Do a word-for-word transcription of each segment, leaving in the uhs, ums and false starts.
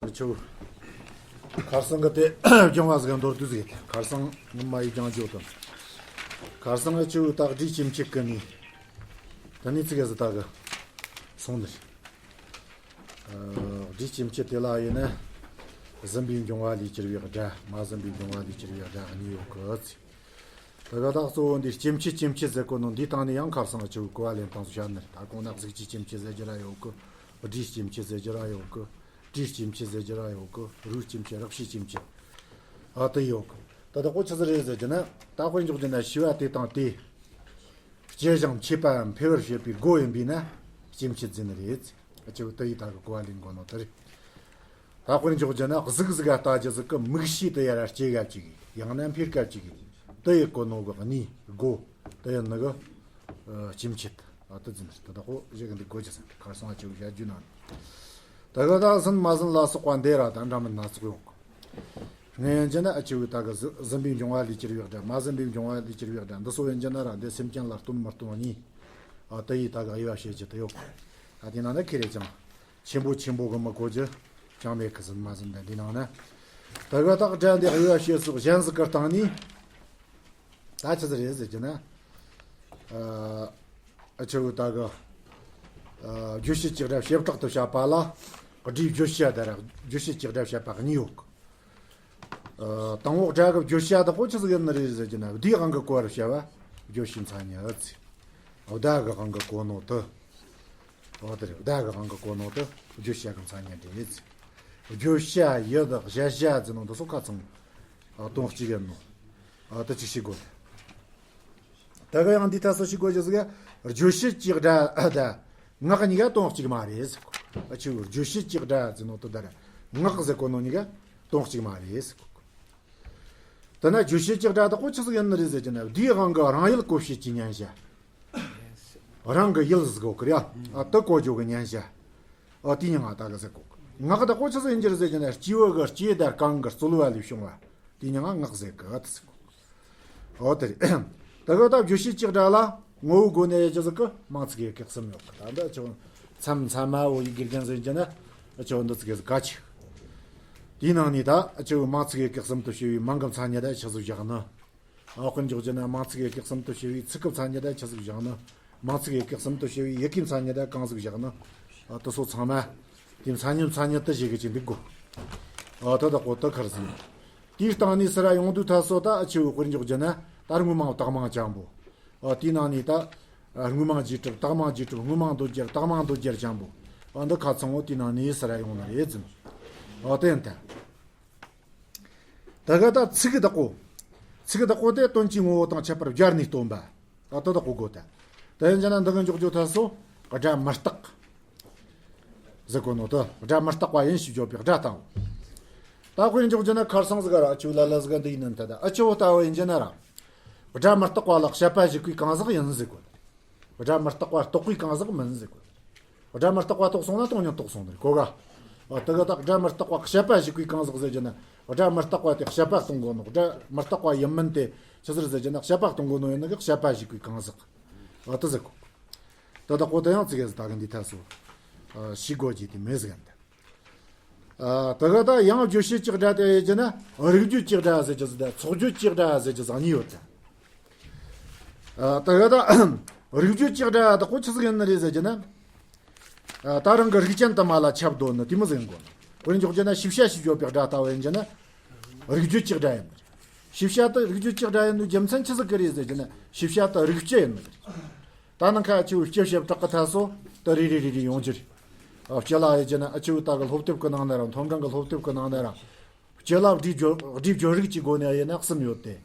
ཆུ། ཁར་སང་གི་དེ་སྦྱོང་བ་ཟིག་མདོར་བསྡུས་ཟིག་ཁར་སང་ངི་མ་ཡི་སྦྱང་རྒྱུ་དང་། ཁར་སང་ངི་ཆུ་ད་སྒྲིག་ཅིམ་ཆིག་གི་ནི། ད་ནི་ཚིག་གི་ཟི་ད་གི་སོང་ནི། སྒྲིག་ཅིམ་ཆིག་དེ་ལ་ཡིན་ན། ཟིན་པའི་འབྱུང་བ་ལས་གྱུར་བའི་སྒྲ། མ་ཟིན་པའི་འབྱུང་བ་ལས་གྱུར་བའི་སྒྲ་གཉིས་ཡོད་གི་ཚིག་ད་ག་ད་གཙོ་བོ་འདི་སྐྱེ་མཆེད་སྐྱེ་མཆེད་ཟེར་གོ་ནོ་འདི་སྟེང་ནས་ཡང་ཁར་སང་ཆུ་གོ་བ་ལེན་སྟངས་སུ་བཤད་ནི་རེད། ད་གོང་ན་གཟུགས་ཀྱི་སྐྱེ་མཆེད་ཟེར་རྒྱུ་ར་ཡོད་གི། སྒྲའི་སྐྱེ་མཆེད་ཟེར་རྒྱུ་ར་ཡོད་གི། དྲིའི་སྐྱེ་མཆེད་ཟེར་རྒྱུ་ར་ཡོད་གི། རོའི་སྐྱེ་མཆེད། རེག་བྱའི་སྐྱེ་མཆེད། ཨ་དེ་ཡོད་གི། ད་ད་གོ་ཆི་ཟིག་རེད་ཟེར་རྒྱུ་ན། ད་དཔེ་འཇོག་རྒྱུ་ན་ཤེས་པ་དེ་དང་དེ། སྐྱེ་ཞིང་མཆེད་པའམ་འཕེལ་བར་བྱེད་པའི་སྒོ་ཡིན་པས་ན་སྐྱེ་མཆེད་ཟེར་ནི་རེད། ཨ་ཆུ་དེ་ཡི་ད་གི་གོ་བ་ལེན་དགོས་ནོ་དེ་རེད། ད་དཔེར་འཇོག་རྒྱུ་ན་གཟུགས་ཟིག་ག་ལྟ་རྒྱུ་ཟིག་གི་མིག་ཤེས་དེ་ཡར་སྐྱེ་ག་བཅུག་གི། ཡང་ན་འཕེལ་ག་བཅུག་གི། དེ་ཡི་གོ་ནོ་གི་གནས་སྒོ་དེ་ཡིན་ནི་གི་ཨ་སྐྱེ་མཆེད། ཨ་དེ་ཟེར་ནི་རེད། ད་ད་གོ་ཞིག་གི་འདི་གོ་རྒྱུ་ཟེར་ནི་རེད། ཁར་སང་ཨ་ཆུ་བཤད་རྒྱུ་ན། ད་ག་ད་ཟིན་མ་ཟིན་ལ་སོགས་པ་འདི་ར་ད་འདྲ་མིན་སྣ་ཚོགས་ཡོད་གི། ངས་ཡིན་རྒྱུ་ན་ཨ་ཆུ་ད་གི་ཟི་ཟིན་པའི་འབྱུང་བ་ལས་གྱུར་བའི་སྒྲ། མ་ཟིན་པའི་འབྱུང་བ་ལས་གྱུར་བའི་སྒྲ་འདི་ཚོ་ཡིན་རྒྱུ་ན་ར་འདི་སེམས་ཅན་ལ་སྟོན་མི་སྟོན་གཉིས། ཨ་དེ་ཡི་ད་གི་དབྱེ་བ་བྱེད་རྒྱུ་དེ་ཡོད་གི། ཨ་དེ་ནང་ན་ཁེ་རེ་ཅང་ཆེན་པོ་ཆེན་པོ་གི་མི་གོ་རྒྱུ་ཅང་མེད་གི། ཟིན་མ་ཟིན་དེ་འདི་ནང་ན། ད་ག་ད་གི་སྒྲ་འདི་དབྱེ་བ་བྱེད་སོགས་གཞན་ཟིག་གི་སྟེང་ནས། ད་ཆི་ཟིག་རེད་ཟེར་རྒྱུ་ན། ཨ་ཨ་ཆུ་ད་གི་ཨ་རྗོད་བྱེད་ཀྱི་སྒྲ་བྱེ་བྲག་ཏུ་བཤད་པ་ལ། སྒྲའི་བརྗོད་བྱ་དེ་ར་རྗོད་བྱེད་ཀྱི་སྒྲ་བཤད་པ་གཉིས་ཡོད་གི། ཨ་དང་པོ་སྒྲ་གི་བརྗོད་བྱ་དེ་གོ་ཆི་ཟིག་ཡིན་ནི་རེད་ཟེར་རྒྱུ་ན། བརྡའི་དབང་གིས་གོ་བར་བྱ་བ་བརྗོད་བྱའི་མཚན་ཉིད་ཟེར། བརྡ་གི་དབང་གིས་གོ་ནོ་དེ། འོ་དེ་རེད། བརྡ་གི་དབང་གིས་གོ་ནོ་དེ་བརྗོད་བྱ་གི་མཚན་ཉིད་རེད། བརྗོད་བྱ་ཡུལ་དང་གཞལ་བྱ་ཟེར་ནོ་འདི་ཚོ་ཁ་ཚང་ཨ་དོན་གཅིག་ཡིན་ནོ། ཨ་དེ་གཅིག་ཤེས་དགོས། ད་ག་ཡང་འདི་ད་སོ་ཤེས་དགོས་རྒྱུ་ཟིག་ག་རྗོད་བྱེད་ཀྱི་སྒྲ་དང་ངག་གཉིས་ཀ་དོན་གཅིག་མ་རེད་ཟེར་གོ། ཨ་ཆུ་རྗོད་བྱེད་ཀྱི་སྒྲ་ཟེར་ནོ་དེ་དང་ངག་ཟེར་གོ་ནོ་གཉིས་ཀ་དོན་གཅིག་མ་རེད་ཟེར་གོ། དེ་ན་རྗོད་བྱེད་ཀྱི་སྒྲ་དེ་གོ་ཆི་ཟིག་ཡིན་ནི་རེད་ཟེར་རྒྱུ་ན། བརྡའི་དབང་གིས་རང་ཡུལ་གོ་བྱེད་ཀྱི་མཉན་བྱ། རང་གི་ཡུལ་ཟིག་གོ་གི་རེད། ཨ་དེ་གོ་རྒྱུ་གི་མཉན་བྱ། ཨ་དེའི་མྱིང་ང་ད་གི་ཟེར་གོ། ངག་དེ་གོ་ཆི་ཟིག་ཡིན་རྒྱུ་རེད་ཟེར་རྒྱུ་ན། སྐྱེས་བུ་གི་སྐྱེ་དང་གང་གི་རྩོལ་བ་ལས་བྱུང་བ། དེའི་མྱིང་ང་ངག་ཟེར་གི་ཨ་དེ་ཟེར་གོ། འོ་དེ་རེད། ད་གི་ད་རྗོད་བྱེད་ཀྱི་སྒྲ་ལ་ངོ་བོའི་སྒོ་ནས་དབྱེ་རྒྱུ་ཟིག་གི་མིང་ཚིག་ཡི་གེ་གསུམ་ཡོད་གི། ད་འདི་ཆོ་མཚམས་མཚམས་མ་བོ་ཡི་གེ་རྒྱན་ཟེར་རྒྱུ་ན། ཆོ་འདི་ཚིག་གི་ག་ཆི། དེའི་ནང་ནས་ད་ཆོ་མིང་ཚིག་ཡི་གེ་གསུམ་དུ་བྱས་པའི་མིང་གི་མཚན་ཉིད་ད་ཆི་ཟིག་བཞག་ནི། ཨ་དཔེར་འཇོག་རྒྱུ་ན་མིང་ཚིག་ཡི་གེ་གསུམ་དུ་བྱས་པའི་ཚིག་གི་མཚན་ཉིད་ད་ཆི་ཟིག་བཞག་ནི། མིང་ཚིག་ཡི་གེ་གསུམ་དུ་བྱས་པའི་ཡི་གེའི་མཚན་ཉིད་ད་གང་ཟིག་བཞག་ནི། ཨ་དེ་ཚོ་ཚང་མ་དེ་མཚན་ཉིད་མཚན་ཉིད་དུ་བྱེད་གི་ཅིག་འདུག་གོ། ཨ་དེ་དག་གོ་དེ་ཁར་ཟིན། དེའི་སྟེང་ནས་ཟེར་ར་ཡོང་དུས་ད་སོ་ད་ཨ་ཆུ་དཔེར་འཇོག་རྒྱུ་ན་ད་དངོས་མིང་བཏགས་མིང་ཅན་པོ། ཨ་དེའི་ནང་ནས་ད་དངོས་མིང་རྗེས་གྲུབ། བཏགས་མིང་རྗེས་གྲུབ། དངོས་མིང་འདོད་སྦྱར། བཏགས་མིང་འདོད་སྦྱར་ཅན་པོ། ཨ་འདི་ཁ་ཚང་བོ་དེའི་ནང་ནས་ཟེར་ར་ཡོང་ནི་རེད་ཟིན། ཨ་དེ་ཡིན་ད། ད་ག་ད་ཚིག་བདག་པོ། ཚིག་བདག་པོ་དེ་དོན་གྱི་ངོ་བོ་དང་ཁྱད་པར་སྦྱར་ནས་སྟོན་པ། ཨ་དེ་བདག་པོ་དགོས་ད། དེ་ཡིན་རྒྱུ་ན་འདི་གི་འཇོག་རྒྱུ་ད་སོ། སྒྲ་མི་རྟག་ཟེར་གོ་ནོ་དེ། སྒྲ་མི་རྟག་པ་ཡིན་ཞེས་བརྗོད་པའི་སྒྲ་ལྟ་བུ། ད་དཔེར་འཇོག་རྒྱུ་ན་ཁར་སང་ཟིག་ག་ར་ཨ་ཆུ་ལ་ལ་ཟིག་ག་འདི་ཡིན་ནི་ད། ད་ཨ་ཆུ་བོ་ལྟ་བུ་ཡིན་རྒྱུ་ན་ར། སྒྲ་མི་རྟག་པ་ལ་བཤད་པ་གཞིག་པའི་གང་ཟག་ཡིན་ཟེར་གོ། སྒྲ་མི་རྟག་པ་རྟོགས་པའི་གང་ཟག་མིན་ཟེར་གོ། སྒྲ་མི་རྟག་པ་རྟོགས་སོང་ན་སྟོང་ཉིད་རྟོགས་སོང་ནི་རེད་གོ་ག། ཨ་དེ་ག་ད་སྒྲ་མི་རྟག་པ་བཤད་པ་གཞིག་པའི་གང་ཟག་ཟེར་རྒྱུ་ན། སྒྲ་མི་རྟག་པ་དེ་བཤད་པ་གཏོང་གོ་ནོ། སྒྲ་མི་རྟག་པ་ཡིན་མིན་དེ་ཆི་ཟིག་རེད་ཟེར་རྒྱུ་ན། བཤད་པ་གཏོང་གོ་ནོ་ཡིན་ནི་གི་བཤད་པ་གཞིག་པའི་གང་ཟག། ཨ་དེ་ཟེར་གོ། དེ་དག་པོ་དེ་ཡང་ཙི་གེ་ཟིག་ད་གི་འདི་ཐད་སོ། ཨ་ཤེས་དགོས་རྒྱུ་དེ་མེད་ཟིག་ཡིན་ད། ཨ་དེ་ག་ད་ཡང་རྗོད་བྱེད་ཀྱི་སྒྲ་དེ་ཡིན་རྒྱུ་ན། རིགས་རྒྱུད་ཀྱི་སྒྲ་ཟེར་རྒྱུ་ཟིག་དང་ཚོགས་རྒྱུད་ཀྱི་སྒྲ་ཟེར་རྒྱུ་ཟིག་གཉིས་ཡོད་ད། ཨ་དེ་ག་ད་རིགས་རྒྱུད་ཀྱི་སྒྲ་དག་པོ་ཆི་ཟིག་ཡིན་ནི་རེད་ཟེར་རྒྱུ་ན། ཨ་ད་རང་གི་རིགས་ཅན་དུ་མ་ལ་ཁྱབ་འདོད་ནི་དེ་མོ་ཟིག་ཡིན་དགོས་ནི། དཔེར་འཇོག་རྒྱུ་ན་ཤེས་བྱ་ཞེས་བརྗོད་པའི་སྒྲ་ལྟ་བུ་ཡིན་རྒྱུ་ན། རིགས་རྒྱུད་ཀྱི་སྒྲ་ཡིན་ནི་རེད། ཤེས་བྱ་དེ་རིགས་རྒྱུད་ཀྱི་སྒྲ་ཡིན་ནོ་རྒྱུ་མཚན་ཆི་ཟིག་གི་རེད་ཟེར་རྒྱུ་ན། ཤེས་བྱ་དེ་རིགས་སྤྱི་ཡིན་ནི་རེད། ད་ནང་ཁ་ཨ་ཆུ་སྤྱི་བྱེ་བྲག་གི་ཐད་སོ། དེ་རེ་རེ་རེ་རེ་ཡོང་རྒྱུ་རེད། ཨ་སྤྱི་ལ་ཡིན་རྒྱུ་ན་ཨ་ཆུ་ད་གི་སློབ་དེབ་གི་ནང་ན་ར་མཐོང་སྒང་གི་སློབ་དེབ་གི་ནང་ན་ར། སྤྱི་ལ་སྒྲའི་སྦྱོར་སྒྲའི་སྦྱོར་རིགས་ཀྱི་སྒོ་ནས་ཡིན་ན་གསུམ་ཡོད་དེ།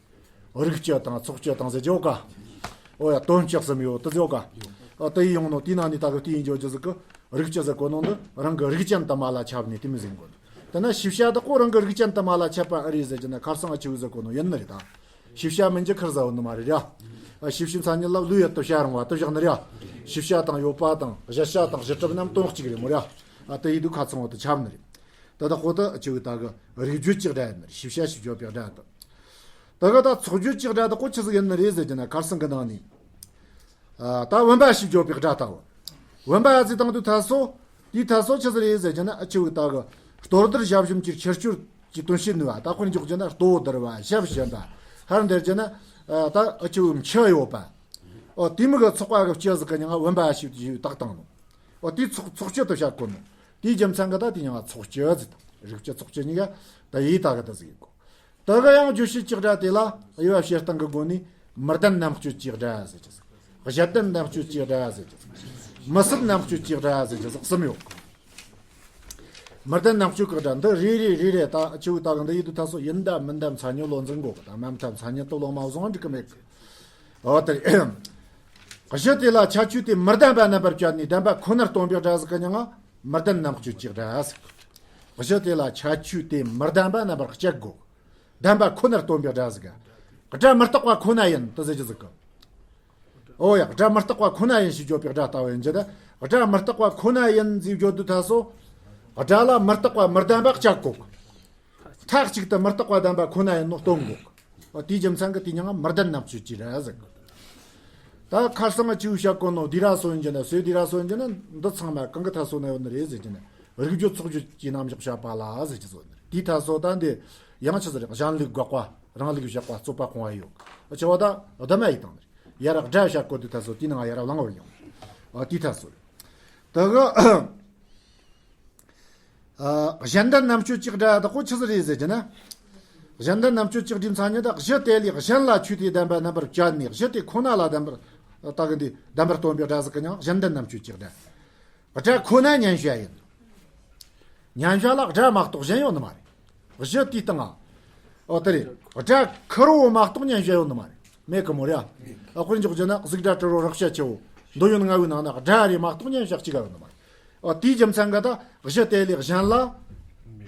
རིགས་སྤྱི་དང་ཚོགས་སྤྱི་དང་ཟེར་རྒྱུ་ག། ཨོ་ཡ་དོན་སྤྱི་གསུམ་ཡོད་དེ་ཟེར་ག། ཨ་དེ་ཡི་ཡོང་ནོ་དེའི་ནང་ནས་ད་གི་དེ་ཡིན་རྒྱུ་རྒྱུ་ཟིག་གི། རིགས་སྤྱི་ཟེར་གོ་ནོ་འདི་རང་གི་རིགས་ཅན་དུ་མ་ལ་ཁྱབ་ནས་དེ་མོ་ཟིག་ཡིན་དགོས། དེ་ན་ཤེས་བྱ་དག་པོ་རང་གི་རིགས་ཅན་དུ་མ་ལ་ཁྱབ་པ་ཨེ་རེད་ཟེར་རྒྱུ་ན། ཁར་སང་ཨ་ཆུ་ཟེར་གོ་ནོ་ཡིན་ནི་རེད་ད། ཤེས་བྱ་མིན་རྒྱུ་ཁེར་ཟ་བོ་ནི་མ་རེད་ཡ། ཤེས་བྱའི་མཚན་ཉིད་ལ་བློས་ཡོད་དུ་བྱ་རུང་བ་དུ་བཞག་ནི་རེད་ཡ། ཤེས་བྱ་དང་ཡོད་པ་དང་གཞལ་བྱ་དང་གཞི་གྲུབ་རྣམས་དོན་གཅིག་རེད་མོ་རེད་ཡ། ཨ་དེ་ཡིན་དུས་ཁ་ཚང་བོ་དུ་ཁྱབ་ནི་རེད། དེ་དག་པོ་དུ་ཨ་ཆུ་ད་གི་རིགས་རྒྱུད་ཀྱི་སྒྲ་ཡིན་ནི་རེད། ཤེས་བྱ་ཞེས་བརྗོད་པའི་སྒྲ་དང་། དེ་ག་ད་ཚོགས་རྒྱུད་ཀྱི་སྒྲ་དག་པོ་ཆི་ཟིག་ཡིན་ནི་རེད་ཟེར་རྒྱུ་ན། ཁར་སང་གི་ནང་ནས། ཨ་ད་བུམ་པ་ཞེས་བརྗོད་པའི་སྒྲ་ལྟ་བུ། བུམ་པ་ཟེར་དང་དུས་ཐད་སོ། དེའི་ཐད་སོ་ཆི་ཟིག་རེད་ཟེར་རྒྱུ་ན། ཨ་ཆུ་ད་གི་ དོ་ཟླར་ཞབས་ཞུམ་གྱི་ཕྱིར་སྐྱོར་གྱི་དོན་བྱེད་ནུས་པ། ད་དཔེར་འཇོག་རྒྱུ་ན་ལྟོ་བརྡར་བ། ཞབས་ཞུམ་པ། ཧར་འདེར་རྒྱུ་ན་ད་ཨ་ཆུ་བོའི་མཆུ་ཡོད་པ། ཨོ་དེ་མོ་གི་ཚོགས་པ་གི་སྤྱི་ཟིག་གི་མྱིང་ང་བུམ་པ་ཞེས་བཏགས་བཏང་ནོ། ཨོ་དེ་ཚོགས་ཚོགས་སྤྱི་དུ་བྱ་དགོས་ནོ། དེའི་རྒྱུ་མཚན་གི་ད་དེ་མྱིང་ང་ཚོགས་སྤྱི་ཟེར། རིགས་སྤྱི་ཚོགས་སྤྱི་གཉིས་ཀ་ད་ཡི་ད་གི་ད་ཟིག་ཡིན་གོ། དེ་གི་ཡང་རྗོད་བྱེད་ཀྱི་སྒྲ་དེ་ལ་དབྱེ་བ་བྱེད་སྟངས་ཀྱི་སྒོ་ནས་མི་ལྡན་རྣམ་གཅོད་ཀྱི་སྒྲ་ཟེར་གྱི་ཟིག་གཞི་ལྡན་རྣམ་གཅོད་ཀྱི་སྒྲ་ཟེར་གྱི་ཟིག་མི་སྲིད་རྣམ་གཅོད་ཀྱི་སྒྲ་ཟེར་གྱི་ཟིག་གསུམ་ཡོད། མི་ལྡན་རྣམ་གཅོད་ཀྱི་སྒྲ་འདི་རེ་རེ་རེ་རེ་ད་ཆུ་བོའི་ད་གི་འདི་ཡི་དུས་ད་སོ་ཡིན་ད་མིན་ད་མཚན་ཉིད་བློ་འཛིན་དགོས་གི། ད་མ་མཐའ་མཚན་ཉིད་དུ་བློ་མ་བཟུང་འགྲིག་གི་མེད་གི། འོ་དེ་རེད། གཞི་དེ་ལ་ཁྱད་ཆོས་དེ་མི་ལྡན་པ་རྣམ་པར་བཅད་ནས་ལྡན་པ་ཁོ་ནར་སྟོན་པའི་སྒྲ་ཟིག་གི་མྱིང་ང་མི་ལྡན་རྣམ་གཅོད་ཀྱི་སྒྲ་ཟེར། གཞི་དེ་ལ་ཁྱད་ཆོས་དེ་མི་ལྡན་པ་རྣམ་པར་བཅད་དགོས། ལྡན་པ་ཁོ་ནར་སྟོན་པའི་སྒྲ་ཟིག་ག་སྒྲ་མི་རྟག་པ་ཁོ་ན་ཡིན་དུ་ཟེར་གྱི་ཟིག་གི། ཨོ་ཡ། སྒྲ་མི་རྟག་པ་ཁོ་ན་ཡིན་ཞེས་བརྗོད་པའི་སྒྲ་ལྟ་བུ་ཡིན་གྱི། ད་སྒྲ་མི་རྟག་པ་ཁོ་ན་ཡིན་ཟེར་བརྗོད་དུས་ད་སོ། སྒྲ་ལ་མི་རྟག་པ་མི་ལྡན་པ་བཅད་དགོས། མཐའ་གཅིག་ཏུ་མི་རྟག་པ་ལྡན་པ་ཁོ་ན་ཡིན་ནོ་སྟོན་དགོས། ཨོ་དེའི་རྒྱུ་མཚན་གྱི་དེ་མྱིང་ང་མི་ལྡན་རྣམ་གཅོད་ཀྱི་སྒྲ་ཟེར་གི། ད་ཁ་སང་ང་ཆུ་བོའི་ཞབས་གོ་ནོ་དེ་ར་སོ་ཡིན་གྱི་ན། སོས་དེ་ར་སོ་ཡིན་གྱི་ན། འདི་ཚང་མ་གང་གི་ད་སོ་ན་ཡོད་ནི་རེད་ཟེར་གྱི་ན། རིགས་བརྗོད་ཚོགས་བརྗོད་ཀྱི་རྣམ་གཞག་བཤད་པ་ལ་ཟེར་གྱི་སོ་ནི་རེད། དེའི་ད་སོ་ད་འདི་ཡང་ཆི་ཟིག་རེད། གཞན་ལུགས་དགག་པ། རང་ལུགས་བཞག་པ་རྩོད་པ་སྤོང་བ་ཡོད། ཆེ་བ་ད་ལྡན་མ་ཡིན་དང་ནི་རེད། ཡར་སྒྲ་བཤད་གོ་དུས་ད་སོ་དེའི་ནང་ཡར་བླང་བར་ཡོང་། ཨ་དེའི་ད་སོ་རེད། ད་གི། ཨ། གཞན་ལྡན་རྣམ་གཅོད་ཀྱི་སྒྲ་དག་གོ་ཆི་ཟིག་རེད་ཟེར་གྱི་ན། གཞན་ལྡན་རྣམ་གཅོད་ཀྱི་སྒྲའི་མཚན་ཉིད་དག་གཞི་དེ་ལས་གཞན་ལ་ཆོས་དེ་ལྡན་པ་རྣམ་པར་བཅད་ནས་གཞི་དེ་ཁོ་ན་ལ་ལྡན་པར་ད་གི་འདི་ལྡན་པར་སྟོན་པའི་སྒྲ་ཟིག་གི་མྱིང་གཞན་ལྡན་རྣམ་གཅོད་ཀྱི་སྒྲ། སྒྲ་ཁོ་ན་མཉན་བྱ་ཡིན། མཉན་བྱ་ལ་སྒྲ་མ་གཏོགས་གཞན་ཡོད་ནི་མ་རེད། གཞི་དེའི་སྟེང་ང་། ཨོ་དེ་རེད། སྒྲ་ཁེར་བོ་མ་གཏོགས་མཉན་བྱ་ཡོད་ནི་མ་རེད། མེད་གི་མོ་རེད་ཨ། ཨ་དཔེར་འཇོག་རྒྱུ་ན་གཟུགས་སྒྲ་དྲི་རོ་རེག་བྱ་ཆེ་བོ་འདོད་ཡོན་ལྔ་བོའི་ནང་ན་སྒྲ་རེ་མ་གཏོགས་མཉན་བྱ་གཅིག་ག་ཡོད་ནི་མ་རེད། ཨ་དེའི་རྒྱུ་མཚན་གྱིས་ད་གཞི་དེ་ལས་གཞན་ལ།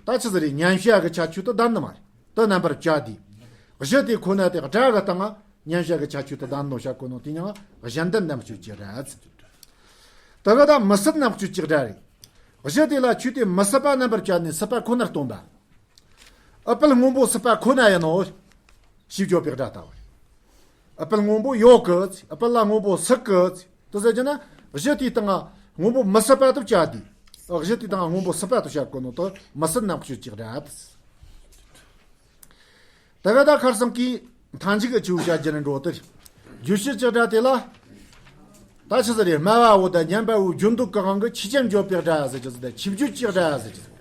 ད་ཆི་ཟིག་རེད། མཉན་བྱ་གི་ཁྱད་ཆོས་དེ་ལྡན་ནི་མ་རེད། དེ་རྣམ་པར་བཅད་དེ། གཞི་དེ་ཁོ་ན་དེ་སྒྲ་གི་སྟེང་ང་མཉན་བྱ་གི་ཁྱད་ཆོས་དེ་ལྡན་ནོ་བྱ་གོ་ནོ་དེ་མྱིང་ང་གཞན་ལྡན་རྣམ་གཅོད་ཀྱི་སྒྲ་ཟེར། དེ་གི་ད་མི་སྲིད་རྣམ་གཅོད་ཀྱི་སྒྲ་རེད། གཞི་དེ་ལ་ཆོས་དེ་མི་སྲིད་པ་རྣམ་པར་བཅད་ནས་སྲིད་པ་ཁོ་ནར་སྟོན་པ། ཨ་པལ་སྔོན་པོ་སྲིད་པ་ཁོ་ན་ཡིན་ནོ། ཞེས་བརྗོད་པའི་སྒྲ་ལྟ་བུ་རེད། ཨ་པལ་སྔོན་པོ་ཡོད་གི། ཨ་པལ་ལ་སྔོན་པོ་སྲིད་གི། དེ་ཟེར་གྱི་ན་གཞི་དེའི་སྟེང་ང་སྔོན་པོ་མི་སྲིད་པ་དུ་བཅད་དེ། ཨ་གཞི་དེའི་སྟེང་ང་སྔོན་པོ་སྲིད་པ་དུ་བཤད་དགོས་ནོ་དེ་མི་སྲིད་རྣམ་གཅོད་ཀྱི་སྒྲ་དེ། ད་ག་ད་ཁར་སང་གི་མཐའ་མཇུག་གི་ཆུ་བོའི་ཞབས་ཀྱི་ནི་འགྲོ་དེ། རྗོད་བྱེད་ཀྱི་སྒྲ་དེ་ལ། ད་ཆི་ཟིག་རེད། སྨྲ་བ་བོ་དང་སྙན་པ་བོའི་རྗེས་འདོད་ཀྱི་དབང་གིས་ཆོས་ཅན་བརྗོད་པའི་སྒྲ་ཟེར་གྱི་ཟིག་དང་ཆོས་བརྗོད་ཀྱི་སྒྲ་ཟེར་གྱི་ཟིག་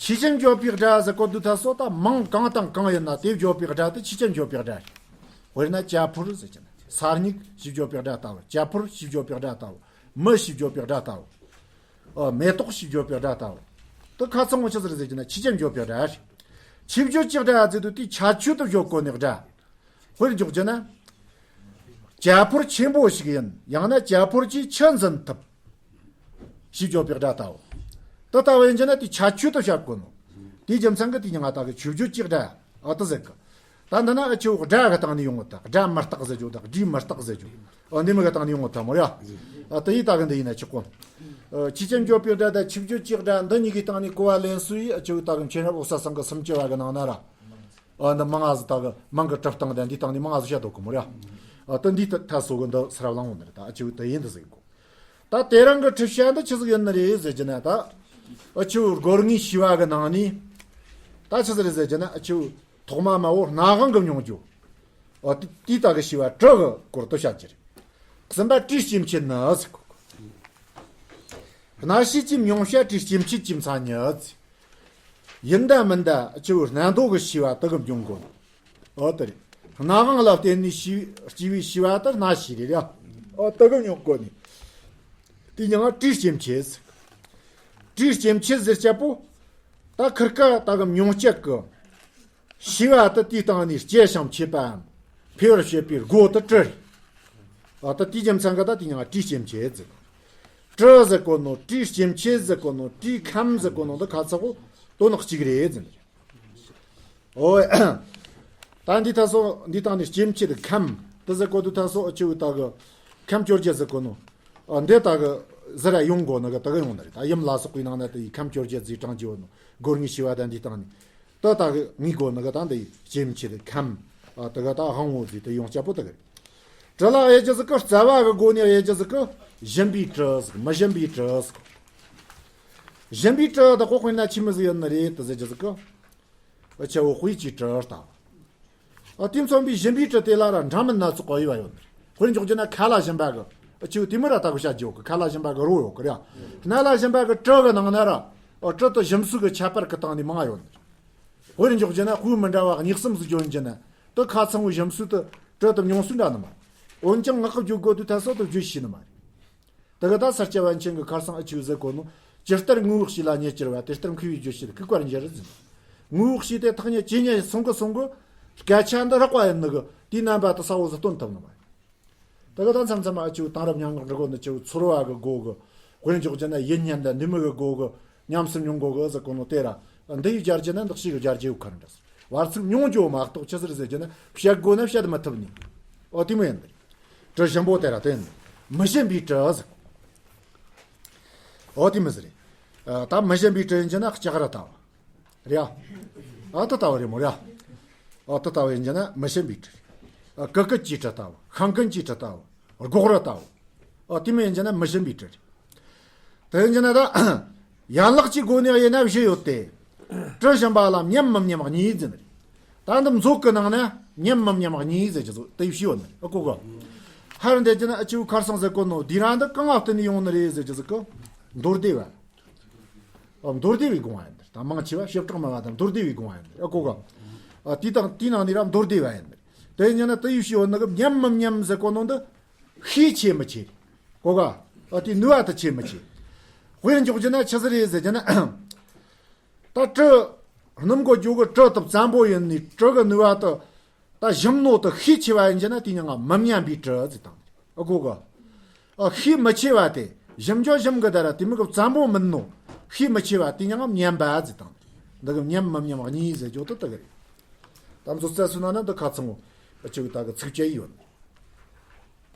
ཆོས་ཅན་བརྗོད་པའི་སྒྲ་ཟེར་གོ་དུས་ད་སོ་ད་མིང་གང་དང་གང་ཡིན་ན་དེ་བརྗོད་པའི་སྒྲ་དེ་ཆོས་ཅན་བརྗོད་པའི་སྒྲ་རེད། དཔེར་ན་ཅ་ཕོར་ཟེར་གྱི་ན་ས་སྨྱུག་ཞེས་བརྗོད་པའི་སྒྲ་ལྟ་བུ། ཅ་ཕོར་ཞེས་བརྗོད་པའི་སྒྲ་ལྟ་བུ། མི་ཞེས་བརྗོད་པའི་སྒྲ་ལྟ་བུ། ཨ་མེ་ཏོག་ཞེས་བརྗོད་པའི་སྒྲ་ལྟ་བུ། དེ་ཁ་ཚང་བོ་ཆི་ཟིག་རེད་ཟེར་གྱི་ན་ཆོས་ཅན་བརྗོད་པའི་སྒྲ་རེད། ཆོས་བརྗོད་ཀྱི་སྒྲ་ཟེར་དུས་དེའི་ཁྱད་ཆོས་དེ་བརྗོད་གོ་ནི་སྒྲ། དཔེར་འཇོག་རྒྱུ་ན། ཅ་ཕོར་ཆེན་པོ་ཞིག་ཡིན། ཡང་ན་ཅ་ཕོར་གྱིས་ཆུ་འཛིན་ཐུབ། ཞེས་བརྗོད་པའི་སྒྲ་ལྟ་བུ། དེ་ལྟ་བུ་ཡིན་རྒྱུ་ན་དེའི་ཁྱད་ཆོས་དེ་བཤད་དགོས་ནོ། དེའི་རྒྱུ་མཚན་གྱིས་དེ་མྱིང་ང་ད་གི་ཆོས་བརྗོད་ཀྱི་སྒྲ་ཨ་དེ་ཟེར་གི། ད་འདི་ན་ཨ་ཆེ་བོ་སྒྲ་གི་སྟེང་ནས་ཡོང་གི། ད་སྒྲ་མི་རྟག་ཟེར་རྒྱུ་དང་སྒྲའི་མི་རྟག་ཟེར་རྒྱུ། ཨ་འདི་མོ་གི་སྟེང་ནས་ཡོང་གི་ད་མོ་ཡ། ཨ་དེ་ཡི་ད་གི་འདི་ཡིན་ན་ཆོག་གོ། ཨ་ཆོས་ཅན་བརྗོད་པའི་སྒྲ་དང་ཆོས་བརྗོད་ཀྱི་སྒྲ་འདི་གཉིས་ཀྱི་སྟེང་ནས་གོ་བ་ལེན་སྲོལ་ཡིས་ཨ་ཆེ་བོ་ད་གི་མཁྱེན་རབ་འོད་གསལ་ཚང་གི་སུམ་ཅུ་པ་གི་ནང་ན་ར། ཨ་འདི་མང་ང་ཟིག་ད་གི་མིང་གི་གྲུབ་སྟངས་དང་འདིའི་སྟེང་ནས་མང་ང་ཟིག་བཤད་འདུག་གི་མོ་ར། ཨ་དེ་འདི་ད་ད་སོ་གི་འདི་སུ་ར་བླང་བོ་འདི་རེད། ད་ཨ་ཆེ་བོ་དེ་ཡིན་འདི་ཟིག་གོ། ད་དེ་རིང་གི་འཁྲིད་བྱ་འདི་ཆི་ཟིག་ཡིན་ནི་རེད་ཟེར་གྱི་ན། ད་ཨ་ཆེ་བོ་སྒོར་ངའི་ཤེས་པ་གི་ནང་ནས་ད་ཆི་ཟིག་རེད་ཟེར་གྱི་ན། ཨ་ཆེ་བོ་ཐོག་མ་མ་བོ་སྣ་དབང་གི་མྱོང་རྒྱུ། ཨ་དེ་དེའི་ད་གི་ཤེས་པ་དྲི་གི་སྐོར་དུ་བཤད་རྒྱུ་རེད། གསུམ་པ་དྲིས་སྐྱེ་མཆེད་ནི་ཟེར་གོ། སྣ་ཤས་ཀྱིས་མྱོང་བྱ་དྲིས་སྐྱེ་མཆེད་ཀྱི་མཚན་ཉིད་ཟེར། ཡིན་ད་མིན་ད་ཨ་ཆེ་བོ་སྣ་མདོ་གི་ཤེས་པ་དེ་གི་མྱོང་དགོས་ནོ། ཨོ་དེ་རེད། སྣ་དབང་ལ་བརྟེན་ནས་ཤེས་སྐྱེ་བའི་ཤེས་པ་དེ་སྣ་ཤས་རེད་ཡ། ཨོ་དེ་གི་མྱོང་དགོས་ནི། དེ་མྱིང་ང་དྲིས་སྐྱེ་མཆེད་ཟེར། དྲིས་སྐྱེ་མཆེད་ཟེར་སྐྱ་པོ། ད་ཁིར་ཀ་ད་གི་མྱོང་སྤྱད་གི་ཤེས་པ་དེ་དེའི་སྟེང་ནས་སྐྱེ་ཞིང་མཆེད་པའམ་འཕེལ་བར་བྱེད་པའི་སྒོ་དེ་དྲི་རེད། ཨ་ད་དེའི་རྒྱུ་མཚན་གྱིས་ད་དེ་མྱིང་ང་དྲིས་སྐྱེ་མཆེད་ཟེར། དྲི་ཟེར་གོ་ནོ། དྲིས་སྐྱེ་མཆེད་ཟེར་གོ་ནོ། དྲིས་ཁམས་ཟེར་གོ་ནོ་འདི་ཁ་ཚ་གོ་དོན་གཅིག་རེད་ཟེར། ཨོ། ད་འདི་ད་སོ་འདི་སྟེང་ནས་སྐྱེ་མཆེད་ཁམས་དེ་ཟེར་གོ་དུས་ད་སོ་ཨ་ཆེ་བོ་ད་གི་ཁམས་བཅོ་བརྒྱད་ཟེར་གོ་ནོ། ཨ་འདི་ད་གི་ཟེར་ར་ཡོང་གོ་ནི་གི་ད་གི་ཡོང་ནི་རེད། ད་ཡུམ་ལ་སོགས་པའི་ནང་ན་དེ་ཡི་ཁམས་བཅོ་བརྒྱད་ཟེར་གྲངས་ཀྱི་ཡོད་ནོ། སྒོར་ངའི་ཤེས་པ་དང་འདི་སྟེང་ནས། ད་ད་གི་ངའི་གོ་ནི་གི་ད་འདི་ཡི་སྐྱེ་མཆེད་ཁམས། ཨ་ད་གི་ད་དབང་བོ་ཟེར་དེ་ཡོང་སྐྱ་པོ་ད་གི་རེད། དྲི་ལ་དབྱེ་རྒྱུ་ཟིག་གི་རྩ་བ་གི་སྒོ་ནས་དབྱེ་རྒྱུ་ཟིག་གི་ཞིམ་པའི་དྲི་ཟིག་མི་ཞིམ་པའི་དྲི་ཟིག་བཞིན་པའི་དྲི་དག་གོ་དཔེར་ན་ཆི་མོ་ཟིག་ཡོད་ནི་རེད་དུ་ཟེར་རྒྱུ་ཟིག་གི། ཨ་ཆེ་བོ་དཔེ་གི་དྲི་ལྟ་བུ། ཨ་དེ་མཚོན་པའི་བཞིན་པའི་དྲི་དེ་ལ་ར་འདྲ་མིན་སྣ་ཚོགས་པ་ཡོད་པ་ཡོད་ནི་རེད། དཔེར་འཇོག་རྒྱུ་ན་ཁ་ལ་བཞིན་པ་གི། ཨ་ཆེ་བོ་དེ་མོ་ར་ལྟ་བུ་བྱ་རྒྱུ་གི། ཁ་ལ་བཞིན་པ་གི་རོ་ཡོད་གི་ར། སྣ་ལ་བཞིན་པ་གི་དྲི་གི་ནང་ན་ར། ཨ་དྲི་དེ་ཞིམ་སོགས་ཀྱི་ཁྱད་པར་གི་སྟེང་ནས་མང་ང་ཡོད་ནི་རེད། དཔེར་འཇོག་རྒྱུ་ན་དཔེ་མི་འདྲ་བ་གཉིས་གསུམ་ཟིག་བརྗོད་རྒྱུ་ན། དེ་ཁ་ཚང་བོ་ཞིམ་སོགས་དེ་དྲི་དེ་ཉུང་སོགས་འདྲ་ནི་མ་རེད། འོན་ཀྱང་ངག་གི་བརྗོད་དགོས་དུས་ད་སོ་དེ་བརྗོད་ཤེས་ནི་མ་རེད། དེ་ག་ད་ས་སྐྱ་པཎ་ཆེན་གྱི་ཁར་སང་ཨ་ཆུ་ཟེར་གོ་ནོ། ཇི་ལྟར་ངོ་བོ་ཞིག་ལ་མྱི་གྱུར་པ། དེ་ལྟར་མཁས་པའི་རྗོད་བྱེད་ལ་ཁུག་པར་འགྱུར་ཟེར། ངོ་བོ་ཞིག་དེ་ཐག་ཉེ་ཇེ་ཉེ་སོང་གི་སོང་གི། སྐད་ཆ་འདི་རགས་པ་ཡིན་ནི་གི་དེའི་རྣམ་པ་དེ་གསལ་བོ་ཟིག་སྟོན་ཐུབ་ནི་མ་རེད། དེ་ག་ད་མཚམས་མཚམས་ཨ་ཆུ་དེང་རབས་སྙན་ངག་འབྲི་གོ་ནི་ཆུ་ཚོར་བ་གི་སྒོ་གི། དཔེར་འཇོག་རྒྱུ་ན་ཡིད་བརྙན་དང་འདི་མོ་གི་སྒོ་གི་ཉམས་སུ་མྱོང་གོ་གི་ཟེར་གོ་ནོ་དེ་ར། འདི་ཡི་སྦྱར་རྒྱུ་ན་འདི་ཞིག་གི་སྦྱར་རྒྱུ་ཡོད་ཁར་འདྲ། བར་ཚིག་ཉུང་རྒྱུ་མ་གཏོགས་ཆི་ཟེར་ཟེར་རྒྱུ་ན་བཤད་དགོས་ན་བཤད་མི་ཐུབ་ནི། ཨོ་དེ་མོ་ཡིན་འདི། དྲི་ཞིམ་པོ་དེ་ར་དེ་ཡིན། མི་ཞིམ་པའི་དྲི་ཟེར། ཨོ་དེ་མོ་ཟེར་རེད། ཨ་ད་མི་ཞིམ་པའི་དྲི་ཡིན་རྒྱུ་ན་ལྕགས་ར་ལྟ་བུ། རེད་ཨ། ཨ་ད་ལྟ་བུ་རེད་མོ་རེད་ཨ། ཨ་ད་ལྟ་བུ་ཡིན་རྒྱུ་ན་མི་ཞིམ་པའི་དྲི་རེད། ཨ་ཀི་ཀི་གི་དྲི་ལྟ་བུ། ཤིང་ཀུན་གྱི་དྲི་ལྟ་བུ། སྒོག་ར་ལྟ་བུ། ཨ་དེ་མོ་ཡིན་རྒྱུ་ན་མི་ཞིམ་པའི་དྲི་རེད། དེ་ཡིན་རྒྱུ་ན་ད། ཡན་ལག་གི་སྒོ་ནས་དབྱེ་ན་བཞི་ཡོད་དེ། དྲི་ཞིམ་པ་ལ་མཉམ་མི་མཉམ་གཉིས་ཟེར་ནི་རེད། ད་འདི་མཛོད་ཀྱི་ནང་ན་མཉམ་མི་མཉམ་གཉིས་ཟེར་རྒྱུ་ཟིག་དེ་བཞི་ཡོད་ནི་རེད། ཨ་གོ་གོ། ཧར་འདེད་རྒྱུ་ན་ཨ་ཆུ་ཁར་སང་ཟེར་གོ་ནོ་དེ་རང་འདི་གང་ང་བརྟེན་ནས་ཡོང་ནི་རེད་ཟེར་རྒྱུ་ཟིག་གི། མདོ་སྡེ་བ། ཨ་མདོ་སྡེ་བའི་དགོངས་པ་ཡིན་ནི་རེད། ད་མང་ཆེ་བ་ཞིབ་ཕྲ་མ་བ་དང་མདོ་སྡེ་བའི་དགོངས་པ་ཡིན་ནི་རེད། ཨ་གོ་གོ། ཨ་དེ་དང་དེའི་ནང་ནས་ར་མདོ་སྡེ་བ་ཡིན་ནི་རེད། དེ་ཡིན་རྒྱུ་ན་དེ་བཞི་ཡོད་ནི་གི་མཉམ་མི་མཉམ་ཟེར་གོ་ནོ་འདི། ཤས་ཆེ་མི་ཆེ། གོ་ག། ཨ་དེ་ནུས་པ་དེ་ཆེ་མི་ཆེ། དཔེར་འཇོག་རྒྱུ་ན་ཆི་ཟིག་རེད་ཟེར་རྒྱུ་ན། ད་དྲི། སྣུམ་གོ་རྒྱུ་གི་དྲི་དེ་བཙན་པོ་ཡིན་ནི་དྲི་གི་ནུས་པ་དེ། ད་ཞིམ་ནོ་དེ་ཤས་ཆེ་བ་ཡིན་རྒྱུ་ན་དེ་མྱིང་ང་མི་མཉམ་པའི་དྲི་ཟེར་དང་། ཨ་གོ་ག། ཨ་ཤས་མི་ཆེ་བ་དེ་ཞིམ་རྒྱུ་ཞིམ་གི་ད་ར་དེ་མོ་གི་བཙན་པོ་མིན་ནོ། ཤས་མི་ཆེ་བ་དེ་མྱིང་ང་མཉམ་པ་ཟེར་དང་། འདི་གི་མཉམ་མི་མཉམ་གཉིས་ཟེར་རྒྱུ་དེ་དེ་གི་རེད། ད་མཛོད་རྩ་སུ་ན་ན་འདི་ཁ་ཚང་བོ། ཨ་ཆུ་གི་ད་གི་ཚིགས་བཅད་ཡོད།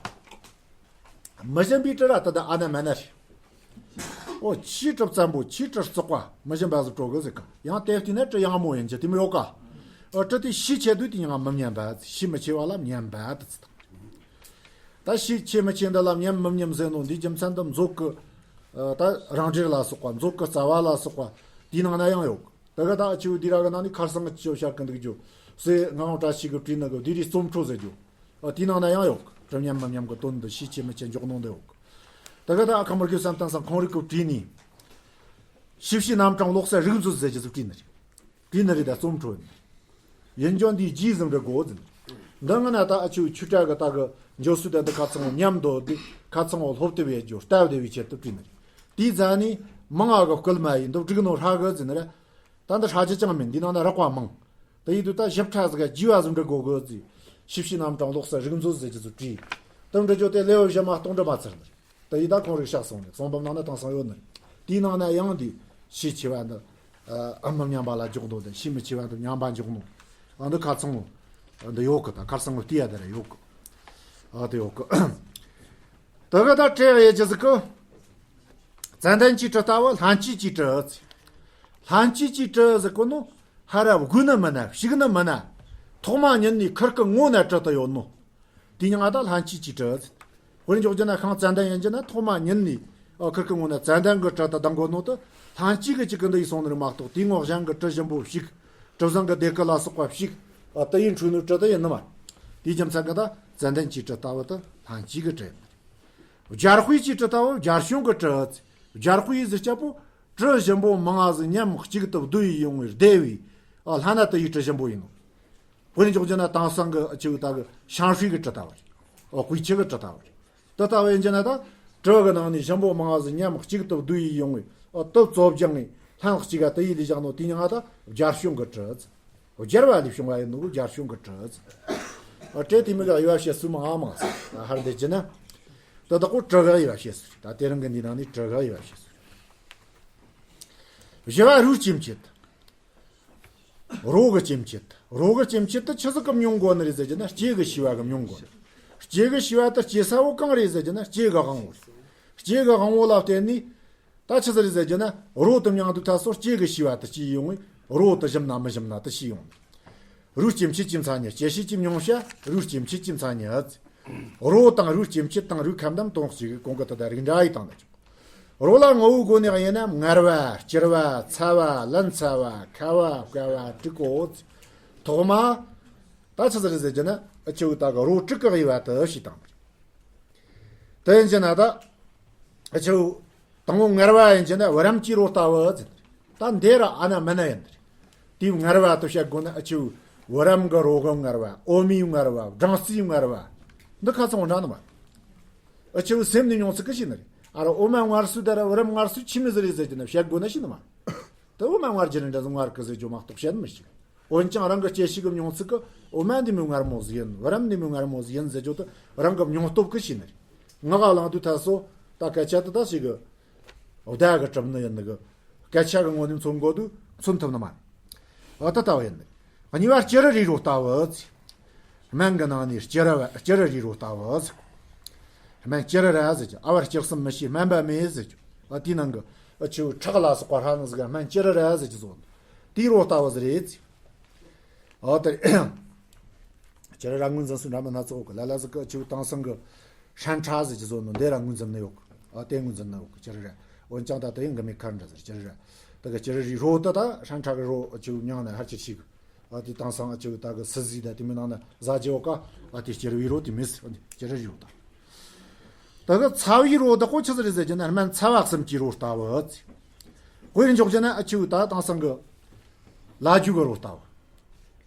མི་ཞིམ་པའི་དྲི་ར་ད་ད་ཨ་ན་མ་ན་རེད། ཨོ་ཆེས་དྲི་བཙན་པོ་ཆེས་དྲི་བཙོག་པ་མི་ཞིམ་པ་ཟིག་སྤྲོ་གི་ཟེར་གི། ཡང་དེ་བལྟས་ན་དྲི་ཡང་མོ་ཡིན་གྱི་དེ་མོ་ཡོད་ག། ཨོ་དྲི་དེ་ཤས་ཆེ་དུས་དེ་ཡང་མི་མཉམ་པ། ཤས་མི་ཆེ་བ་ལ་མཉམ་པ་དེ་ཚིག་དང་། ད་ཤས་ཆེ་མི་ཆེ་འདི་ལ་མཉམ་མི་མཉམ་ཟེར་ནོ་འདི་རྒྱུ་མཚན་འདི་མཛོད་གི། ད་རང་འགྲེལ་ལ་སོགས་པ་མཛོད་གི་རྩ་བ་ལ་སོགས་པ་དེའི་ནང་ན་ཡང་ཡོད་གི། དེ་ག་ད་ཨ་ཆུ་དེ་ར་གི་ནང་ནས་ཁར་སང་གི་ཆོ་བཤད་གི་འདུག་རྒྱུ། སེ་ངག་དབང་བཀྲ་ཤིས་ཀྱིས་བྲིས་ནི་གི་བདེ་རིའི་རྩོམ་འཕྲོ་ཟེར་རྒྱུ། ཨ་དེའི་ནང་ན་ཡང་ཡོད་གི། དྲི་མཉམ་མི་མཉམ་གི་དོན་འདི་ཤས་ཆེ་མི་ཆེ་འཇོག་ནོ་འདི་ཡོད་གི། དེ་ག་ད་ཨ་ཁ་མར་གི་བསམ་གཏན་སང་ཁོང་རིག་གིས་བྲིས་ནི། ཞིབ་བཤེར་རྣམ་གྲངས་ཀློག་ས་རིག་མཛོད་ཟེར་རྒྱུ་ཟིག་བྲིས་ནི་རེད། བྲིས་ནི་རེད་ད་རྩོམ་འཕྲོ་ནི། ཡིན་ཀྱང་འདིའི་རྗེས་ཟིན་འདྲ་དགོས་ཟིན། འདི་ང་ན་ད་ཨ་ཆུ་ཆུ་ཏྲ་གི་ད་གི་འཇོ་སུ་ད་འདི་ཁ་ཚང་བོ་མཉམ་དུ་འདི་ཁ་ཚང་བོ་སློབ་དེབ་ཡེ་རྒྱུ་ལྟ་བདེ་བའི་ཆེད་དུ་བྲིས་ནི་རེད། དེའི་རྫ་ནི་མང་ང་གི་བསྐུལ་མ་ཡིན་འདི་བསྒྲིགས་ནོ་ཧྲ་གི་ཟིན་རེད། ད་འདི་ཧྲ་རྒྱུ་ཅང་མིན། འདི་ནང་ན་རགས་པ་མང་། དེ་ཡིན་དུས་ད་ཞིབ་ཕྲ་ཟིག་ག་རྒྱས་པ་ཟིག་འབྲི་དགོས་གི་ཟིག་ཞིབ་བཤེར་རྣམ་གྲངས་ཀློག་ས་རིག་མཛོད་ཟེར་གྱི་ཟིག་བྲིས། དེ་འབྲི་རྒྱུ་དེ་ལེའུ་བཞི་མ་གཏོགས་འབྲི་མ་ཚར་ནི་རེད། དེ་ཡིན་ད་ཁོང་རིག་བཞག་སོང་ནས་གསུང་འབུམ་ནང་ན་དེང་སང་ཡོད་ནི་རེད། དེའི་ནང་ན་ཡང་འདི་ཤས་ཆེ་བ་འདི་ཨ་མི་མཉམ་པ་ལ་འཇོག་ནོ་དེ། ཤས་མི་ཆེ་བ་འདི་མཉམ་པ་འཇོག་ནོ། ཨ་འདི་ཁ་ཚང་འདི་ཡོད་གི། ད་ཁར་སང་བལྟས་ཡ་དེ་ར་ཡོད་གི། ཨ་དེ་ཡོད་གི། དེ་ག་ད་དྲི་ཡེ་རྒྱུ་ཟིག་གི། ཙན་དན་གྱི་དྲི་ལྟ་བུ་ལྷན་སྐྱེས་ཀྱི་དྲི་ཟེར། ལྷན་སྐྱེས་ཀྱི་དྲི་ཟེར་གོ་ནོ། ཧ་ར་དགོས་ནི་མིན་ན་ཞིག་ནི་མིན་ན། ཐོག་མ་ཉིད་ནས་ཁུར་གི་ངོ་ན་དྲི་དེ་ཡོད་ནོ། དེ་མྱིང་ང་ད་ལྷན་སྐྱེས་ཀྱི་དྲི་ཟེར། དཔེར་འཇོག་རྒྱུ་ན་ཤིང་ཙན་དན་ཡིན་རྒྱུ་ན་ཐོག་མ་ཉིད་ནས་ཨ་ཁུར་གི་ངོ་ན་ཙན་དན་གི་དྲི་དེ་ལྡང་གོ་ནོ་དེ་ལྷན་སྐྱེས་ཀྱི་གཅིག་གི་འདི་ཡིས་སོང་ནི་རེད་མ་གཏོགས་དེའི་ངོ་གཞན་གི་དྲི་ཞིམ་པོ་ཞིག་དྲི་བཟང་གི་སྡེར་ཁ་ལ་སོགས་པ་ཞིག་ཨ་དེ་ཡིས་འཁྲུལ་ནོ་དྲི་དེ་ཡིན་ནི་མ་རེད། དེའི་རྒྱུ་མཚན་གི་ད་ཙན་དན་གྱི་དྲི་ལྟ་བུ་དེ་ལྷན་སྐྱེས་ཀྱི་དྲི་ཡིན་ནི་རེད། སྦྱར་དཔེ་གྱི་དྲི་ལྟ་བུ་སྦྱར་བྱུང་གི་དྲི། སྦྱར་དཔེ་ཟེར་སྐྱ་པོ། དྲི་ཞིམ་པོ་མང་ང་ཟིག་མཉམ་གཅིག་ཏུ་བསྡུ་ཡི་ཡོང་བའི་སྡེ་བའི། ཨ་ལྷ་ན་དེ་ཡི་དྲི་ཞིམ་པོ་ཡིན་ནོ། དཔེར་འཇོག་རྒྱུ་ན་དེང་སང་གི་ཨ་ཆུ་ད་གི་ཤིང་ཧྲུལ་གི་དྲི་ལྟ་བུ་རེད། ཨ་དཔེ་ཆུ་གི་དྲི་ལྟ་བུ་རེད། དེ་ལྟ་བུ་ཡིན་རྒྱུ་ན་ད་དྲི་གི་ནང་ནས་ཞིམ་པོ་མང་ང་ཟིག་མཉམ་གཅིག་ཏུ་བསྡུ་ཡི་ཡོང་བའི། ཨ་དེ་བཙོ་སྦྱང་ངས་ལྷན་གཅིག་ག་དེ་ཡི་ལས་བཞག་ནོ་དེ་མྱིང་ང་ད་སྦྱར་བྱུང་གི་དྲི། སྦྱར་བ་ལས་བྱུང་བ་ཡིན་ནོ་གི་སྦྱར་བྱུང་གི་དྲི་ཟེར། ཨ་དྲི་དེ་མོ་གི་དབྱེ་བ་བྱེད་སྲོལ་མང་ང་མང་ཟེར། ཧར་འདི་བྱས་ན། དེ་དག་པོ་དྲི་གི་དབྱེ་བ་བྱེད་སྲོལ་རེད། ད་དེ་རིང་གི་འདི་ནང་ནས་དྲི་གི་དབྱེ་བ་བྱེད་སྲོལ་རེད། བཞི་པ་རོའི་སྐྱེ་མཆེད། རོ་གི་སྐྱེ་མཆེད། རོ་གི་སྐྱེ་མཆེད་དེ་ཆི་ཟིག་གི་མྱོང་དགོས་ནི་རེད་ཟེར་རྒྱུ་ན་ལྕེ་གི་ཤེས་པ་གི་མྱོང་དགོས་ནི། ལྕེ་གི་ཤེས་པ་དེ་སྐྱེ་ས་བོ་གང་རེད་ཟེར་རྒྱུ་ན་ལྕེ་གི་དབང་བོ་རེད། ལྕེ་གི་དབང་བོ་ལ་བརྟེན་ནས། ད་ཆི་ཟིག་རེད་ཟེར་རྒྱུ་ན་རོ་དེ་མྱང་དུས་ད་སོ་ལྕེ་གི་ཤེས་པ་དེ་སྐྱེས་ཡོང་བས་རོ་དེ་ཞིམ་ན་མི་ཞིམ་ན་དེ་ཤེས་ཡོང་། རོའི་སྐྱེ་མཆེད་ཀྱི་མཚན་ཉིད། ལྕེ་ཤེས་ཀྱི་མྱོང་བྱ་རོའི་སྐྱེ་མཆེད་ཀྱི་མཚན་ཉིད། རོ་དང་རོའི་སྐྱེ་མཆེད་དང་རོའི་ཁམས་རྣམས་དོན་གཅིག་གི་གོང་གི་དེ་དག་རིགས་འདྲ་ཡི་དང་ལ་ཆོག་རོ་ལ་ངོ་བོའི་སྒོ་ནས་ཡིན་ན་མངར་བ། སྐྱུར་བ། ཚ་བ། ལན་ཚ་བ། ཁ་བ། བསྐ་བ། དྲུག་གོ། ཐོག་མ། ད་ཆི་ཟིག་རེད་ཟེར་རྒྱུ་ན་ཨ་ཆུ་ད་གི་རོ་དྲུག་གི་དབྱེ་བ་དུ་ཞིག་དང་། དེ་ཡིན་རྒྱུ་ན་ད་ཨ་ཆུ་དང་པོ་མངར་བ་ཡིན་རྒྱུ་ན་བུ་རམ་གྱི་རོ་ལྟ་བུ་ཟེར། ད་འདི་ར་ཨ་ན་མ་ན་ཡིན། དེའི་མངར་བ་དུ་བཤད་དགོས་ན་ཨ་ཆུ་བུ་རམ་གི་རོ་གི་མངར་བ། འོ་མའི་མངར་བ། སྦྲང་རྩིའི་མངར་བ། འདི་ཁ་ཚང་འདྲ་ནི་མ། ཨ་ཆུ་སེམས་ནི་མྱོང་ཚིག་གི་ཞིག་ནི་རེད། ཨ་ར་འོ་མ་མངར་སུ་དེ་ར་བུ་རམ་མངར་སུ་ཆི་མི་ཟིག་རེད་ཟེར་རྒྱུ་ན་བཤད་དགོས་ན་ཞིག་ནི་མ། ད་འོ་མ་མངར་རྒྱུ་ནི་འདྲ་ཟིག་མངར་གི་ཟེར་རྒྱུ་མ་གཏོགས་བཤད་ནི་མི་ཞིག་འོན་ཀྱང་རང་གི་སྐྱེ་ཤི་གི་མྱོང་ཚིག་གི་འོ་མ་འདི་མོ་མངར་མོ་ཟིག་ཡིན། བུ་རམ་འདི་མོ་མངར་མོ་ཟིག་ཡིན་ཟེར་རྒྱུ་དེ་རང་གི་མྱོང་སྟོབས་ཀྱིས་ཤེས་ནི་རེད། ངག་ག་བླངས་དུས་ད་སོ་ད་སྐད་ཆ་དེ་ད་ཞིག་གི་བརྡ་གི་གྲུབ་ནི་ཡིན་ནི་གི། སྐད་ཆ་གི་ངོ་ནས་མཚོན་དགོས་དུས་མཚོན་ཐུབ་ནི་མ་རེད། འོ་ད་ལྟ་བུ་ཡིན་ནི། གཉིས་པ་སྐྱུ་རུ་རིའི་རོ་ལྟ་བུ་ཟེར། སྨན་གི་ནང་ནས་སྐྱུ་རུ་བ་སྐྱུ་རུ་རིའི་རོ་ལྟ་བུ་ཟེར། སྨན་སྐྱུ་རུ་ར་ཟེར་རྒྱུ། ཨ་བར་སྐྱུར་གསུམ་མི་ཤེས་སྨན་པ་མེད་ཟེར་རྒྱུ། ཨ་དེའི་ནང་གི་ཨ་ཆུ་ཁྲག་ལ་སོགས་པ་ཧྲ་ནི་ཟིག་སྨན་སྐྱུ་རུ་ར་ཟེར་རྒྱུ་ཟོ། དེའི་རོ་ལྟ་བུ་ཟིག་རེད་ཟེར། ཨོ་དེ་རེད། སྐྱུ་རུ་ར་ངོས་འཛིན་སུ་འདྲ་མི་སྣ་ཚོགས་གི་ལ་ལ་ཟིག་གི་ཨ་ཆུ་དེང་སང་གི་ཧྲན་ཁྲག་ཟེར་རྒྱུ་ཟོ་ནོ་འདི་ར་ངོས་འཛིན་ནི་ཡོད་གི། ཨོ་དེ་ངོས་འཛིན་ནི་ཡོད་གི་སྐྱུ་རུ་ར། འོན་ཀྱང་ད་དེ་ཡང་གི་མེད་ཁར་འདྲ་ཟེར་སྐྱུ་རུ་ར། དེ་གི་སྐྱུ་རུ་རིའི་རོ་དེ་ད་ཧྲན་ཁྲག་གི་རོ་ཨ་ཆུ་མྱང་ནི་ཧར་ཅིག་ཤེས་གི། ཨ་དེ་དེང་སང་ཨ་ཆུ་ད་གི་སི་ཟི་ད་དེ་མི་ནང་ན་ཟ་རྒྱུ་ཡོད་ཀ། ཨ་དེ་སྐྱུ་རུ་བའི་རོ་དེ་མེད་ཟེར། ཨ་དེ་སྐྱུ་རུ་རིའི་རོ་ད། ད་གི་ཚ་བའི་རོ་དེ་ཁོ་ཆི་ཟིག་རེད་ཟེར་རྒྱུ་ན་སྨན་ཚ་བ་གསུམ་གྱི་རོ་ལྟ་བུ་ཟེར། དཔེར་འཇོག་རྒྱུ་ན་ཨ་ཆུ་ད་དེང་སང་གི་ལ་རྒྱུ་གི་རོ་ལྟ་བུ།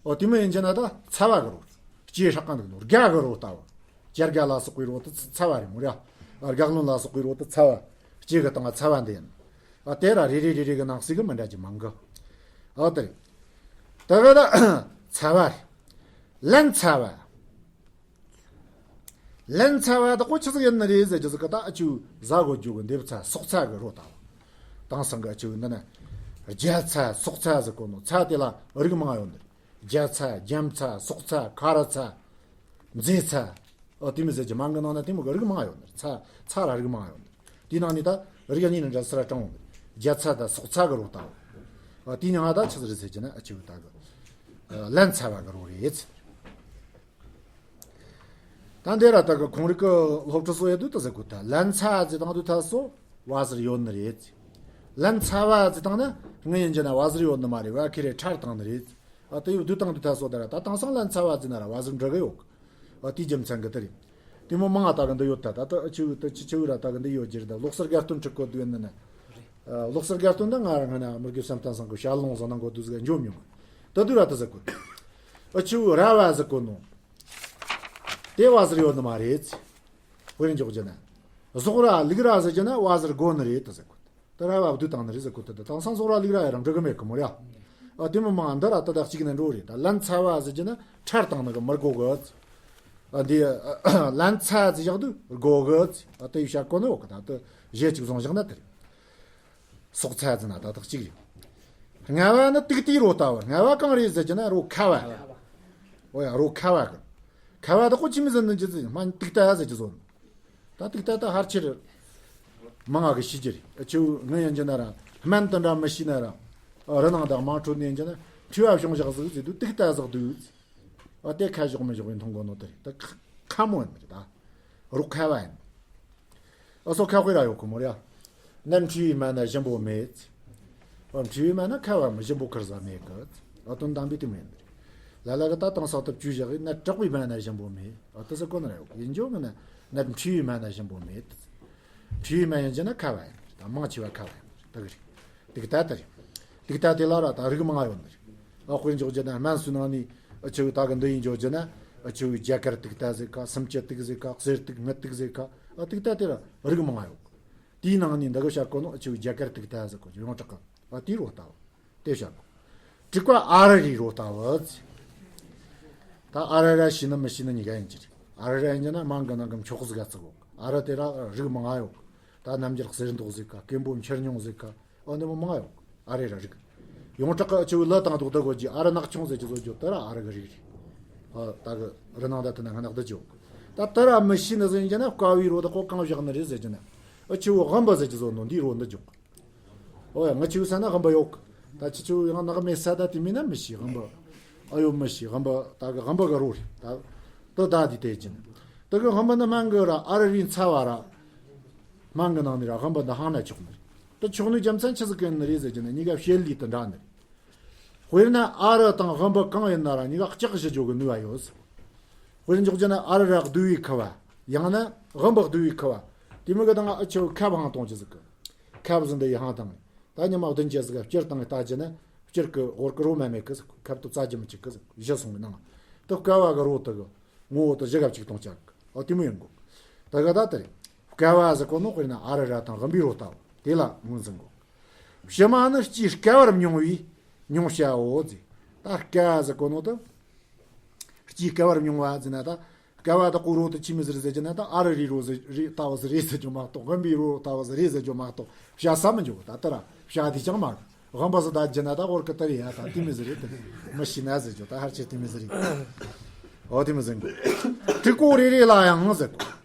ཨོ་དེ་མོ་ཡིན་རྒྱུ་ན་ད་ཚ་བ་གི་རོ། ལྕེ་ཧྲག་ག་འདུག་ནོ་རྒྱ་གི་རོ་ལྟ་བུ། སྐྱེ་རྒ་ལ་སོགས་པའི་རོ་དེ་ཚ་བ་རེད་མོ་ར། རྒྱ་ལོན་ལ་སོགས་པའི་རོ་དེ་ཚ་བ། ལྕེ་གི་སྟེང་ཚ་བ་འདི་ཡིན། ཨ་དེ་ར་རེ་རེ་རེ་རེ་གི་ནང་གསེས་གི་མི་འདྲ་གི་མང་གི། ཨ་དེ་རེད། ད་གི་ད་ཚ་བ་རེད། ལན་ཚ་བ། ལན་ཚ་བ་དེ་ཁོ་ཆི་ཟིག་ཡིན་ནི་རེད་ཟེར་རྒྱུ་ཟིག་གི་ད་ཨ་ཆུ་ཟ་གོ་རྒྱུ་གི་འདེབས་ཚ་སོག་ཚ་གི་རོ་ལྟ་བུ། དེང་སང་གི་ཨ་ཆུ་འདི་ན་རྒྱ་ཚ་སོག་ཚ་ཟེར་གོ་ནོ་ཚ་དེ་ལ་རིགས་མང་ཡོད་ནི་རེད། རྒྱ་ཚ། རྒྱམ་ཚ། སོག་ཚ། ཁ་རུ་ཚ། མཛེ་ཚ། ཨོ་དེ་མོ་ཟེར་གྱི་མང་གི་ནང་ན་དེ་མོ་གི་རིགས་མང་ཡོད་ནི་རེད། ཚ་ཚ་ལ་རིགས་མང་ཡོད་ནི་རེད། དེའི་ནང་ནས་ད་རིགས་གཉིས་ནི་འདྲ་སི་ར་དྲང་བོ་ནི་རེད། རྒྱ་ཚ་དང་སོག་ཚ་གི་རོ་ལྟ་བུ། ཨོ་དེའི་ནང་ད་ཆི་ཟིག་རེད་ཟེར་གྱི་ན་ཨ་ཆུ་ད་གི་ལན་ཚ་བ་གི་རོ་རེད། ད་འདི་ར་ད་གི་ཁོང་རིགས་ཀྱི་སློབ་ཁྲིད་སོ་ཡ་དུ་ད་ཟེར་གོ་ད་ལན་ཚ་ཟེར་དང་དུ་ད་སོ་བ་ཟེར་ཡོད་ནི་རེད། ལན་ཚ་བ་ཟེར་དང་ན་ངི་ཡིན་གྱི་ན་བ་ཟེར་ཡོད་ནི་མ་རེད། བ་ཁེ་རེ་ཁྲར་དང་ནི་རེད། ཨ་དེ་ཡོད་དུ་དང་དུ་ད་སོ་ད་ར་ད་དེང་སང་ལན་ཚ་བ་ཟེར་ན་ར་བ་ཟེར་འདྲ་གི་ཡོད། ཨ་དེའི་རྒྱུ་མཚན་གི་དེ་རེད། དེ་མོ་མང་ང་ད་གི་འདི་ཡོད་ད་ད་ད་ཆི་བུ་ད་ཆི་ཆི་བུ་ར་ད་གི་འདི་ཡོད་ཀྱི་རེད། ད་ལོག་སར་དགའ་སྟོན་ཁྲིད་གོ་དུ་ཡིན་ནི་ན། ཨ་ལོག་སར་དགའ་སྟོན་ད་ང་རང་ང་ན་མི་དགེ་བསམ་གཏན་སང་གི་ཞལ་ལུང་བཟང་ན་གོ་དུ་ཟིག་འཇོམས་མྱོང་། ད་དུ་ར་ད་ཟེར་གོ། ཨ་ཆི་བུ་ར་བ་ཟེར་གོ་ནོ། དེ་བ་ཟེར་ཡོད་ནི་མ་རེད། དཔེར་འཇོག་རྒྱུ་ན། ཟོག་ར་ལུག་ར་ཟེར་རྒྱུ་ན་བ་ཟེར་དགོ་ནི་རེད་ད་ཟེར་གོ། ད་ར་བ་བསྡུ་བཏང་ནི་རེད་ཟེར་གོ། ད་ད་དེང་སང་ཟོག་ར་ལུག་ར་ཡ་རང་འགྲིག་གི་མེད་གི་མོ་ར། ཨ་དེ་མོ་མང་འདི་ར་ད་ད་གཅིག་ནས་འགྲོ་རེད། ད་ལན་ཚ་བ་ཟེར་རྒྱུ་ན་ཁྲར་བཏང་ནི་གི་མི་དགོ་གི། ཨ་འདི་ལན་ཚ་ཟེར་བཞག་དུས་དགོ་གི། ཨ་དེ་ཡི་བཤད་གོ་ནི་འོ་གི་ད་ད་གཞས་གཅིག་བཟུང་བཞག་ན་དེ་རེད། སོག་ཚ་ཟེར་ན་ད་ད་གཅིག་རེད། ལྔ་བ་ནི་ཏིག་ཏིག་རོ་ལྟ་བུ། ལྔ་བ་གང་རེད་ཟེར་རྒྱུ་ན་རོ་ཁ་བ། ཨོ་ཡ་རོ་ཁ་བ་གི། ཁ་བ་ད་ཁོ་ཆི་མི་ཟེར་ནི་ཇི་ཟེར་མ་ཏིག་ཏ་ཟེར་རྒྱུ་ཟོ་ནི། ད་ཏིག་ཏ་ད་ཧར་ཆེར་མང་ང་གི་ཤི་རྒྱུ་རེད། ཨ་ཆུ་ངི་ཡིན་རྒྱུ་ན་ར་སྨན་དེ་འདྲ་མི་ཤེས་ན་ར། རི་ནང་དང་དམངས་ཁྲོད་ནས་ཡིན་རྒྱུ་ན་མཁྲིས་པ་བྱུང་བཞག་ཟིག་ཟེར་དུས་ཏིག་ཏ་ཟག་དུས། ཨ་དེ་ཁ་ཞོག་མི་ཞོག་ཡིན་མཐོང་གོ་ནོ་དེ་རེད། ད་ཁ་ཁ་མོ་ཡིན་རེད་ད། རོ་ཁ་བ་ཡིན། ཨ་སོ་ཁ་དཔེ་ར་ཡོད་གི་མོ་ར། ནད་མཁྲིས་པའི་སྨན་ན་ཞིམ་པོ་མེད། ཨ་མཁྲིས་པའི་སྨན་ན་ཁ་བ་མི་ཞིམ་པོ་ཁུར་ཟ་མེད་གི། ཨ་དོན་དམ་པའི་དེ་མེད། ལ་ལ་གི་ད་དང་ས་ཐབས་བཅུ་བཞག་གི་ནད་དྲག་པའི་སྨན་ན་ཞིམ་པོ་མེད། ཨ་དེ་ཟེར་གོ་ནི་ར་ཡོད་གི། ཡིན་རྒྱུ་ངི་ན་ནད་མཁྲིས་པའི་སྨན་ན་ཞིམ་པོ་མེད། མཁྲིས་པའི་སྨན་ཡིན་རྒྱུ་ན་ཁ་བ་ཡིན། ད་མང་ཆེ་བ་ཁ་བ་ཡིན། ད་གི་རེད། ཏིག་ཏ་དེ་རེད། ཏིག་ཏ་དེ་ལ་ར་ད་རིགས་མང་ཡོད་ནི་རེད། ཨ་དཔེར་འཇོག་རྒྱུ་ན་སྨན་སུ་ནང་ནས་ཨ་ཆུ་ད་གི་འདི་ཡིན་འཇོག་རྒྱུ་ན་ཨ་ཆུ་རྒྱ་གར་ཏིག་ཏ་ཟེར་ག། སུམ་ཅུ་ཏིག་ཟེར་ག། གསེར་ཏིག་མི་ཏིག་ཟེར་ག། ཨ་ཏིག་ཏ་དེ་ར་རིགས་མང་ཡོད། དེའི་ནང་ནས་འདི་གི་བཤད་གོ་ནོ་ཨ་ཆུ་རྒྱ་གར་ཏིག་ཏ་ཟེར་གོ་ཡོངས་གྲགས་གི། ཨ་དེའི་རོ་ལྟ་བུ། དེ་བཤད་གོ། དྲུག་པ་ཨ་རུ་རའི་རོ་ལྟ་བུ། ད་ཨ་རུ་ར་ཤེས་ནི་མི་ཤེས་ནི་གཉིས་ཀ་ཡིན་གྱི་རེད། ཨ་རུ་ར་ཡིན་རྒྱུ་ན་མང་གི་ནང་གི་མཆོག་ཟིག་ག་བརྩི་གོ། ཨ་རུ་དེ་ར་རིགས་མང་ཡོད། ད་རྣམ་རྒྱལ་གསེར་མདོག་ཟེར་ག། སྐེམ་པོ་མཆུར་སྙུང་ཟེར་ག། ཨ་འདི་མོ་མང་ཡོད། ཨ་རུ་ར་རིགས། ཡོངས་གྲགས་ཀྱི་ཨ་ཆུ་ལ་དང་དུག་ད་གོ་ཅི་ཨ་རུ་ནག་ཆུང་ཟེར་གྱི་བཟོ་རྒྱུ་དེ་ར་ཨ་རུ་གི་རིགས་རེད། ཨ་ད་གི་རི་ནང་ད་དེ་ན་ང་ནག་ད་ཅི་ཡོད། ད་དེ་ར་མི་ཤེས་ནི་ཟེར་རྒྱུ་ན་བསྐ་བའི་རོ་ད་ཁོ་གང་བཞག་ནི་རེད་ཟེར་རྒྱུ་ན། ཨ་ཆུ་བོ་དབང་པོ་ཟེར་གྱི་བཟོ་ནོ་འདིའི་རོ་འདི་འཇོག། ཨོ་ཡ་ང་ཆུ་ས་ན་དབང་པོ་ཡོད། ད་ཆུ་ཆུ་ཡང་ནག་མེད་ས་ད་དེ་མིན་ན་མི་ཤེས་དབང་པོ། ཨ་ཡོད་མི་ཤེས་དབང་པོ་ད་གི་དབང་པོ་གི་རོ་རེད་ད། ད་ད་དེ་དེ་ཅི་ན། ད་གི་དབང་པོ་ནི་སྨན་གི་ར་ཨ་རུ་རའི་ཚ་བ་ར། སྨན་གྱི་ནང་ནས་ར་དབེན་པ་འདི་སྤངས་ན་ཆོག་ནི་རེད། དེ་ཆོག་ནི་རྒྱུ་མཚན་ཆི་ཟིག་གི་ནི་རེད་ཟེར་གྱི་ན། གཉིས་ཀ་བྱེད་ལས་དེ་འདྲ་ནི་རེད། དཔེར་ན་ཨ་རུ་དང་དབེན་པ་གང་ཡིན་ན་ར་གཉིས་ཀ་ལྕགས་བཞུ་རྒྱུ་གི་ནུས་པ་ཡོད་ཟེར། དཔེར་འཇོག་རྒྱུ་ན་ཨ་རུ་ར་བསྡུ་བའི་ཁུ་བ། ཡང་ན་དབེན་པ་བསྡུ་བའི་ཁུ་བ། དེ་མོ་གི་དང་ཨ་ཆུ་ཁབ་བང་གཏོང་རྒྱུ་ཟིག་གི། ཁབ་ཟིག་འདི་ཡི་བང་དང་། ད་ཉི་མ་བདུན་བརྒྱད་ཟིག་ག་སྤྱིར་བཏང་ལྟ་རྒྱུ་ན་སྤྱིར་གི་ཧོར་གི་རོ་མ་མེད་གི་ཟིག། ཁབ་ཏུ་རྩ་རྒྱུ་མི་གཅིག་གི་ཟིག། བཞུ་སོང་གི་ནང་དུ་བསྐལ་བ་གི་རོ་དུ་གི། ངོ་བོ་དུ་བཞུ་ག་གཅིག་གཏོང་བྱ་གི། ཨོ་དེ་མོ་ཡིན་གོ། ད་ག་ད་དེ་རེད། བསྐལ་བ་ཟེར་གོ་ནོ་དཔེར་ན་ཨ་རུ་ར་དང་དབེན་པའི་རོ་ལྟ་བུ་དེ་ལ་ངོས་འཛིན་གོ། ཕྱི་མ་ནི་སྐྱེས་བསྐལ་བར་མྱོང་བའི་མྱོང་བྱའོ་ཟེར། ད་བསྐལ་བ་ཟེར་གོ་ནོ་དུ། སྐྱེས་བསྐལ་བར་མྱོང་བ་ཟེར་ན་ད། བསྐལ་བ་དེ་གོ་རོ་དེ་ཆི་མོ་ཟིག་རེད་ཟེར་གྱི་ན་ད། ཨ་རུ་རའི་རོ་ཟེར་རེད་ལྟ་བུ་ཟིག་རེད་ཟེར་རྒྱུ་མ་གཏོགས། དབེན་པའི་རོ་ལྟ་བུ་ཟིག་རེད་ཟེར་རྒྱུ་མ་གཏོགས། བྱ་ས་མི་འཇོག་གི། ད་ལྟ་ར་བྱ་དེ་ཅང་མ་གི། དབེན་པ་ཟིག་ད་རྒྱུ་ན་ད་ཧོར་གི་དེ་རེད་ཡ། ད་དེ་མོ་ཟིག་རེད་དེ། མི་ཤེས་ན་ཟེར་རྒྱུ་ད་ཧར་ཆེ་དེ་མོ་ཟིག་རེད། ཨོ་དེ་མོ་ཟིག་གི། དྲུག་པོ་རེ་རེ་ལ་ཡང་ཟེར་གོ།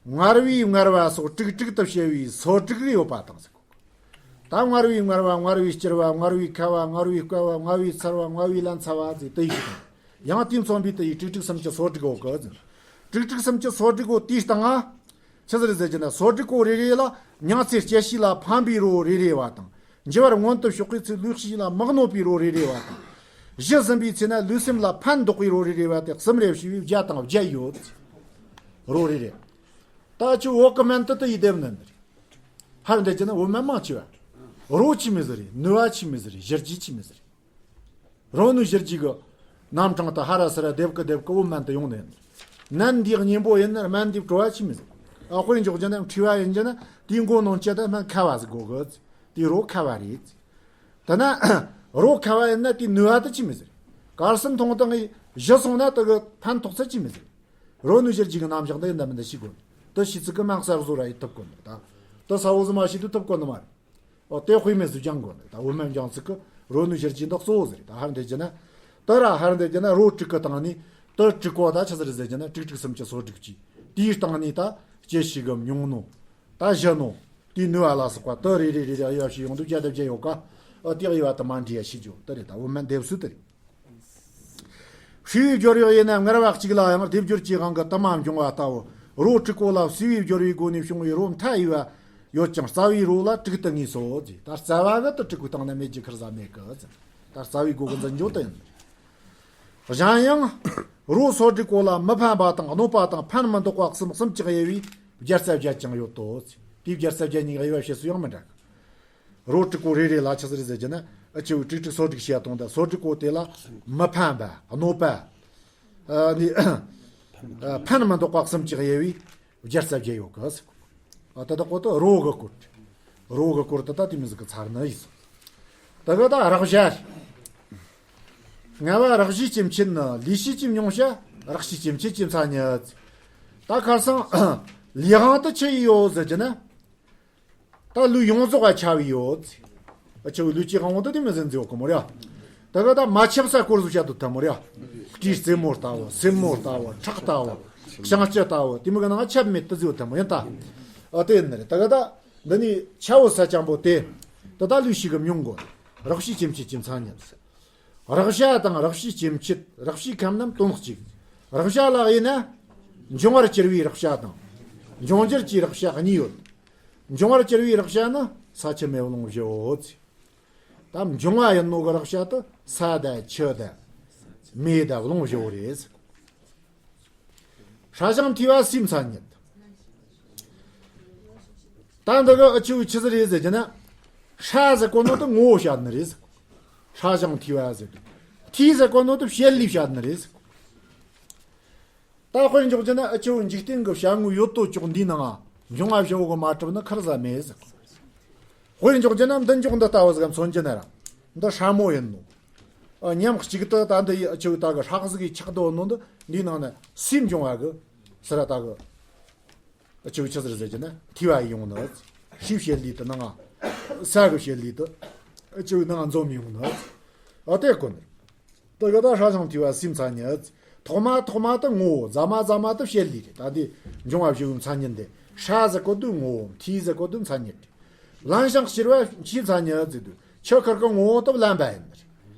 མངར་བས་མངར་བ་སོགས་དྲུག་དྲུག་ཏུ་བྱས་པའི་སོ་དྲུག་རེ་ཡོད་པ་དང་ཟེར་གོ། ད་མངར་བའི་མངར་བ། མངར་བའི་སྐྱུར་བ། མངར་བའི་ཁ་བ། མངར་བའི་བསྐལ་བ། མངར་བའི་ཚར་བ། མངར་བའི་ལན་ཚྭ་བ་ཟེར་དེ་ཡི་ཞིག་དང་། ཡང་དེ་མཚོན་པའི་དེ་ཡི་དྲུག་དྲུག་སུམ་ཅུ་སོ་དྲུག་གོ་གི་ཟེར། དྲུག་དྲུག་སུམ་ཅུ་སོ་དྲུག་གོ་དེའི་སྟེང་ང་། ཆི་ཟིག་རེད་ཟེར་གྱི་ན། སོ་དྲུག་གོ་རེ་རེ་ལ་མྱང་ཚེ་སྐྱེ་ཤི་ལ་ཕན་པའི་རོ་རེ་རེ་བ་དང་། འཇུ་བར་མངོན་དུ་ཕྱོགས་པའི་ཚེ་ལུས་ཤི་ལ་མི་གནོད་པའི་རོ་རེ་རེ་བ་དང་། ཞི་ཟིན་པའི་ཚེ་ན་ལུས་སེམས་ལ་ཕན་འདོགས་པའི་རོ་རེ་རེ་བ་སྟེ་གསུམ་རེ་བྱས་པའི་བརྒྱ་དང་བརྒྱད་ཡོད། རོ་རེ་རེ། ད་ཆུ་འོག་གི་སྨན་དུ་དུ་ཡི་སྡེབ་ནི་འདི་རེད། ཧར་འདེབས་ཀྱི་ན་བོད་སྨན་མང་ཆེ་བ། རོ་ཆི་མོ་ཟིག་རེད། ནུས་པ་ཆི་མོ་ཟིག་རེད། གཞི་རྒྱུ་ཆི་མོ་ཟིག་རེད། རོ་ནུས་གཞི་རྒྱུ་གི་རྣམ་གྲངས་དུ་ཧ་ར་སི་ར་སྡེབ་གི་སྡེབ་གི་བོད་སྨན་དུ་ཡོང་ནི་ཡིན། ནད་འདིའི་གཉེན་པོ་ཡིན་ན་སྨན་འདིའི་བྲོ་བ་ཆི་མོ་ཟིག། ཨ་དཔེ་འཇོག་རྒྱུ་ན་མཁྲིས་པ་ཡིན་རྒྱུ་ན་དེའི་མགོ་ནང་བཅད་ད་སྨན་ཁ་བ་ཟིག་དགོས་གི། དེའི་རོ་ཁ་བ་རེད། ད་ན་རོ་ཁ་བ་ཡིན་ན་དེའི་ནུས་པ་དུ་ཆི་མོ་ཟིག། གར་སོང་ཐོང་དང་ངས་ཞུ་སོང་ན་དུ་གི་ཕན་ཐོགས་ཚད་ཆི་མོ་ཟིག། རོ་ནུས་གཞི་རྒྱུ་གི་རྣམ་གཞག་འདི་ཡིན་ད་མིན་ད་ཤེས་དགོས། དུ་ཤེས་ཚིག་གི་སྨན་གསར་བཟོ་ར་ཡི་ཐུབ་དགོས་ནི་ད། དུ་ས་བོ་ཟི་མ་ཤེས་དུ་ཐུབ་དགོས་ནི་མ་རེད། ཨོ་དེ་དཔེ་མེད་སུ་སྦྱང་དགོས་ནི་ད། བོད་སྨན་སྦྱང་ཚིག་གི་རོ་ནུས་གཞི་རྒྱུ་འདི་གཙོ་བོ་ཟིག་རེད། ད་ཧར་འདེབས་རྒྱུ་ན། དུ་ར་ཧར་འདེབས་རྒྱུ་ན་རོ་དྲུག་གི་སྟེང་ནས་དུ་དྲུག་གོ་ད་ཆི་ཟིག་རེད་ཟེར་རྒྱུ་ན་དྲུག་དྲུག་སུམ་ཅུ་སོ་དྲུག་ཅེས། དེའི་སྟེང་ནས་ད་སྐྱེ་ཤི་གི་མྱོང་ནོ། ད་བཞུ་ནོ། དེའི་ནུས་པ་ལ་སོགས་པ་དུ་རེ་རེ་རེ་རེ་དབྱེ་བ་ཕྱེ་ཡོང་དུས་བརྒྱ་དང་བརྒྱད་ཡོད་ཀ། ཨ་དེ་དབྱེ་བ་དུ་མ་འདྲེས་ཡ་ཤེས་རྒྱུ་དེ་རེད། ད་བོད་སྨན་སྡེབ་སྲོལ་དེ་རེད། བསིལ་བའི་སྦྱོར་བའི་དབྱེ་ན་མངར་བ་གཅིག་ལ་ཡང་སྡེབ་སྦྱོར་གྱི་དབང་གིས་དུ་མ་འབྱུང་བ་ལྟ་བུ། རོ་དྲུག་པོ་ལ་བསིལ་བའི་སྦྱོར་བའི་སྒོ་ནས་བྱུང་བའི་རོ་མཐའ་ཡས་པ་ཡོད་ཀྱང་རྩ་བའི་རོ་ལ་དྲུག་ཏུ་ངེས་སོ་ཟེར། ད་རྩ་བ་གི་དུ་དྲུག་གི་སྟེང་ན་མེད་རྒྱུ་ཁེར་ཟ་མེད་གི་ཟེར། ད་རྩ་བའི་སྒོ་གི་འཛིན་སྦྱོར་དུ་ཡིན། གཞན་ཡང་རོ་སོ་དྲུག་པོ་ལ་མི་ཕན་པ་དང་གནོད་པ་དང་ཕན་མི་འདོགས་པ་གསུམ་གསུམ་གྱིས་དབྱེ་བའི་བརྒྱ་རྩ་བརྒྱད་ཀྱང་ཡོད་དོ། དེའི་བརྒྱ་རྩ་བརྒྱད་གཉིས་ཀྱི་དབྱེ་བ་ཕྱེ་སྲོལ་ཡང་མི་འདྲ། རོ་དྲུག་པོ་རེ་རེ་ལ་ཆི་ཟིག་རེད་ཟེར་རྒྱུ་ན། ཨ་ཆུ་དྲུག་དྲུག་སོ་དྲུག་བྱས་བཏང་ད། སོ་དྲུག་པོ་དེ་ལ་མི་ཕན་པ་གནོད་པ། ཨ་ནི་ཨ་ཕན་མི་འདོགས་པ་གསུམ་གྱིས་དབྱེ་བའི་བརྒྱ་རྩ་བརྒྱད་ཡོད་གི་ཟེར། ཨ་ད་ད་གོ་ད་རོ་གི་སྐོར། རོ་གི་སྐོར་དུ་ད་དེ་མོ་ཟིག་གི་ཚར་ནི་ཡིན། ད་གི་ད་རགས་བྱ། ལྔ་པ་རགས་བྱའི་སྐྱེ་མཆེད་ནི། ལུས་ཤི་གྱི་མྱོང་བྱ། རགས་བྱའི་སྐྱེ་མཆེད་ཀྱི་མཚན་ཉིད། ད་ཁར་སང་ལུས་དབང་དུ་ཆི་ཡོད་ཟེར་རྒྱུ་ན། ད་ལུས་ཡོངས་རྫོགས་ལ་ཁྱབ་ཡོད། ཨ་ཆུ་ལུས་ཀྱི་དབང་པོ་དེ་དེ་མོ་ཟིག་འཛིན་ཡོད་གི་མོ་རེད། ད་གི་ད་མ་ཁྱབ་ས་སྐོར་ཟིག་བཤད་དུ་ཐལ་མོ་རེད། སྤྲེའུ་རྩེ་མོ་ལྟ་བུ། སེན་མོ་ལྟ་བུ། ཁྲག་ལྟ་བུ། བཤང་གཅི་ལྟ་བུ། དེ་མོ་གི་ནང་ཁྱབ་མེད་དུ་ཟིག་ཡོད་ཐལ་མོ་ཡིན་ད། ཨ་དེ་ཡིན་ནི་རེད། ད་གི་ད་འདི་ནི་ཆ་བོ་ས་ཅང་པོ་དེ། ད་ད་ལུས་ཤི་གི་མྱོང་གོ། རགས་བྱའི་སྐྱེ་མཆེད་ཀྱི་མཚན་ཉིད། རགས་བྱ་དང་རགས་བྱའི་སྐྱེ་མཆེད། རགས་བྱའི་ཁམས་རྣམས་དོན་གཅིག། རགས་བྱ་ལ་དབྱེ་ན། འབྱུང་བར་གྱུར་པའི་རགས་བྱ་དང་། འབྱུང་འགྱུར་གྱི་རགས་བྱ་གཉིས་ཡོད། འབྱུང་བར་གྱུར་པའི་རགས་བྱ་ནི་ས་ཆུ་མེ་རླུང་བཞིའོ། ད་འབྱུང་བ་ཡིན་ནོ་གི་རགས་བྱ་དེ་ས་དང་ཆུ་དང་། མེ་དང་རླུང་བཞིའོ་རེད། སྲ་ཞིང་མཐོ་བ་སའི་མཚན་ཉིད། ད་འདི་གི་ཨ་ཆུ་ཆི་ཟིག་རེད་ཟེར་རྒྱུ་ན། སྲ་ཟེར་གོ་ནོ་དེ་ངོ་བོ་བཤད་ནི་རེད། སྲ་ཞིང་མཐོ་བ་ཟེར་དུས། མཐོ་ཟེར་གོ་ནོ་དེ་བྱེད་ལས་བཤད་ནི་རེད། ད་དཔེར་འཇོག་རྒྱུ་ན་ཨ་ཆུ་འཇིག་རྟེན་གི་བྱ་དངོས་ཡོད་དོ་ཅོག་འདིའི་ནང་འབྱུང་བ་བཞི་བོ་གི་མ་གྲུབ་ན་ཁེར་ཟ་མེད་ཟེར། དཔེར་འཇོག་རྒྱུ་ན་འདི་འཇོག་འདི་ལྟ་བུ་ཟིག་མཚོན་རྒྱུ་ན་ར། འདི་སྲ་མོ་ཡིན་ནོ། ཨ་མཉམ་གཅིག་ཏུ་ད་འདི་ཡི་ཨ་ཆུ་ད་གི་སྲ་ཟིག་གི་ཆགས་དོ་ནོ་འདི་འདིའི་ནང་ན་སའི་འབྱུང་བ་གི་སི་ར་ད་གི། ཨ་ཆུ་ཆི་ཟིག་རེད་ཟེར་རྒྱུ་ན་མཐོ་བ་ཡི་ཡོང་ནི། སའི་བྱེད་ལས་དེ་ནང་ང་། ས་གི་བྱེད་ལས་དེ་ཨ་ཆུ་ནང་ང་འཛོམས་ཡོང་ནི། ཨ་དེ་གོ་ནི། དེ་གི་ད་སྲ་ཞིང་མཐོ་བ་སའི་མཚན་ཉིད། ཐོག་མ་ཐོག་མ་དེ་ངོ་བོ། རྫ་མ་རྫ་མ་དེ་བྱེད་ལས་རེད། ད་འདི་འབྱུང་བ་བཞི་བོའི་མཚན་ཉིད་འདི། སྲ་ཟེར་གོ་དུས་ངོ་བོ། མཐོ་ཟེར་གོ་དུས་མཚན་ཉིད་རེད། ལན་ཞིང་སྐྱུར་བ་ཆུའི་མཚན་ཉིད་ཟེར་དུས་ཆུ་ཁེར་གི་ངོ་བོ་དེ་བརླན་པ་ཡིན་ནི་རེད།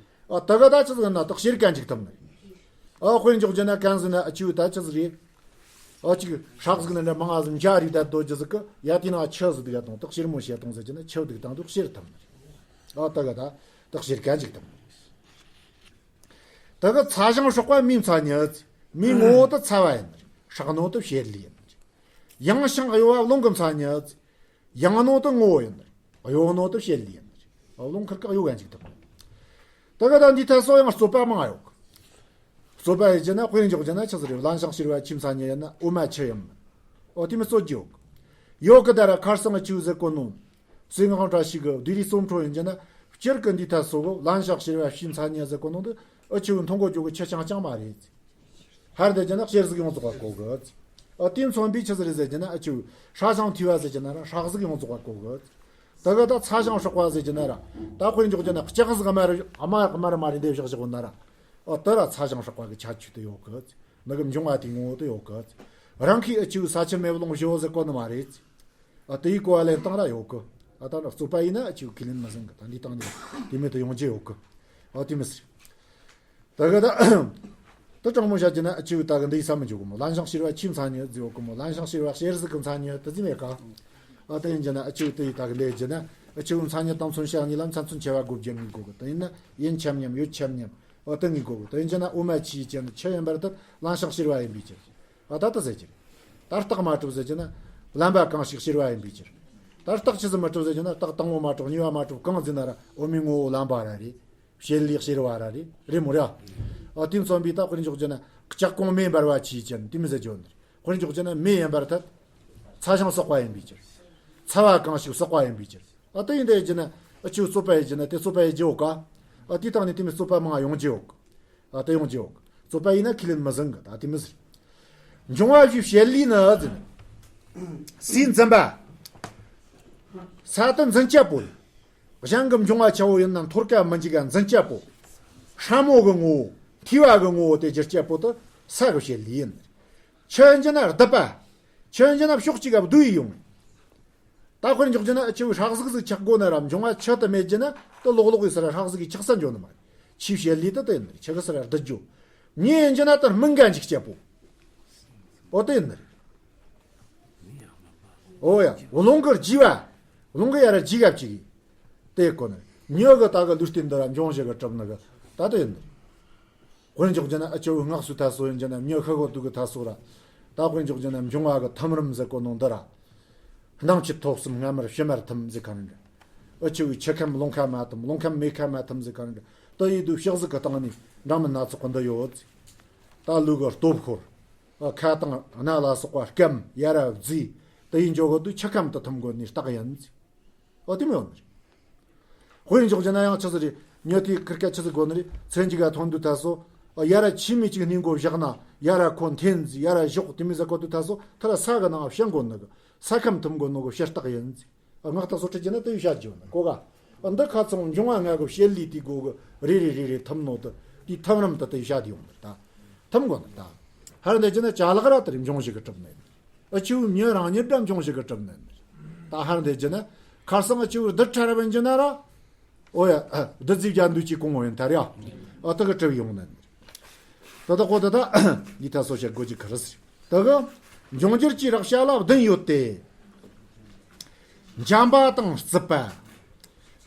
ཨ་དེ་གི་ད་ཆི་ཟིག་ན་དེ་སྐྱུར་ག་འཇུག་ཐུབ་ནི་རེད། ཨ་དཔེར་འཇོག་རྒྱུ་ན་གན་ཟིག་ན་ཨ་ཆུ་ད་ཆི་ཟིག་རེད། ཨ་ཅིག་ཧྲག་ཟིག་ནི་འདྲ་མང་ང་ཟིག་འཇའ་རིག་ད་དོ་རྒྱུ་ཟིག་གི་ཡ་དེ་ན་ཆུ་ཟིག་དུག་ཡ་དང་དག་ཕྱིར་མོ་བྱེད་དང་ཟེར་གྱི་ན་ཆུ་དུག་དང་དུག་ཕྱིར་ཐམ་ནི། ཨ་ད་ག་ད་དག་ཕྱིར་ག་ཅིག་ཐམ་ནི། ད་ག་ཚ་ཞིང་སྲོག་པ་མིའི་མཚན་ཉིད། མིའི་ངོ་བོ་དུ་ཚ་བ་ཡིན་ནི། སྲེག་ནོ་དུ་བྱེད་ལས་ཡིན་ནི། ཡང་ཞིང་གཡོ་བ་རླུང་གི་མཚན་ཉིད། ཡང་ནོ་དུ་ངོ་བོ་ཡིན་ནི། གཡོ་ནོ་དུ་བྱེད་ལས་ཡིན་ནི། རླུང་ཁིར་ཀ་གཡོ་གན་ཅིག་ཐུབ། ད་ག་ད་འདི་ཐད་སོ་ཡང་རྩོད་པ་མང་ཡོད། རྩོད་པ་ཡི་རྒྱུ་ན་དཔེར་འཇོག་རྒྱུ་ན་ཆི་ཟིག་རེད། རླན་ཞིང་གཤེར་བ་ཆུའི་མཚན་ཉིད་ཡིན་ན་འོ་མ་ཆུ་ཡིན། འོ་དེ་མི་རྩོད་རྒྱུ་ཡོད། ཡོད་གི་ད་ར་ཁར་སང་ཆུ་ཟེར་གོ་ནོ། སུས་ངག་བཀྲ་ཤིས་གི་བདུད་རིགས་གསུམ་འཕྲོ་ཡིན་རྒྱུ་ན་སྤྱིར་གི་འདི་ཐད་སོ་གོ་རླན་ཞིང་གཤེར་བ་ཆུའི་མཚན་ཉིད་ཟེར་གོ་ནོ་འདི་ཨ་ཆུ་མཐོང་གོ་རྒྱུ་གི་ཆུ་རྐྱང་རྐྱང་མ་རེད། ཧར་དེ་རྒྱུ་ན་གཤེར་ཟིག་ཡོངས་རྫོགས་པ་གོ་གི། ཨ་དེ་མཚོན་པའི་ཆི་ཟིག་རེད་ཟེར་རྒྱུ་ན་ཨ་ཆུ་སྲ་ཞིང་མཐོ་བ་ཟེར་རྒྱུ་ན་ར་སྲེག་ཟིག་ཡོངས་རྫོགས་པ་གོ་གི། ད་ག་ད་ཚ་ཞིང་སྲོག་པ་ཟེར་རྒྱུ་ན་ར་ད་དཔེར་འཇོག་རྒྱུ་ན་ལྕགས་ཟིག་དམར་དམར་དམར་མ་རེད་འདེབས་བཞག་བཞག་ན་ར། ཨ་ད་ར་ཚ་ཞིང་སྲོག་པ་གི་ཁྱད་ཆོས་དེ་ཡོད་གི། ནི་གི་འབྱུང་བ་དེའི་ངོ་བོ་དེ་ཡོད་གི། རང་གིས་ཨ་ཆུ་ས་ཆུ་མེ་རླུང་བཞི་བོ་ཟེར་གོ་ནི་མ་རེད། ཨ་དེའི་གོ་བ་ལེན་སྟངས་ར་ཡོད་གི། ཨ་ད་ར་རྩོད་པ་ཡིན་ན་ཨ་ཆུ་ཁས་ལེན་མི་ཟིན་གི། ད་འདི་སྟེང་ནས་དེ་མེད་དུ་ཡོང་རྒྱུ་ཡོད་གི། ཨ་དེ་མི་ཟེར། ད་ག་ད། ད་དྲང་མོ་བཤད་རྒྱུ་ན་ཨ་ཆུ་ད་གི་འདི་ས་མི་འཇུག་གི་མོ། རླན་ཞིང་གཤེར་བ་ཆུའི་མཚན་ཉིད་ཟེར་ཡོད་གི་མོ། རླན་ཞིང་གཤེར་བ་གཤེར་ཟིག་གི་མཚན་ཉིད་དུ་ཟིན་མེད་ཀ། ཨ་དེ་ཡིན་རྒྱུ་ན་ཨ་ཆུ་དེ་ཡི་ད་གི་ལས་རྒྱུ་ན་ཨ་ཆུ་མཚན་ཉིད་དང་མཚོན་བྱ་གཉིས་ལ་མཚན་མཚོན་ཆེ་བ་དགོས་རྒྱུ་ངེས་དགོས་གི། དེ་ཡིན་ན་ཡིན་ཁྱབ་མཉམ་ཡོད་ཁྱབ་མཉམ་ཨ་དེ་ངེས་དགོས་གི། དེ་ཡིན་རྒྱུ་ན་འོ་མ་ཆུའི་ཆུ་ནི་ཆུ་ཡིན་པར་ཐལ། རླན་ཞིང་གཤེར་བ་ཡིན་པའི་ཕྱིར། ཨ་ད་དེ་ཟེར་རྒྱུ་རེད། ད་རྟགས་མ་གྲུབ་ཟེར་རྒྱུ་ན་རླན་པ་གང་ཞིག་གཤེར་བ་ཡིན་པའི་ཕྱིར། ད་རྟགས་ཆི་ཟིག་མི་གྲུབ་ཟེར་རྒྱུ་ན་རྟགས་དང་པོ་མ་གྲུབ་གཉིས་པ་མ་གྲུབ་གང་ཟིག་ན་ར་འོ་མའི་ངོ་བོ་རླན་པ་ར་རེད། བྱེད་ལས་གཤེར་བ་ར་རེད། རེད་མོ་རེད། ཨ་དེ་མཚོན་པའི་ད་དཔེར་འཇོག་རྒྱུ་ན་ལྕགས་གང་མེ་འབར་བ་ཆུའི་ཆུ་ནི་དེ་མི་ཟེར་རྒྱུ་ནི། དཔེར་འཇོག་རྒྱུ་ན་མེ་ཡིན་པར་ཐལ། ཚ་ཞིང་སྲེག་པ་ཡིན་པའི་ཕྱིར། ཚ་བ་གང་ཞིག་སྲེག་པ་ཡིན་པའི་ཕྱིར། ཨ་དེ་ཡིན་དེ་རྒྱུ་ན་ཨ་ཆུ་རྩོད་པ་ཡིན་རྒྱུ་ན་དེ་རྩོད་པ་ཡིན་རྒྱུ་ཡོད་ཀ། ཨ་དེ་དང་ནི་དེ་མི་རྩོད་པ་མང་ཡོང་རྒྱུ་ཡོད་ཀ། ཨ་དེ་ཡོང་རྒྱུ་ཡོད་ཀ། རྩོད་པ་ཡིན་ན་ཁས་ལེན་མི་ཟིན་གི། ད་དེ་མི་ཟེར། འབྱུང་བ་བཞིའི་བྱེད་ལས་ནི་ཟེར། སའི་འཛིན་པ། ས་དེ་འཛིན་བྱེད་པོ། གཞན་གྱི་འབྱུང་བ་ཆ་བོ་ཡིན་ན་འཐོར་ཀ་མི་འཇུག་ག་འཛིན་བྱེད་པོ། སྲ་མོ་གི་ངོ་བོ། མཐོ་བ་གི་ངོ་བོ་དེ་བསྒྱུར་བྱེད་པོ་དེ་ས་གི་བྱེད་ལས་ཡིན། ཆུ་ཡིན་རྒྱུ་ན་རྡིབ་པ། ཆུ་ཡིན་རྒྱུ་ན་ཕྱོགས་གཅིག་ག་བསྡུ་ཡི་ཡོང་། ད་དཔེར་འཇོག་རྒྱུ་ན་ཨ་ཆུ་བོའི་ཧྲག་ཟིག་ཟིག་ཆག་དགོས་ན་ར་འབྱུང་བ་ཆུ་དེ་མེད་རྒྱུ་ན་དེ་ལོག་ལོག་གི་སར་ཧྲག་ཟིག་གི་ཆག་ས་འཇོག་ནི་མ་རེད། ཆུའི་བྱེད་ལས་དེ་དེ་ཡིན་ནི་རེད། ཆུ་གི་སར་རྡུད་རྒྱུ། མེ་ཡིན་རྒྱུ་ན་དེ་སྨིན་ག་འཇུག་བྱེད་པོ། ཨོ་དེ་ཡིན་ནི་རེད། ཨོ་ཡ། རླུང་གི་རྒྱས་པ། རླུང་གི་ཡར་རྒྱས་ག་བཅུག་གི། དེ་གོ་ནི་རེད། མྱི་གི་ད་གི་ལུས་རྟེན་འདི་ར་འབྱུང་བཞི་གི་གྲུབ་ནི་གི་ད་དེ་ཡིན་ནི་རེད། དཔེར་འཇོག་རྒྱུ་ན་ཨ་ཆུ་བོའི་སྔགས་སུ་ཐ་སོ་ཡིན་རྒྱུ་ན་མྱི་ཤི་གོ་དུས་གི་ཐ་སོ་ར། ད་དཔེར་འཇོག་རྒྱུ་ན་འབྱུང་བ་གི་ཐིམ་རིམ་ཟེར་གོ་ནོ་འདི་ར། སྣང་མཆེད་ཐོབ་གསུམ་སྔ་མར་ཕྱི་མར་ཐིམ་ཟེར་ག་རེ་འདྲ། ཨ་ཆུ་བོའི་ཆུ་ཁམས་རླུང་ཁ་མ་ཐིམ། རླུང་ཁམས་མེ་ཁ་མ་ཐིམ་ཟེར་ག་རེ་འདྲ། དེ་ཡིན་དུས་ཕྱག་གཟུགས་གི་སྟེང་ནས་འདྲ་མིན་སྣ་ཚོགས་གི་འདི་ཡོད། ད་ལུས་གི་སྟོབས་ཤོར། ཨ་ཁ་དང་སྣ་ལ་སོགས་པ་སྐམ་ཡ་ར་བརྫིས། དེ་ཡིན་འཇོག་གི་དུས་ཆུ་ཁམས་དེ་ཐིམ་དགོས་ནི་རྟགས་ཡིན། ཨོ་དེ་མོ་ཡོད་ནི་རེད། དཔེར་འཇོག་རྒྱུ་ན་ཡང་ཆི་ཟིག་རེད། མྱི་དེའི་ཁིར་ཀ་ཆི་ཟིག་དགོས་ནི་རེད། ཚེ་མཇུག་ག་ཐོན་དུས་ཐ་སོ། ཨ་ཡ་ར་ཆུ་མེ་གཅིག་སྣེ་མགོ་བཞག་ན་ཡ་ར་ཁོ་འཐེན་ཟིག་ཡ་ར་ཞོག་དེ་མོ་ཟིག་གོ་དུས་ཐ་སོ་ཐ་ར་ས་གི་ནང་ཕྱིན་དགོས་ནི་གི། ས་ཁམས་ཐིམ་དགོས་ནོ་གི་ཕྱིར་རྟགས་ཡིན་ཟིག། ཨ་སྔགས་ཐ་སོ་ཁྲིད་རྒྱུ་ན་དེ་བཤད་རྒྱུ་ནི་གོ་ག། ཨ་འདི་ཁ་ཚང་འབྱུང་བ་ལྔ་གི་བྱེད་ལས་དེ་གོ་གི་རེ་རེ་རེ་རེ་ཐིམ་ནོ་དེ་དེ་ཐིམ་རིམ་དེ་དེ་བཤད་དེ་ཡོང་ནི་ད། ཐིམ་དགོས་ནི་ད། ཧར་འདི་རྒྱུ་ན་ཅ་ལག་ར་དེ་རེད། འབྱུང་བཞི་གི་གྲུབ་ནི། ཨ་ཆུ་བོའི་མྱི་རང་ཉིད་འདྲ་འབྱུང་བཞི་གི་གྲུབ་ནི། ད་ཧར་འདི་རྒྱུ་ན་ཁར་སང་ཨ་ཆུ་བོའི་རྡུལ་ཕྲ་རབ་ཡིན་རྒྱུ་ན་ར། ཨོ་ཡ། རྡུལ་རྫས་བརྒྱ་འདུས་ཀྱི་གོང་བོ་ཡིན་ད་ར་ཡ། ཨ་དེ་གི་གྲུབ་ཡོང་ནི། ད་ད་གོ་ད་ད་འདི་ཐ་སོ་བཤད་དགོས་ཀྱི་ཁར་སི། དེ་གི་འབྱུང་འགྱུར་གྱི་རེག་བྱ་ལ་བདུན་ཡོད་དེ། འཇམ་པ་དང་རྩུབ་པ།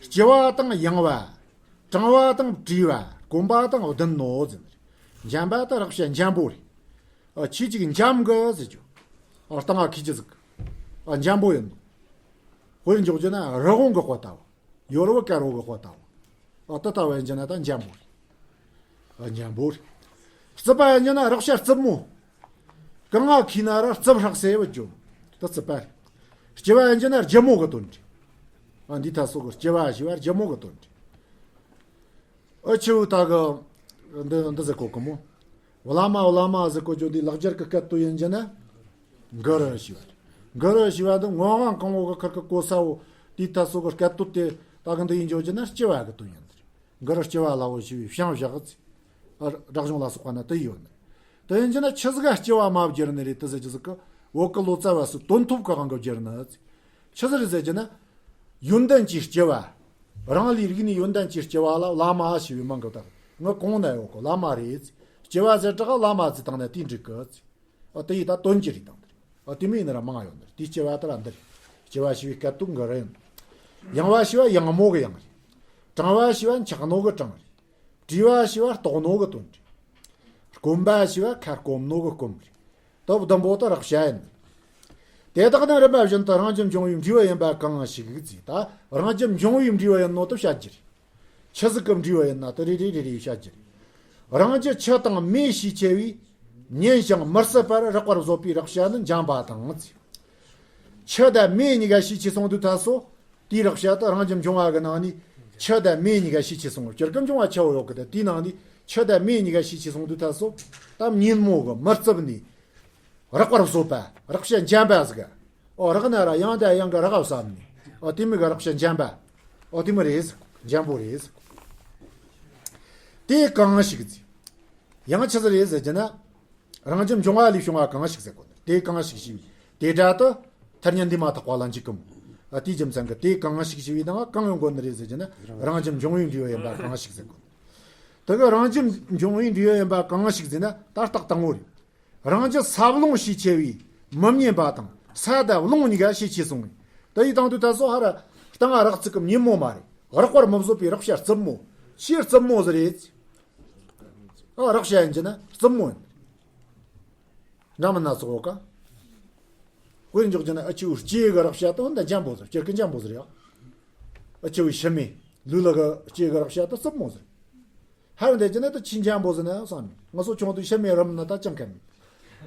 ལྕི་བ་དང་ཡང་བ། གྲང་བ་དང་བྲེལ་བ། སྐོམ་པ་དང་བདུན་ནོ་ཟེར། འཇམ་པ་དེ་རེག་བྱ་འཇམ་པོ་རེད། ཨ་ཆུ་གཅིག་འཇམ་གི་ཟེར་རྒྱུ། ཨ་སྟེང་ང་ཁི་ཆི་ཟིག། ཨ་འཇམ་པོ་ཡིན་ནོ། དཔེར་འཇོག་རྒྱུ་ན་རི་བོང་གི་དཔེ་ལྟ་བུ། ཡོལ་བ་དཀར་བོ་གི་དཔེ་ལྟ་བུ། ཨ་དེ་ལྟ་བུ་ཡིན་རྒྱུ་ན་ད་འཇམ་པོ་རེད། ཨ་འཇམ་པོ་རེད། རྩུབ་པ་ཡིན་རྒྱུ་ན་རེག་བྱ་རྩུབ་མོ། གང་ང་ཁི་ན་ར་རྩུབ་ཧྲག་སེ་བ་རྒྱུ། དེ་རྩུབ་པ་རེད། ལྕི་བ་ཡིན་རྒྱུ་ན་ལྗིད་མོ་གི་དོན་རེད། ཨ་འདི་ཐ་སོ་གི་ལྕི་བ་ཞེས་པ་ལྗིད་མོ་གི་དོན་རེད། ཨ་ཆུ་བོ་ད་གི་འདི་འདི་ཟེར་གོ་གི་མོ། བླ་མ་བླ་མ་ཟེར་གོ་རྒྱུ་འདི་ལེགས་སྦྱར་གི་སྐད་དུ་ཡིན་རྒྱུ་ན། གུ་རུ་ཞེས་པ་རེད། གུ་རུ་ཞེས་པ་འདི་ངོ་གང་གང་བོ་གི་ཁར་གི་གོ་ས་བོ། དེའི་ཐད་སོ་གི་སྐད་དོད་དེ་ད་གི་འདི་ཡིན་འཇོག་རྒྱུ་ན་ལྕི་བ་གི་དོན་ཡིན་ཟེར། གུ་རུ་ལྕི་བ་ལ་བོ་ཞེས་པའི་བྱང་བཞག་ཚེ། ཨ་སྒྲ་གཞུང་ལ་སོགས་པ་ན་དེ་ཡོད་ནི། དེ་ཡིན་རྒྱུ་ན་ཆི་ཟིག་ག་ལྕི་བ་མ་བསྒྱུར་ནི་རེད་དེ་ཟེར་རྒྱུ་ཟིག་གི། བོད་གི་ལོ་ཙཱ་བ་སུ་དོན་ཐོབ་གི་དབང་གིས་བསྒྱུར་ནི། ཆི་ཟིག་རེད་ཟེར་རྒྱུ་ན། ཡོན་ཏན་གྱི་ལྕི་བ། རང་ལས་རིག་ནས་ཡོན་ཏན་གྱི་ལྕི་བ་ལ་བླ་མ་ཞེས་པའི་མིང་གི་བཏགས། ངི་གོང་ན་ཡོད་གི་བླ་མ་རེད། ལྕི་བ་ཟེར་དྲག་བླ་མ་ཟེར་བཏང་ན་དེ་འགྲིག་གི། ཨ་དེ་ཡི་ད་དོན་གྱི་རིགས་དང་དེ་རེད། ཨ་དེ་མོ་ཡིན་ན་ར་མང་ཡོད་ནི་རེད། དེའི་སྐྱེ་བ་དེ་ར་འདི་རེད། སྐྱེ་བ་ཞེས་པའི་སྐད་དོད་འགི་ར་ཡིན། ཡང་བ་ཞེས་པ་ཡང་མོ་གི་ཡང་རེད། གྲང་བ་ཞེས་པ་འཁྱག་ནོ་གི་གྲང་རེད། བྲིས་པ་ཞེས་པ་ལྟོགས་ནོ་གི་དོན་རེད། སྐོམ་པ་ཞེས་པ་ཁ་སྐོམ་ནོ་གི་སྐོམ་རེད། དོབ་བདུན་པོ་དེ་རེག་བྱ་ཡིན། དེ་དག་ནི་རིམ་པ་བཞིན་དུ་རང་རྒྱུ་འབྱུང་བའི་འབྲས་བུ་ཡིན་པ་གང་ཞིག་ཟེར། ད་རང་རྒྱུ་འབྱུང་བའི་འབྲས་བུ་ཡིན་ནོ་དེ་བཤད་རྒྱུ་རེད། ཆི་ཟིག་གི་འབྲས་བུ་ཡིན་ན་དེ་རེ་རེ་རེ་རེ་བཤད་རྒྱུ་རེད། རང་རྒྱུ་ཆུ་དང་མེ་ཤས་ཆེ་བས། ཉིན་ཞིང་མི་སྲིད་པར་རེག་པར་བཟོད་པའི་རེག་བྱ་ནི་འཇམ་པ་དང་ཟེར། ཆུ་དང་མེ་གཉིས་ཀ་ཤས་ཆེ་སོང་དུས་ད་སོ། དེའི་རེག་བྱ་དེ་རང་རྒྱུ་འབྱུང་བ་གི་ནང་ནས་ཆུ་དང་མེ་གཉིས་ཀ་ཤས་ཆེ་སོང་། སྤྱིར་གི་འབྱུང་བ་ཆུ་བོ་ཡོད་གི། ད་དེའི་ནང་ནས་ཆུ་དང་མེ་གཉིས་ཀ་ཤས་ཆེ་སོང་དུས་ད་སོ། ད་ཉིན་མོ་གི་མི་རྩིབས་ནས་རེག་པར་བཟོད་པ། རེག་བྱ་འཇམ་པ་ཟིག་ཨོ་རེག་ན་ར་ཡང་དང་ཡང་གི་རེག་བསམ་ནས། ཨོ་དེ་མོ་གི་རེག་བྱ་འཇམ་པ། ཨོ་དེ་མོ་རེད་ཟེར། འཇམ་པོ་རེད་ཟེར། དེ་གང་ཞིག་ཟེར། ཡང་ཆི་ཟིག་རེད་ཟེར་གྱི་ན། རང་རྒྱུ་འབྱུང་བ་ལས་བྱུང་བ་གང་ཞིག་ཟེར་གོ་ནི། དེ་གང་ཞིག་ཞེས་པའི་དེ་སྒྲ་དེ་ཐ་སྙད་འདས་མ་ཐག་པ་ལ་འཇུག་གམ། ཨ་དེའི་རྒྱུ་མཚན་གྱིས་དེ་གང་ཞིག་ཞེས་པའི་ནང་གང་ཡོང་གོ་ནི་རེད་ཟེར་གྱི་ན། རང་རྒྱུ་འབྱུང་བའི་འབྲས་བུ་ཡིན་པ་གང་ཞིག་ཟེར་གོ་ནི། དེ་གི་རང་རྒྱུ་འབྱུང་བའི་འབྲས་བུ་ཡིན་པ་གང་ཞིག་ཟེར་ན་ད་རྟགས་དང་པོ་རེད། རང་རྒྱུ་ས་རླུང་ཤས་ཆེ་བས་མི་མཉེན་པ་དང་། ས་དང་རླུང་གཉིས་ཀ་ཤས་ཆེ་སོང་བས། དེ་ཡི་དང་དུ་ད་སོ་ཧ་ར་སྟེང་ང་རེག་ཚིག་གི་ཉིན་མོ་མ་རེད། རེག་པར་མི་བཟོད་པའི་རེག་བྱ་རྩུབ་མོ། ཕྱིའི་རྩུབ་མོ་ཟིག་རེད། ཨ་རེག་བྱ་ཡིན་གྱི་ན་རྩུབ་མོ་ཡིན། འདྲ་མིན་སྣ་ཚོགས་ཡོད་ཀ། དཔེར་འཇོག་གྱི་ན་ཨ་ཆུ་བོའི་ལྕེ་གི་རེག་བྱ་དེ་འོ་ད་འཇམ་པོ་ཟིག་སྤྱིར་གི་འཇམ་པོ་ཟིག་རེད་ཨ། ཨ་ཆུ་བོའི་ཕྱི་མའི་ལུས་ལ་གི་ལྕེ་གི་རེག་བྱ་དེ་རྩུབ་མོ་ཟིག་ཧར་འདས་ཀྱི་ན་ད་ཆི་འཇམ་པོ་ཟིག་ན་བསམ། ང་ཚོ་ཆུང་དུས་ཕྱི་མའི་རུམ་ན་ད་ཅང་ག་མེད།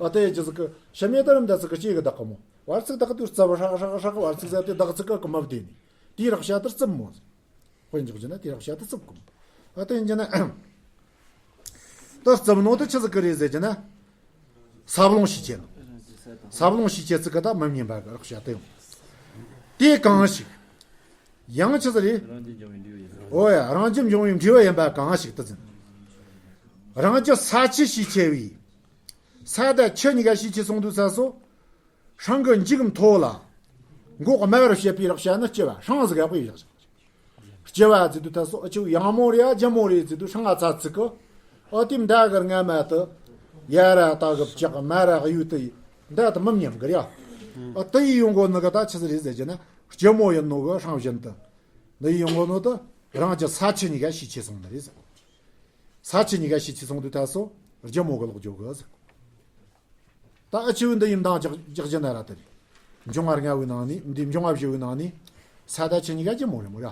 ཨ་དེ་ཡི་ཅི་ཟིག་གི་ཕྱི་མའི་ད་རུམ་ད་ཚིག་གི་ལྕེ་གི་བདག་གི་མོ། བར་ཚིག་བདག་དུས་རྩབ་ཧྲག་ཧྲག་ཧྲག་བར་ཚིག་ཟ་དེ་བདག་ཚིག་གི་གི་མི་བདེ་ནི། དེའི་རེག་བྱ་དེ་རྩུབ་མོ་ཟིག་དཔེ་འཇོག་རྒྱུ་ན་དེ་རེག་བྱ་དེ་རྩུབ་གི་མོ། ཨ་དེ་ཡིན་རྒྱུ་ན། དེ་རྩུབ་ནོ་དེ་ཆི་ཟིག་གི་རེད་ཟེར་རྒྱུ་ན། ས་རླུང་ཤས་ཆེ་ནོ། ས་རླུང་ཤས་ཆེ་ཚིག་གི་ད་མི་མཉེན་པ་གི་རེག་བྱ་དེ་ཡོང་། དེ་གང་ཞིག་ཡང་ཆི་ཟིག་རེད། རང་རྒྱུ་འབྱུང་བའི་འབྲས་བུ་ཡིན། ཨོ་ཡ་རང་རྒྱུ་འབྱུང་བའི་འབྲས་བུ་ཡིན་པ་གང་ཞིག་དེ་ཟིན། རང་རྒྱུ་ས་ཆུ་ཤས་ཆེ་བས། ས་དང་ཆུ་གཉིས་ཀ་ཤས་ཆེ་སོང་དུས་ས་སོ། སྲང་གི་མཇུག་མཐོ་ལ། མགོ་དམའ་བར་བྱེད་པའི་རེག་བྱ་ནི་ལྕི་བ་སྲང་ཟིག་ག་པོ་ཡོད། ལྕི་བ་ཟེར་དུས་ད་སོ་ཨ་ཆུ་ཡང་མོ་རེད་ཨ་ལྗིད་མོ་རེད་ཟེར་དུས་སྲང་ང་ཚ་ཚིག་གི། ཨ་དེ་མདའ་གི་རྔ་མ་དེ། ཡ་ར་ད་གི་བཅག་མ་ར་གི་ཡུ་དེ། མདའ་དེ་མི་མཉམ་གི་རེད་ཨ། ཨ་དེ་ཡི་ཡོང་གོ་ནི་གི་ད་ཆི་ཟིག་རེད་ཟེར་གྱི་ན་ལྕི་མོ་ཡིན་ནོ་གི་སྲང་བཞིན་དུ། འདི་ཡི་ཡོང་གོ་ནོ་དེ་རང་གི་ས་ཆུ་གཉིས་ཀ་ཤས་ཆེ་སོང་ནི་རེད་ཟེར། ས་ཆུ་གཉིས་ཀ་ཤས་ཆེ་སོང་དུས་ད་སོ་ལྗིད་མོ་གི་ལོག་འཇོག་གི་ཟེར། ད་ཨ་ཆུ་འདི་ཡིན་མདང་རྒྱག་རྒྱག་རྒྱུ་ན་ར་དེ་རེད། འབྱུང་བ་ལྔ་བོའི་ནང་ནས་འདི་འབྱུང་བ་བཞི་བོའི་ནང་ནས་ས་དང་ཆུ་གཉིས་ཀ་ལྗིད་མོ་རེད་མོ་ར།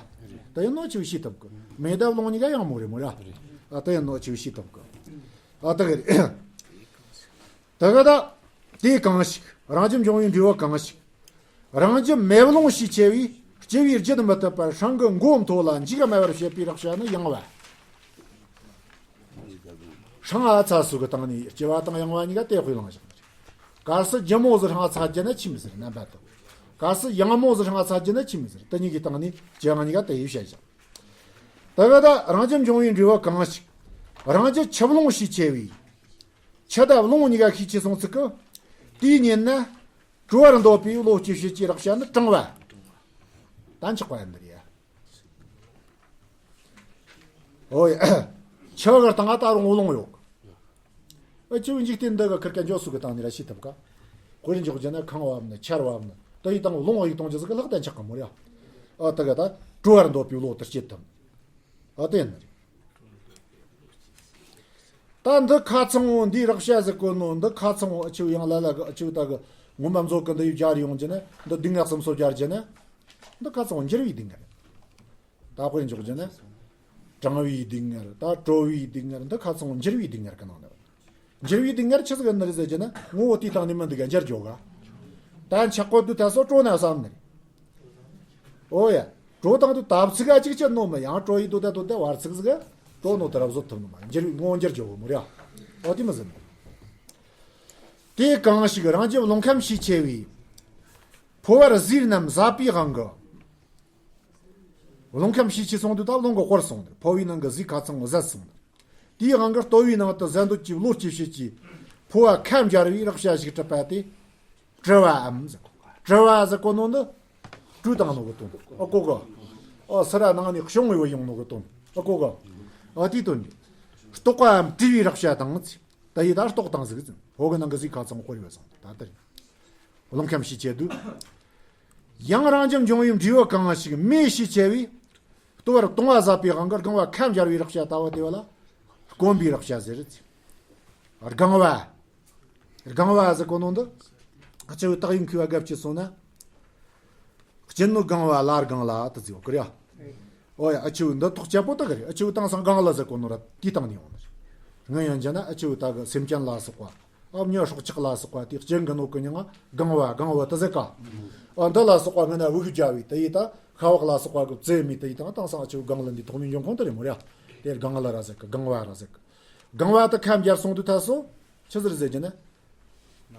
དེ་ཡིན་ནོ་ཆུ་ཤེས་ཐུབ་གི། མེ་དང་རླུང་གཉིས་ཀ་ཡང་མོ་རེད་མོ་ར། ཨ་དེ་ཡིན་ནོ་ཆུ་ཤེས་ཐུབ་གི། ཨ་དེ་གི་རེད། དེ་གི་ད་དེ་གང་ཞིག་རང་རྒྱུ་འབྱུང་བའི་འབྲས་བུ་གང་ཞིག་རང་རྒྱུ་མེ་རླུང་ཤས་ཆེ་བས་ལྕི་བས་བརྗེད་མི་ཐུབ་པར་སྲང་གི་མགོ་མཐོ་ལ་མཇུག་དམའ་བར་བྱེད་པའི་རེག་བྱ་ནི་ཡང་བ། སྲང་ང་ཚ་སུ་གི་སྟེང་ནས་ལྕི་བ་དང་ཡང་བ་གཉིས་ཀ་དེ་དཔེ་བླངས་བཞག་གལ་སྲིད་ལྗིད་མོ་ཟིག་སྲང་ང་ཚ་རྒྱུ་ན་ཆི་མི་ཟེར་རྣམ་པ་དང་། གལ་སྲིད་ཡང་མོ་ཟིག་སྲང་ང་ཚ་རྒྱུ་ན་ཆི་མི་ཟེར། དེ་གཉིས་ཀྱི་སྟེང་ནས་ལྕི་བ་གཉིས་ཀ་དེ་ཡིས་བཤད་བཞག་དེ་གི་ད་རང་རྒྱུ་འབྱུང་བའི་འབྲས་བུ་གང་ཞིག་རང་རྒྱུ་ཆུ་རླུང་ཤས་ཆེ་བས། ཆུ་དང་རླུང་གཉིས་ཀ་ཤས་ཆེ་སོང་ཚིག་གི། དེའི་ཉིན་ན། དྲོ་བར་འདོད་པའི་བློ་སྐྱེ་བྱེད་ཀྱི་རེག་བྱ་ནི་གྲང་བ། ད་འཁྱག་པ་ཡིན་ནི་རེད། ཨོ་ཡ། ཆུ་གི་སྟེང་ང་ད་རུང་རླུང་ཡོད། ཨ་ཆུ་འཇིག་རྟེན་འདི་གི་ཁིར་ཀ་འཇོག་སུ་གི་སྟེང་ནས་ར་ཤེས་ཐུབ་ཀ། དཔེར་འཇོག་རྒྱུ་ན་ཁང་བབ་ནི་ཆར་བབ་ནི་དེ་ཡི་སྟེང་རླུང་ཡིག་གཏོང་རྒྱུ་ཟིག་གི་ལྷག་ཏུ་འཁྱག་གི་མོ་རེད། ཨ་དེ་གི་ད་དྲོ་བར་འདོད་པའི་བློ་དེ་སྐྱེད་ཐུབ། ཨ་དེ་ཡིན་ནི་རེད། ད་འདི་ཁ་ཚང་བོ་འདིའི་རེག་བྱ་ཟེར་གོ་ནོ་འདི་ཁ་ཚང་བོ་ཨ་ཆུ་ཡང་ལ་ལ་གི་ཨ་ཆུ་ད་གི་ངོ་མ་མཛོ་གི་འདི་ཡི་སྦྱར་ཡོང་རྒྱུ་ན་འདི་སྡུག་བསྔལ་གསུམ་སོགས་སྦྱར་རྒྱུ་ན། འདི་ཁ་ཚང་བོ་འགྱུར་བའི་སྡུག་བསྔལ། ད་དཔེར་འཇོག་རྒྱུ་ན། གྲང་བའི་སྡུག་བསྔལ་ད་དྲོ་བའི་སྡུག་བསྔལ་འདི་ཁ་ཚང་བོ་འགྱུར་བའི་སྡུག་བསྔལ་གི་ནང་ནས། འགྱུར་བའི་སྡུག་བསྔལ་ཆི་ཟིག་ཡིན་ནི་རེད་ཟེར་རྒྱུ་ན་ངོ་བོ་དེའི་སྟེང་ནས་མི་འདུག་ག་འགྱུར་འགྱོ་ག་ད་འཁྱག་པོ་དུས་ད་སོ་དྲོ་ན་བསམ་ནི་རེད། ཨོ་ཡ། དྲོ་དང་དུ་དབ་ཚིག་ག་ཅིག་ཅི་ནོ་མི་ཡང་དྲོ་ཡི་དུ་ད་དུ་ད་བར་ཚིག་ཟིག་ག་དྲོ་ནོ་དུ་རབ་བཟོ་ཐུབ་ནོ་མ་འགྱུར་བའི་ངོ་འགྱུར་འགྱོ་གི་མོ་རེད། ཨོ་དེ་མི་ཟིན། དེ་གང་ཞིག་རང་རྒྱུ་རླུང་ཁམས་ཤས་ཆེ་བས། ཕོ་བར་ཟས་རྣམས་ཟད་པའི་དབང་གིས། རླུང་ཁམས་ཤས་ཆེ་སོང་དུས་ད་རླུང་གིས་བསྐོར་སོང་ནས་ཕོ་བའི་ནང་གི་ཟས་ཁ་ཚང་ཟད་སོང་ནས། དེའི་དབང་གིས་ལྟོ་བའི་ནང་དུ་ཟད་འདོད་ཀྱི་བློ་སྐྱེ་བྱེད་ཀྱི་ཕོ་བ་ཁ་འབྱར་བའི་རེག་བྱ་ཞིག་གྲུབ་པ་དེ། དྲི་བའམ་ཟེར། དྲི་བ་ཟེར་གོ་ནོ་འདི། དྲོད་བཏང་ནོ་གི་དོན། ཨ་གོ་གི། ཨ་སི་ར་ནང་ནས་བྱུང་བའི་བུ་ཡོང་ནོ་གི་དོན། ཨ་གོ་གི། ཨ་དེའི་དོན་གྱི། ལྟོགས་པའམ་བཀྲུ་བའི་རེག་བྱ་དང་། ད་ཡི་ད་རྟོགས་བཏང་ཟིག་ཟིན། ཧོ་གི་ནང་གི་ཟིག་ཁ་ཚང་སྐོར་ཡོད་སོང་། ད་ལྟ་རེད། རླུང་ཁམས་ཞེས་བྱ་དུས། ཡང་རང་རྒྱུ་འབྱུང་བའི་འབྲས་བུ་གང་ཞིག་མེ་ཞེས་བྱ་བས། ལྟོ་བར་བཏུང་བ་ཟ་བའི་དབང་གིས་རྒང་བ་ཁ་འབྱར་བའི་རེག་བྱ་ལྟ་བུ་དེ་བ་ལ། སྐོམ་པའི་རེག་བྱ་ཟེར། རྒང་བ། རྒང་བ་ཟེར་གོ་ནོ་འདི། ཨ་ཆུ་བོའི་རྟགས་ཡིན་མཁས་པ་སྒབ་ཀྱི་སོང་ན། སྤྱི་ནོ་རྒང་བ་ལ་རྒང་ལ་དུ་ཟེར་བ་ཀི་རེད། ཨོ་ཡ། ཨ་ཆུ་བོའི་འདི་ཐོག་ཆེ་པོ་དག་རེད། ཨ་ཆུ་བོའི་དེང་སང་རྒང་ལ་ཟེར་གོ་ནོ་ར་དེའི་སྟེང་ནས་ཡོང་ནི་རེད། ངས་ཡང་བྱས་ན་ཨ་ཆུ་བོའི་ད་གི་སེམས་ཅན་ལ་སོགས་པ། ཨ་མྱི་སྲོག་ཆགས་ལ་སོགས་པ་དེ་སྤྱི་གི་ནོ་གི་མྱིང་ང་རྒང་བ་རྒང་བ་དུ་ཟེར་ག་ཨ་འདི་ལ་སོགས་པ་ངས་ན་དབུགས་རྒྱབ་བས་དེ་ཡི་ད་ཤ་བག་ལ་སོགས་པ་གི་རྫས་མེད་དེ་ཡི་ད་དེང་སང་ཨ་ཆུ་བོའི་རྒང་ལ་འདི་ཐོག་མའི་འབྱུང་ཁུངས་དེ་རེད་མོ་རེད། དེ་རྒང་ལ་ར་ཟེར་གི་རྒང་བ་ར་ཟེར་གི་རྒང་བ་དུ་ཁ་འབྱར་སོང་དུས་ད་སོ། ཆི་ཟེར་ཟེར་གྱི་ན།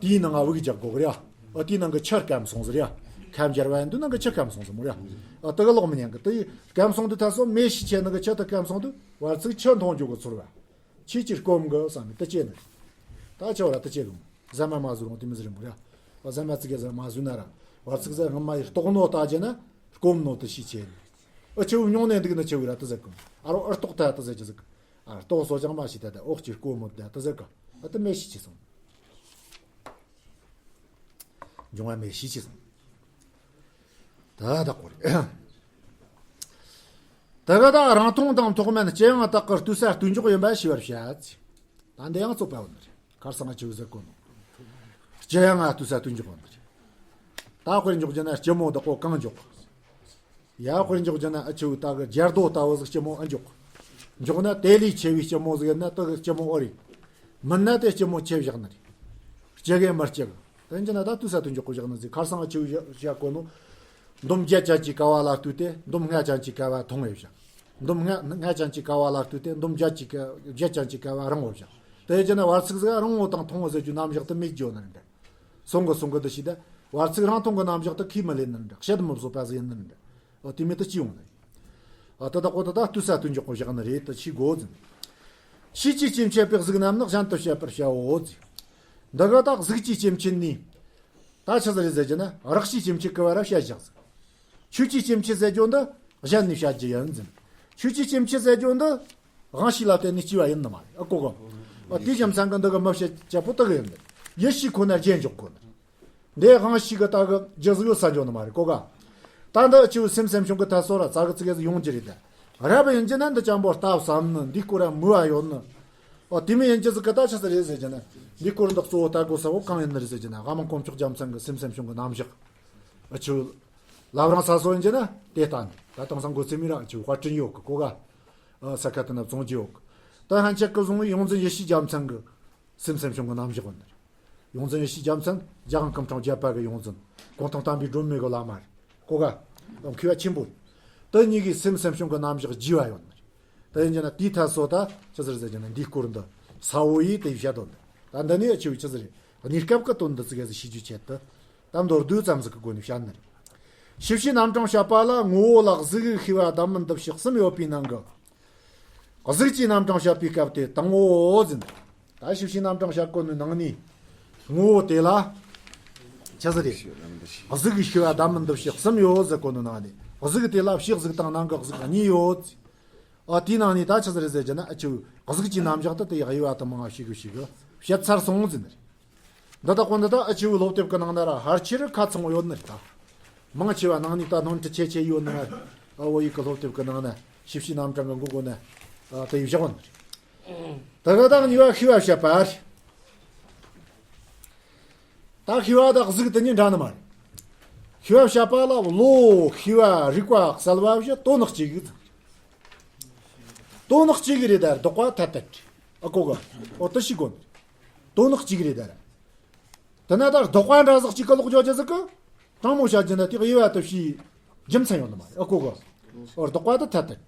དེའི་ནང་ང་དབུགས་རྒྱག་དགོས་གི་རེད། ཨ་དེའི་ནང་གི་ཆུ་སྐམ་སོང་ཟེར་རེད། ཁ་འབྱར་བ་ཡིན་དུས་ནང་གི་ཆུ་སྐམ་སོང་ཟེར་མོ་རེད། ཨ་དེ་གི་ལོག་མི་ཉན་གི་དེ་ཡི་སྐམ་སོང་དུས་ད་སོ་མེ་ཞེས་བྱ་ནང་གི་ཆུ་དེ་སྐམ་སོང་དུས་བར་ཚིགས་ཆུ་འཐུང་རྒྱུ་གི་ཚོར་བ། ཆུ་གཅིག་སྐོམ་གི་བསམ་ནས་དུ་བཅད་ནི། ད་ཆུ་བོ་ར་དུ་བཅད་རུང་ཟ་མ་མ་ཟོས་རུང་དེ་མི་ཟེར་མོ་རེད། ཨ་ཟ་མ་ཙི་གེ་ཟ་མ་ཟོས་ན་ར་བར་ཚིགས་ཟ་སྔ་མ་ཡི་ལྟོགས་ནོ་ལྟ་རྒྱུ་ན་སྐོམ་ནོ་དུ་ཤས་ཆེ་ནི། ཨ་ཆུ་བོ་མྱོང་ནས་འདུག་ན་ཆུ་བོ་ར་དུ་ཟེར་གི་ཨ་རོ་ཨ་ལྟོགས་ད་དུ་ཟེར་གྱི་ཟིག་ཨ་ལྟོགས་སོ་ཅང་མ་ཤི་ད་ད་ཨོག་ཅིག་སྐོམ་མོ་ད་དུ་ཟེར་གི་ཨ་དུ་མེ་ཤས་ཆེ་སོང་། འབྱུང་བ་མེ་ཤས་ཆེ་སོང་། ད་བདག་པོ་རེད། ད་ག་ད་རང་མཐོང་དང་མཐོང་མིན་ལྕི་ཡང་དག་གི་ལྟོས་ས་ལྟོས་འཇོག་ཡིན་པ་ཤེས་པར་བྱ། ད་འདི་ཡང་རྩོད་པ་ཡོད་ནི་རེད། ཁར་སང་ཨ་ཆུ་བོ་ཟེར་གོ་ནོ། ལྕི་ཡང་ང་ལྟོས་ས་ལྟོས་འཇོག་ཡོད་ནི་རེད། ད་དཔེར་འཇོག་རྒྱུ་ན་ལྕི་མོ་བདག་པོ་གང་འཇོག་ཡ་དཔེར་འཇོག་རྒྱུ་ན་ཨ་ཆུ་བོ་ད་གི་རྒྱ་རྡོ་ལྟ་བུ་ཟིག་ལྕི་མོ་ཨ་འཇོག་འཇོག་ན་དེ་ལས་ཆེ་བའི་ལྕི་མོ་ཟིག་ཡིན་ན་དེ་གི་ལྕི་མོ་ཨོ་རེད། མིན་ན་དེ་ལྕི་མོ་ཆེ་བཞག་ནི་རེད། ལྕི་གི་མི་ལྕི་གི་དེ་འཇོག་ན་ད་ལྟོས་ས་ལྟོས་འཇོག་གི་བཞག་ནི་ཟིག་ཁར་སང་ཨ་ཆུ་བོ་བཞག་གོ་ནོ། འདོམ་བརྒྱད་ཅན་གྱི་ཀ་བ་ལ་ལྟོས་ཏེ་འདོམ་ལྔ་ཅན་གྱི་ཀ་བ་ཐུང་བས་བཞག་འདོམ་ལྔ་ལྔ་ཅན་གྱི་ཀ་བ་ལ་ལྟོས་ཏེ་འདོམ་བརྒྱད་ཀྱི་ཀ་བརྒྱད་ཅན་གྱི་ཀ་བ་རིང་བོ་བཞག་དེ་བྱས་ན་བར་ཚིགས་ཟིག་རིང་བོ་དང་ཐུང་བོ་ཟེར་རྒྱུ་རྣམ་གཞག་དུ་མེད་རྒྱུ་ནི་རེད། སོང་གི་སོང་གི་འདི་ཞིག་ད། བར་ཚིགས་རིང་ཐུང་གི་རྣམ་གཞག་དུ་ཁས་མི་ལེན་ནི་རེད། བཤད་མི་བཟོད་པ་ཟིག་ཡིན་ནི་རེད། ཨོ་དེ་མི་དུ་ཅི་ཡོང་ནི། ཨ་དེ་དག་གོ་དེ་དག་ལྟོས་ས་ལྟོས་འཇོག་གོ་བཞག་ནི་རེད་དུ་ཤེས་དགོས་ཟིན། ཆོས་ཀྱི་སྐྱེ་མཆེད་པའི་གཟུགས་རྣམས་ནི་གཞན་དུ་བཤད་པར་བྱའོ་ཟིན། འདི་ག་དག་གཟུགས་ཀྱི་སྐྱེ་མཆེད་ནི། ད་ཆི་ཟིག་རེད་ཟེར་གྱི་ན་རེག་བྱའི་སྐྱེ་མཆེད་ཀྱི་བར་བཤད་བཞག་ཟིན། ཆོས་ཀྱི་སྐྱེ་མཆེད་ཟེར་རྒྱུ་འདི་གཞན་ནས་བཤད་རྒྱུ་ཡིན་ཟིན། ཆོས་ཀྱི་སྐྱེ་མཆེད་ཟེར་རྒྱུ་འདི་དབང་ཤེས་ལ་བརྟེན་ནས་སྐྱེ་བ་ཡིན་ནི་མ་རེད། ཨ་གོ་གོ་ཨ་དེའི་རྒྱུ་མཚན་གྱིས་འདི་གི་མི་བཤད་ཅེས་པོ་དེ་གི་ཡིན་ནི། ཡིད་ཤེས་ཁོ་ན་རྗེས་འཇོག་གོ་ནི། འདི་དབང་ཤེས་ཀྱི་ད་གི་རྒྱུ་ཟིག་ཡོད་ས་འཇོག་ནི་མ་རེད་གོ་ག་ད་འདི་ཆུ་སེམས་སེམས་བྱུང་གི་ད་སོ་ར་ཙ་གི་ཙི་གེ་ཟིག་ཡོང་རྒྱུ་རེད་ད། རབ་ཡིན་རྒྱུ་ན་འདི་ཅན་པོ་ལྟ་བསམ་ནི། འདིའི་སྐོར་ར་མོས་པ་ཡོད་ནི། ཨོ་དེ་མིན་ཡིན་རྒྱུ་ཟིག་གི་ད་ཆི་ཟིག་རེད་ཟེར་རྒྱུ་ན། འདིའི་སྐོར་འདི་གཙོ་བོ་ལྟ་དགོས་ས་བོ་གང་ཡིན་ནི་རེད་ཟེར་རྒྱུ་ན་དབང་མོ་དཀོན་མཆོག་རྒྱལ་མཚན་གྱི་སེམས་སེམས་བྱུང་གི་རྣམ་གཞག་ཨ་ཆུ། བླ་བྲང་ས་སོ་ཡིན་རྒྱུ་ན་དེ་ལྟ་ནི། ད་དེང་སང་འགོ་ཚུགས་མི་ར་ཨ་ཆུ་དཔར་སྐྲུན་ཡོད་གི་གོ་ག་ཨ་ས་ཁ་དེ་ན་བཙོང་རྒྱུ་ཡོད་གི་ད་ཧན་ཆད་གི་བཟུང་བའི་ཡོངས་འཛིན་ཡེ་ཤེས་རྒྱལ་མཚན་གྱི་སེམས་སེམས་བྱུང་གི་རྣམ་གཞག་ཡིན་ནི་རེད། ཡོངས་འཛིན་ཡེ་ཤེས་རྒྱལ་མཚན་རྒྱལ་དབང་སྐུ་ཕྲེང་བརྒྱད་པ་གི་ཡོངས་འཛིན། གུང་ཐང་བསྟན་པའི་སྒྲོན་མེ་གི་བླ་མ་རེད། གོ་ག་ཨོ་མཁས་པ་ཆེན་པོ་རེད། དེ་གཉིས་ཀྱི་སེམས་སེམས་བྱུང་གི་རྣམ་གཞག་བགྱིས་པ་ཡོད་ནི་རེད། དེ་ཡིན་རྒྱུ་ན་དེའི་ཐད་སོ་ད་ཆི་ཟེར་ཟེར་རྒྱུ་ན་འདིའི་སྐོར་འདི་ས་བོ་ཡིས་དེ་བཤད་དོན་འདི། ད་འདི་ནས་ཨ་ཆུ་བོའི་ཆི་ཟེར་རེད། གནས་སྐབས་ཀྱི་དོན་འདི་ཙི་གེ་ཟིག་ཤེས་རྒྱུའི་ཆེད་དུ། ད་མདོར་བསྡུས་ཙམ་ཟིག་གི་སྒོ་ནས་བཤད་ནི་རེད། ཞི་བྱེད་རྣམ་གྲངས་བཤད་པ་ལ་ངོ་བོ་ལ་གཟུགས་ཤེས་པ་བདག་མིན་འདུ་བྱེད་གསུམ་ཡོད་པའི་ནང་གི་གཟུགས་ཀྱི་རྣམ་གྲངས་བཤད་པའི་སྐབས་དེ་དང་པོ་ཟིན། ད་ཞི་བྱེད་རྣམ་གྲངས་བཤད་གོ་ནི་ནང་ནས་ངོ་བོ་དེ་ལ་ཆི་ཟིག་རེད། གཟུགས་ཤེས་པ་བདག་མིན་འདུ་བྱེད་གསུམ་ཡོད་ཟེར་གོ་ནི་ནང་ནས་གཟུགས་དེ་ལ་ཕྱི་གཟུགས་དང་ནང་གི་གཟུགས་གཉིས་ཡོད། ཨ་དེའི་ནང་ནས་ད་ཆི་ཟིག་རེད་ཟེར་རྒྱུ་ན་ཨ་ཆུ་གཟུགས་ཀྱི་རྣམ་གཞག་དེ་དེ་དབྱེ་བ་དུ་མང་བ་ཞིག་གི་ཞིག་གི་བཤད་ཚར་སོང་ཟིན། འདི་དག་གོ་འདི་དག་ཨ་ཆུ་བོའི་སློབ་དེབ་ཀྱི་ནང་ན་ར་ཕལ་ཆེར་ཁ་ཚང་བ་ཡོད་ནི་རེད་ད། མང་ཆེ་བ་ནང་ནས་ད་ནོར་འཁྲུལ་ཆེ་ཆེ་ཡོད་ནི་ང་ཨ་བོད་ཡིག་གི་སློབ་དེབ་ཀྱི་ནང་ན་ཞི་བྱེད་རྣམ་གྲངས་ཀྱི་མགོ་སྒོ་ན་ཨ་དེ་ཡི་བཞག་ཡོད་ནི་རེད། ད་ག་དག་གཉིས་པ་ཤེས་པ་བཤད་པ་རེད། ད་ཤེས་པ་དང་གཟུགས་དེ་གཉིས་འདྲ་ནི་མ་རེད། ཤེས་པ་བཤད་པ་ལ་བློ་ཤེས་པ་རིག་པ་གསལ་བ་བཞི་དོན་གཅིག་གི་དོན་གཅིག་རེད་ད་ར་ལྡོག་པ་ཐ་དད། ཨ་གོ་ག་ཨོ་དེ་ཤེས་དགོས་ནི། དོན་གཅིག་རེད་ད་ར། དེ་ན་ད་ལྡོག་པ་འདྲ་ཟིག་གཅིག་གི་ལོག་འཇོག་རྒྱུ་ཟིག་གི་དྲང་མོ་བཤད་རྒྱུ་ན་དེ་དབྱེ་བ་དུ་བྱའི་རྒྱུ་མཚན་ཡོད་ནི་མ་རེད། ཨ་གོ་ག་ཨོ་ལྡོག་པ་དེ་ཐ་དད།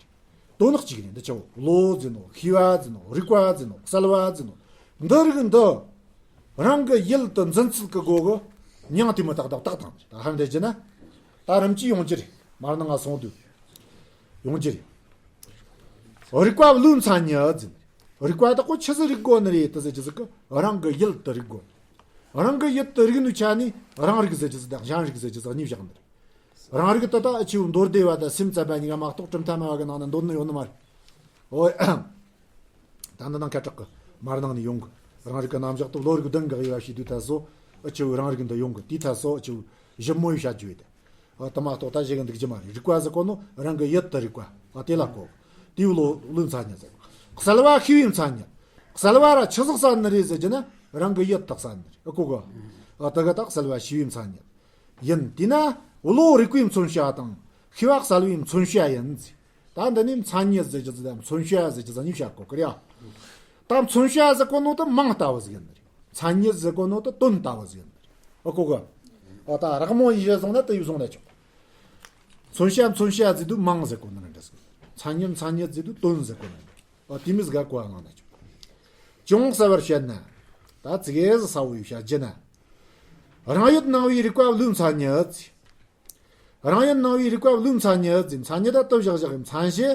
དོན་གཅིག་རེད། འདི་ཆོ་བློ་ཟེར་ནོ་ཤེས་པ་ཟེར་ནོ་རིག་པ་ཟེར་ནོ་གསལ་བ་ཟེར་ནོ་འདི་རིགས་འདི། རང་གི་ཡུལ་དུ་འཛིན་ཚུལ་གྱི་སྒོ་གི་མྱིང་དེ་མོ་ཏག་ཏག་བཏགས་དང་། ད་ཧ་འདྲ་རྒྱུ་ན། ད་རིམ་གྱིས་ཡོང་རྒྱུ་རེད། མར་ནང་ང་སོང་དུས། ཡོང་རྒྱུ་རེད། རིག་པ་བློའི་མཚན་ཉིད་ཟེར། རིག་པ་དག་གོ་ཆི་ཟིག་རིག་དགོས་ནི་རེད་དེ་ཟེར་རྒྱུ་ཟིག་གི་རང་གི་ཡུལ་དུ་རིག་དགོས། རང་གི་ཡུལ་དུ་རིག་ནུས་ཆ་ནས་རང་རིག་ཟེར་རྒྱུ་ཟིག་དང་གཞན་རིག་ཟེར་རྒྱུ་ཟིག་གཉིས་བཞག་ནི་རེད། རང་རིག་དེ་དག་ཨ་ཆུ་མདོ་སྡེ་བ་དང་སེམས་ཙམ་པ་གཉིས་ཀ་མ་གཏོགས་གྲུབ་མཐའ་སྨྲ་བ་གི་ནང་ན་འདོད་ནི་ཡོད་ནི་མ་རེད། ཨོ། ད་འདི་ནང་ཁ་གྲག་གི་མར་ནང་ནས་ཡོང་གི། རང་རིག་གི་རྣམ་གཞག་ཏུ་བློ་རིག་གདེང་གི་དབྱེ་བ་ཞིག་འདུག་ད་སོ། ཨ་ཆེ་བོའི་རང་རིག་འདི་ཡོང་གི་དེའི་ཐད་སོ་ཨ་ཆེ་བོའི་ཞིབ་མོ་ཡི་བྱ་རྒྱུ་ཡོད་དེ། ཨ་དུ་མ་གཏོགས་ད་བྱེད་གི་འདུག་རྒྱུ་མ་རེད། རིག་པ་ཟེར་གོ་ནོ་རང་གི་ཡུལ་དུ་རིག་པ། ཨ་དེ་ལ་གོ། དེའི་བློ་བློའི་མཚན་ཉིད་ཟེར། གསལ་བ་ཤེས་པའི་མཚན་ཉིད། གསལ་བ་ར་ཆི་ཟིག་གསལ་ནི་རེད་ཟེར་རྒྱུ་ན་རང་གི་ཡུལ་དུ་གསལ་ནི་རེད། ཨ་གོ་གོ། ཨ་དེ་ག་ད་གསལ་བ་ཤེས་པའི་མཚན་ཉིད་ཡིན། དེས་ན་བློ་རིག་པའི་མཚོན་བྱ་དང་ཤེས་པ་གསལ་བའི་མཚོན་བྱ་ཡིན་ཟེར། ད་འདི་ནི་མཚན་ཉིད་ཟེར་རྒྱུ་ཟིག་དང་མཚོན་བྱ་ཟེར་རྒྱུ་ཟིག་གཉིས་བཤད་གོ་གི་རེད་ཡ། ད་མཚོན་བྱ་ཟེར་གོ་ནོ་དེ་མིང་ལྟ་བུ་ཟིག་ཡིན་ནི་རེད། མཚན་ཉིད་ཟེར་གོ་ནོ་དེ་དོན་ལྟ་བུ་ཟིག་ཡིན་ནི་རེད། ཨ་གོ་གི། ཨ་ད་རགས་མོ་ཡིན་བྱས་སོང་ན་དེ་ཡིས་སོང་ན་ཆོག་མཚོན་བྱ་མཚོན་བྱ་ཟེར་དུས་མིང་ཟེར་གོ་ནི་རེད་འདྲ་ཟིག་མཚན་ཉིད་མཚན་ཉིད་ཟེར་དུས་དོན་ཟེར་གོ་ནི་རེད། ཨ་དེ་མི་ཟིག་ག་གོ་བ་ལངས་ན་ཆོག་ཅུང་ཟད་པར་བཤད་ན། ད་ཙི་གེ་ཟིག་གསལ་བོ་ཡི་བཤད་རྒྱུ་ན། རང་ཡུལ་སྣང་བའི་རིག་པ་བློའི་མཚན་ཉིད་ཟེར། རང་ཡུལ་སྣང་བའི་རིག་པ་བློའི་མཚན་ཉིད་ཟེར། མཚན་ཉིད་ད་དུ་བཞག་བཞག་གི་མཚན་གཞི།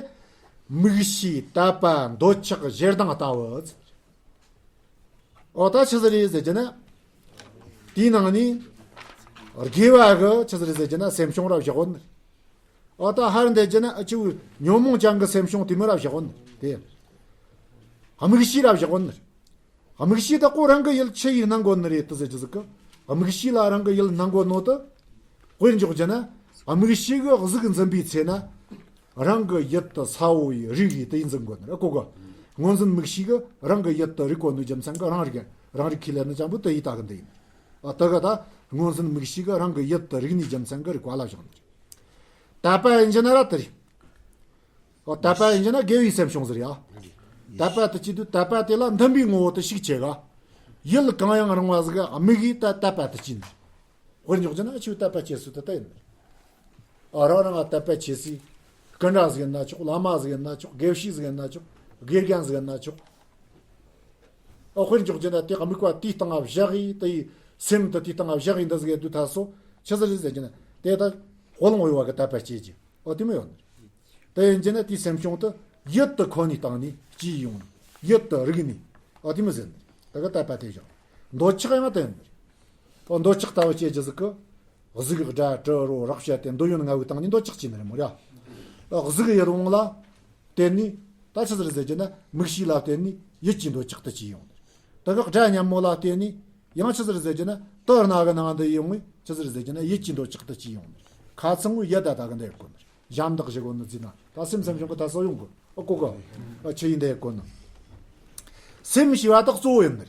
མིག་ཤེས་དད་པ་འདོད་ཆགས་ཞེ་སྡང་ལྟ་བུ་ཟེར། ཨོ་ད་ཆི་ཟིག་རེད་ཟེར་རྒྱུ་ན། དེའི་ནང་ནས་དགེ་བ་གི་ཆི་ཟིག་རེད་ཟེར་རྒྱུ་ན་སེམས་བྱུང་ར་བཞག་གོ་ནི། ཨོ་ད་ཧར་འདེད་རྒྱུ་ན་ཨ་ཆུ་ཉོན་མོངས་ཅན་གི་སེམས་བྱུང་དེ་མོ་ར་བཞག་གོ་ནི་དེ། དམིགས་བྱས་ར་བཞག་གོ་ནི། དམིགས་བྱས་དག་གོ་རང་གི་ཡུལ་ཆི་ཡིས་སྣང་གོ་ནི་རེད་དུ་ཟེར་རྒྱུ་ཟིག་གི། དམིགས་བྱས་ལ་རང་གི་ཡུལ་སྣང་གོ་ནོ་དུ། དཔེར་འཇོག་རྒྱུ་ན། དམིགས་བྱས་གི་གཟུགས་འཛིན་པའི་ཚེ་ན། རང་གི་ཡུལ་དུ་གསལ་བོ་ཡི་རིག་ཡིས་དུ་ཡིས་འཛིན་གོ་ནི་རེད་གོ་གི། སྔོ་འཛིན་དམིགས་བྱས་གི་རང་གི་ཡུལ་དུ་རིག་གོ་ནོ་རྒྱུ་མཚན་གི་རང་རིག་རང་རིག་ཁས་ལེན་ནི་ཅན་པོ་དུ་ཡིས་ལྟ་གི་འདི་ཡིན། ཨ་དུ་གི་ད། སྔོ་འཛིན་དམིགས་བྱས་གི་རང་གི་ཡུལ་དུ་རིག་ནི་རྒྱུ་མཚན་གི་རིག་པ་ལ་བཞག་ནི་རེད། དད་པ་ཡིན་རྒྱུ་ན་ར་དུ་རེད། ཨོ་དད་པ་ཡིན་རྒྱུ་ན་དགེ་བའི་སེམས་བྱུང་ཟེར་ཡ། དད་པ་དུ་བྱེད་དུས་དད་པ་དེ་ལ་འདུན་པའི་ངོ་བོ་དུ་ཤུགས་ཆེ་ག་ཡུལ་གང་ཡང་རུང་བ་ཟིག་ག་དམིགས་ཡུལ་དུ་དད་པ་དུ་བྱེད་ནི། དཔེར་འཇོག་རྒྱུ་ན་ཆུ་དད་པ་ཆེ་སུ་དུ་དད་ཡིན་ནི། ཨོ་རང་རང་ལ་དད་པ་ཆེ་སི། སྐུ་འདྲ་ཟིག་ཡིན་ན་ཆོག་བླ་མ་ཟིག་ཡིན་ན་ཆོག་དགེ་བཤེས་ཟིག་ཡིན་ན་ཆོག་དགེ་རྒན་ཟིག་ཡིན་ན་ཆོག་ཨོ་དཔེར་འཇོག་རྒྱུ་ན་དེ་དམིགས་པ་དེའི་སྟེང་ང་བཞག་ཡིས་དེ་ཡི་སེམས་དུ་དེའི་སྟེང་ང་བཞག་ཡིས་འདི་ཟིག་ཡིན་དུས་ཐ་སོ་ཆི་ཟིག་རེད་ཟེར་རྒྱུ་ན་དེ་ད་དཔོན་ངོ་ཡོད་བ་གི་དད་པ་སྐྱེ་རྒྱུ། ཨོ་དེ་མོ་ཡོད་ནི། དེ་ཡིན་རྒྱུ་ན་དེའི་སེམས་བྱུང་དུ་ཡུལ་དུ་ཁོ་ནའི་སྟེང་ནས་སྐྱེས་ཡོང་ནི། ཡུལ་དུ་རིག་ནི། ཨོ་དེ་མོ་ཟེར་ནི། ད་གི་དད་པ་དེ་བཞག་འདོད་ཆགས་ཡང་དེ་ཡིན་ནི། ཨོ་འདོད་ཆགས་ལྟ་བུ་སྐྱེ་རྒྱུ་ཟིག་གི། གཟུགས་སྒྲ་དྲི་རོ་རེག་བྱ་སྟེ་འདོད་ཡོན་ལྔ་བོའི་སྟེང་ནས་འདོད་ཆགས་སྐྱེས་ནི་རེད་མོ་ར། ཨོ་གཟུགས་ཡི་རོ་ལ་བརྟེན་ནས་ད་ཆི་ཟིག་རེད་ཟེར་རྒྱུ་ན་མིག་ཤེས་ལ་བརྟེན་ནས་ཡིད་ཀྱི་འདོད་ཆགས་དེ་སྐྱེས་ཡོང་ནི། ད་གི་སྒྲ་སྙན་མོ་ལ་བརྟེན་ནས་ཡང་ཆི་ཟིག་རེད་ཟེར་རྒྱུ་ན་དུ་སྣ་གི་ནང་དུ་ཡོང་བས་ཆི་ཟིག་རེད་ཟེར་རྒྱུ་ན་ཡིད་ཀྱི་འདོད་ཆགས་དེ་སྐྱེས་ཡོང་ནི། ཁ་ཚང་བོ་ཡིད་ད་ད་གི་འདི་ཡོད་གོ་ནི། ཞབས་འདེགས་ཞུ་གོ་ནི་ཟིན་ན་ད་སེམས་སེམས་བྱུང་གི་ད་སོ་ཡོང་གི། ཨོ་གོ་གོ། ཨ་ཆི་ཡིན་དེ་གོ་ནི། སེམས་ཞེས་པ་དག་གཙོ་བོ་ཡིན་ནི།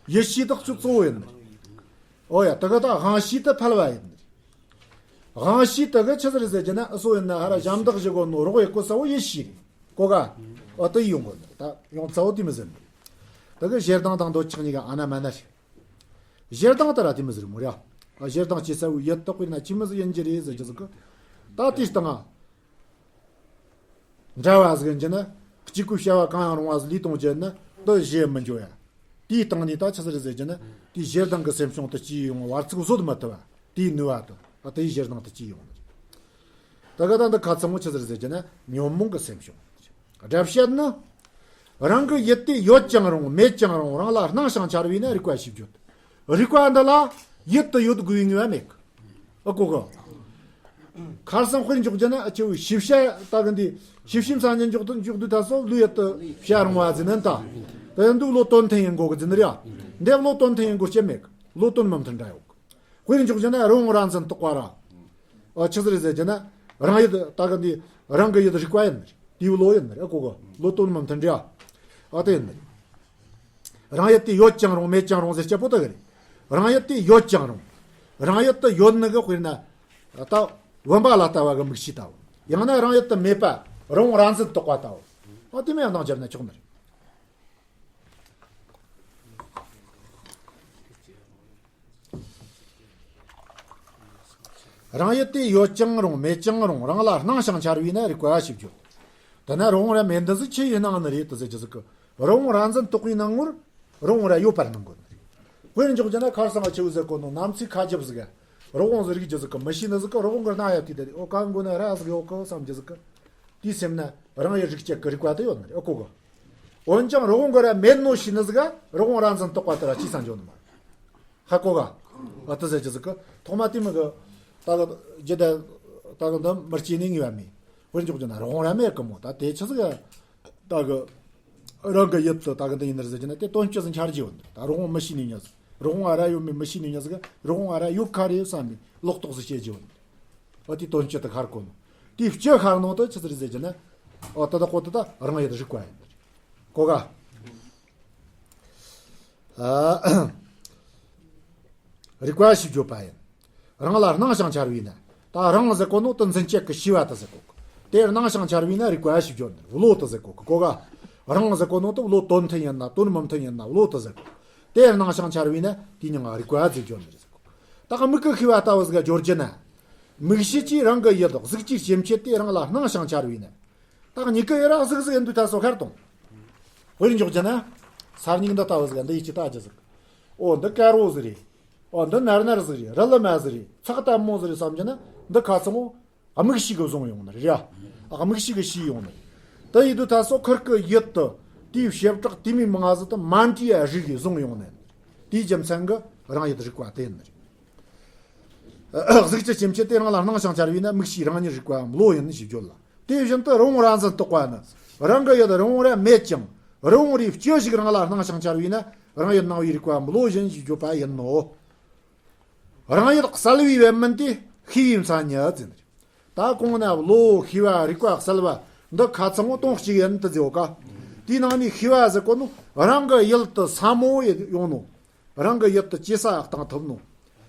ཡིད་ཤེས་དག་ཆུ་གཙོ་བོ་ཡིན་ནི། ཨོ་ཡ་ད་ག་ད་དབང་ཤེས་དུ་ཕལ་བ་ཡིན་ནི། དབང་ཤེས་དུ་གི་ཆི་ཟིག་རེད་ཟེར་རྒྱུ་ན་ཨ་སོ་ཡིན་ན་ཧ་ར་ཞབས་འདེགས་ཞུ་གོ་ནོ་རོགས་ཡི་གོ་ས་བོ་ཡིད་ཤེས་རེད་གོ་ག་ཨོ་དུ་ཡོང་གོ་ནི་ད་ཡོང་ཚ་བོ་དེ་མི་ཟིན་ནི། ད་གི་ཞེ་སྡང་དང་འདོད་ཆགས་གཉིས་ཀ་ཨ་ན་མ་ན་རེད། ཞེ་སྡང་དེ་ར་དེ་མི་ཟེར་མོ་ར། ཨ་ཞེ་སྡང་སྐྱེ་ས་བོ་ཡིད་དག་པས་ན་ཅི་མི་ཟིག་ཡིན་གྱི་རེད་ཟེར་རྒྱུ་ཟིག་གི། ད་དེའི་སྟེང་ང་འདྲ་བ་ཟིག་ཡིན་གྱི་ན་གཅིག་པུའི་བྱ་བ་གང་ཡང་རུང་བ་ཟིག་ལུས་གཏོང་རྒྱུ་ན་དེ་ཞེ་མི་འགྱོ་ཡ། དེའི་སྟེང་ནས་ད་ཆི་ཟིག་རེད་ཟེར་རྒྱུ་ན་དེའི་ཞེ་སྡང་གི་སེམས་བྱུང་དུ་སྐྱེས་ཡོང་བར་ཚིག་བཟོད་མི་ཐུབ་བ་དེའི་ནུས་པ་དང་ཨ་དེའི་ཞེ་སྡང་དུ་སྐྱེས་ཡོང་ནི། ད་ག་ད་འདི་ཁ་ཚང་མོ་ཆི་ཟིག་རེད་ཟེར་རྒྱུ་ན་ཉོན་མོངས་ཀྱི་སེམས་བྱུང་། སྒྲ་བཤད་ནི། རང་གི་ཡུལ་དེ་ཡོད་ཀྱང་རུང་མེད་ཀྱང་རུང་རང་ལ་སྣང་ཞིང་འཆར་བས་ན་རིག་པ་ཞེས་བརྗོད། རིག་པ་འདི་ལ་ཡུལ་དུ་ཡོད་དགོས་པའི་ངེས་པ་མེད་གི། ཨ་གོ་གི། ཁར་སང་དཔེར་འཇོག་རྒྱུ་ན་ཨ་ཆེ་བོའི་ཤེས་བྱ་ལྟ་གི་འདི་ཤེས་བྱའི་མཚན་ཉིད་འཇོག་ཏུ་འཇོག་དུས་ད་སོ་ལུས་ཡུལ་དུ་བྱ་རུང་བ་ཟིན་ནན་ད། ད་ཡང་འདུག་བློ་དོན་མཐུན་ཡིན་དགོས་གི་ཟིན་ནི་རེད། འདི་བློ་དོན་མཐུན་ཡིན་དགོས་ཀྱི་མེད་གི། བློ་དོན་མི་མཐུན་འདྲ་ཡོད་གི། དཔེར་འཇོག་རྒྱུ་ན་རི་བོང་རྭ་འཛིན་རྟོག་པ་ར། ཨ་ཆི་ཟིག་རེད་ཟེར་རྒྱུ་ན། རང་ཡུལ་ད་ག་འདི་རང་གི་ཡུལ་རིག་པ་ཡིན་ནི། དེའི་བློ་ཡིན་ནི། ཨ་གོ་གོ། བློ་དོན་མི་མཐུན་འདྲ། ཨ་དེ་ཡིན་ནི། རང་ཡུལ་དེ་ཡོད་ཀྱང་རུང་མེད་ཀྱང་རུང་ཟེར་སྤྱད་པོ་ད་གི་རེད། རང་ཡུལ་དེ་ཡོད་ཀྱང་རུང་། རང་ཡུལ་དུ་ཡོད་ནི་གི་དཔེར་ན། ད་བུམ་པ་ལ་ལྟ་བ་གི་མིག་ཤེས་ལྟ་བུ། ཡང་ན་རང་ཡུལ་དུ་མེད་པ་རི་བོང་རྭ་འཛིན་རྟོག་པ་ལྟ་བུ། ཨ་དེ་མོ་ཡང་སྣང་བརྒྱབ་ན་ཆོག་ནི་རེད། རང་ཡུལ་དེ་ཡོད་ཀྱང་རུང་མེད་ཀྱང་རུང་རང་ལ་སྣང་ཞིང་འཆར་བས་ན་རིག་པ་ཞེས་བརྗོད། དེ་ན་རི་བོང་རྭ་མེད་འདི་ཟིག་ཆི་ཡིས་སྣང་ནི་རེད་དུ་ཟེར་རྒྱུ་ཟིག་གི། རི་བོང་རྭ་འཛིན་རྟོག་པའི་སྣང་ངོར་རི་བོང་རྭ་ཡོད་པར་སྣང་གོ་ནི་རེད། དཔེར་འཇོག་རྒྱུ་ན་ཁར་སང་ཆེ་བོ་ཟེར་གོ་ནོ་ནམ་ཚིག་ཁ་རྒྱབ་ཟིག་གི། རི་བོང་ཟིག་རིག་རྒྱུ་ཟིག་གི་མི་ཤེས་ནི་ཟིག་གི་རི་བོང་གི་སྣང་ཡ་དེ་དེ་རེད། ཨོ་གང་གོ་ན་རྭ་ཟིག་ཡོད་གི་བསམ་རྒྱུ་ཟིག་གི། དེའི་སེམས་ན་རང་ཡུལ་རིག་བྱེད་ཀྱི་རིག་པ་དེ་ཡོད་ནི་རེད། ཨོ་གོ་གི། འོན་ཀྱང་རི་བོང་གི་རྭ་མེད་ནོ་ཤེས་ནི་ཟིག་ག་རི་བོང་རྭ་འཛིན་རྟོག་པ་དེ་ར་ཅིས་སང་འཇོག་ནི་མ་རེད། ཧ་གོ་ག་ཨ་དེ་ཟེར་རྒྱུ་ཟིག་གི་ཐོག་མ་དེ་མི་གི། ད་གི་རྒྱུ་ད་ད་གི་འདི་མི་སྐྱེ་ནི་ངེས་པ་མེད། དཔེར་འཇོག་རྒྱུ་ན་རི་བོང་རྭ་མེད་གི་མོ་ད་དེ་ཆི་ཟིག་ག་ད་གི་ རང་གི་ཡུལ་དུ་ད་གི་འདི་ཡིན་ནར་ཟེར་གྱི་ན་དེ་དོན་སྤྱི་ཟིག་འཆར་གྱི་ཡོད། ད་རི་བོང་མི་ཤེས་ནི་ཉག་ཟིག་རི་བོང་ཨ་ར་ཡོད་མེད་མི་ཤེས་ནི་ཉག་ཟིག་རི་བོང་ཨ་ར་ཡོད་ཁ་རེད་བསམ་པའི་ལོག་རྟོག་ཟིག་བྱེད་ཀྱི་ཡོད། འོ་དེ་དོན་སྤྱི་དུ་ཤར་གོ་ནོ། དེའི་སྤྱི་ཤར་ནོ་དུ་ཆི་ཟིག་རེད་ཟེར་གྱི་ན། འོ་དེ་དག་གོ་དེ་ད་རང་ཡུལ་རིག་པ་ཡིན། གོ་ག་རིག་པ་ཞེས་བརྗོད་པ་ཡིན། རང་ལ་སྣང་ཞིང་འཆར་བས་ན། ད་རང་ཟེར་གོ་ནོ་དེ་འཛིན་སྤྱད་ཀྱི་ཤེས་པ་དེ་ཟེར་གོ་གི། དེར་སྣང་ཞིང་འཆར་བས་ན་རིག་པ་ཞེས་བརྗོད་ནི། བློ་དེ་ཟེར་གོ་གི། གོ་ག་རང་ཟེར་གོ་ནོ་དེ་བློ་དོན་མཐུན་ཡིན་ན་དོན་མི་མཐུན་ཡིན་ན་བློ་དེ་ཟེར་གོ་གི། དེར་སྣང་ཞིང་འཆར་བས་ན་དེའི་མྱིང་ང་རིག་པ་ཟེར་བརྗོད་ནི་རེད་ཟེར་གོ་གི། ད་ག་མིག་གི་ཤེས་པ་ལྟ་བུ་ཟིག་ག་སྦྱོར་རྒྱུ་ན། མིག་ཤེས་ཀྱིས་རང་གི་ཡུལ་གཟུགས་ཀྱི་སྐྱེ་མཆེད་དེ་རང་ལ་སྣང་ཞིང་འཆར་བས་ན། ད་ག་མྱིག་གི་ཡུལ་ར་གཟུགས་ཟིག་ཡིན་དུས་ད་སོ་ཁར་གཏོང་། དཔེར་འཇོག་རྒྱུ་ན། ས་སྨྱུག་འདི་ལྟ་བུ་ཟིག་འདི་ཡིད་ཀྱི་ལྟ་རྒྱུ་ཟིག་འོ་འདི་དཀར་བོ་ཟིག་རེད། འོ་འདི་ནར་ནར་ཟིག་རེད། རི་ལི་མ་ཟིག་རེད། ཚགས་དམ་མོ་ཟིག་རེད་བསམ་རྒྱུ་ན་འདི་ཁ་ཚང་བོ། དམིགས་ཤེས་ཀྱིས་བཟུང་ཡོང་ནི་རེད་ཡ། དམིགས་ཤེས་ཀྱིས་ཤེས་ཡོང་ནི་རེད། དེ་ཡིན་དུས་ད་སོ་ཁུར་གི་ཡུལ་དུ་དེའི་བྱེ་བྲག་དེ་མོའི་མིང་ང་ཟིག་ཏུ་མ་འདྲེས་པ་རིག་གིས་བཟུང་ཡོང་ནི། དེའི་རྒྱུ་མཚན་གྱིས་རང་ཡུལ་རིག་པ་དེ་ཡིན་ནི་རེད། གཟུགས་ཀྱི་སྐྱེ་མཆེད་དེ་རང་ལ་སྣང་ཞིང་འཆར་བས་ན་མིག་ཤེས་རང་ཉིད་རིག་པའམ་བློ་ཡིན་ཞེས་བརྗོད་ལ། དེ་བཞིན་དུ་རི་བོང་རྭ་འཛིན་རྟོག་པ་ནི་རང་གི་ཡུལ་རི་བོང་རྭ་མེད་ཀྱང་རི་བོང་རྭའི་སྤྱི་ཞིག་རང་ལ་སྣང་ཞིང་འཆར་བས་ན་རང་ཡུལ་སྣང་བའི་རིག་པའམ་བློ་ཡིན་ཞེས་བརྗོད་པ་ཡིན་ནོ། རང་ཡུལ་གསལ་བའི་བེམ་མིན་དེ་ཤེས་པའི་མཚན་ཉིད་ཟེར་ནི་རེད། ད་གོང་ན་བློ་ཤེས་པ་རིག་པ་གསལ་བ་འདི་ཁ་ཚང་བོ་དོན་གཅིག་ཡིན་དུ་ཟེར་བ་ཀ། དེའི་ནང་ནས་ཤེས་པ་ཟེར་གོ་ནོ་རང་གི་ཡུལ་དུ་ས་མོ་ཡོང་ནོ། རང་གི་ཡུལ་དུ་སྐྱེ་ས་བཏང་ཐུབ་ནོ།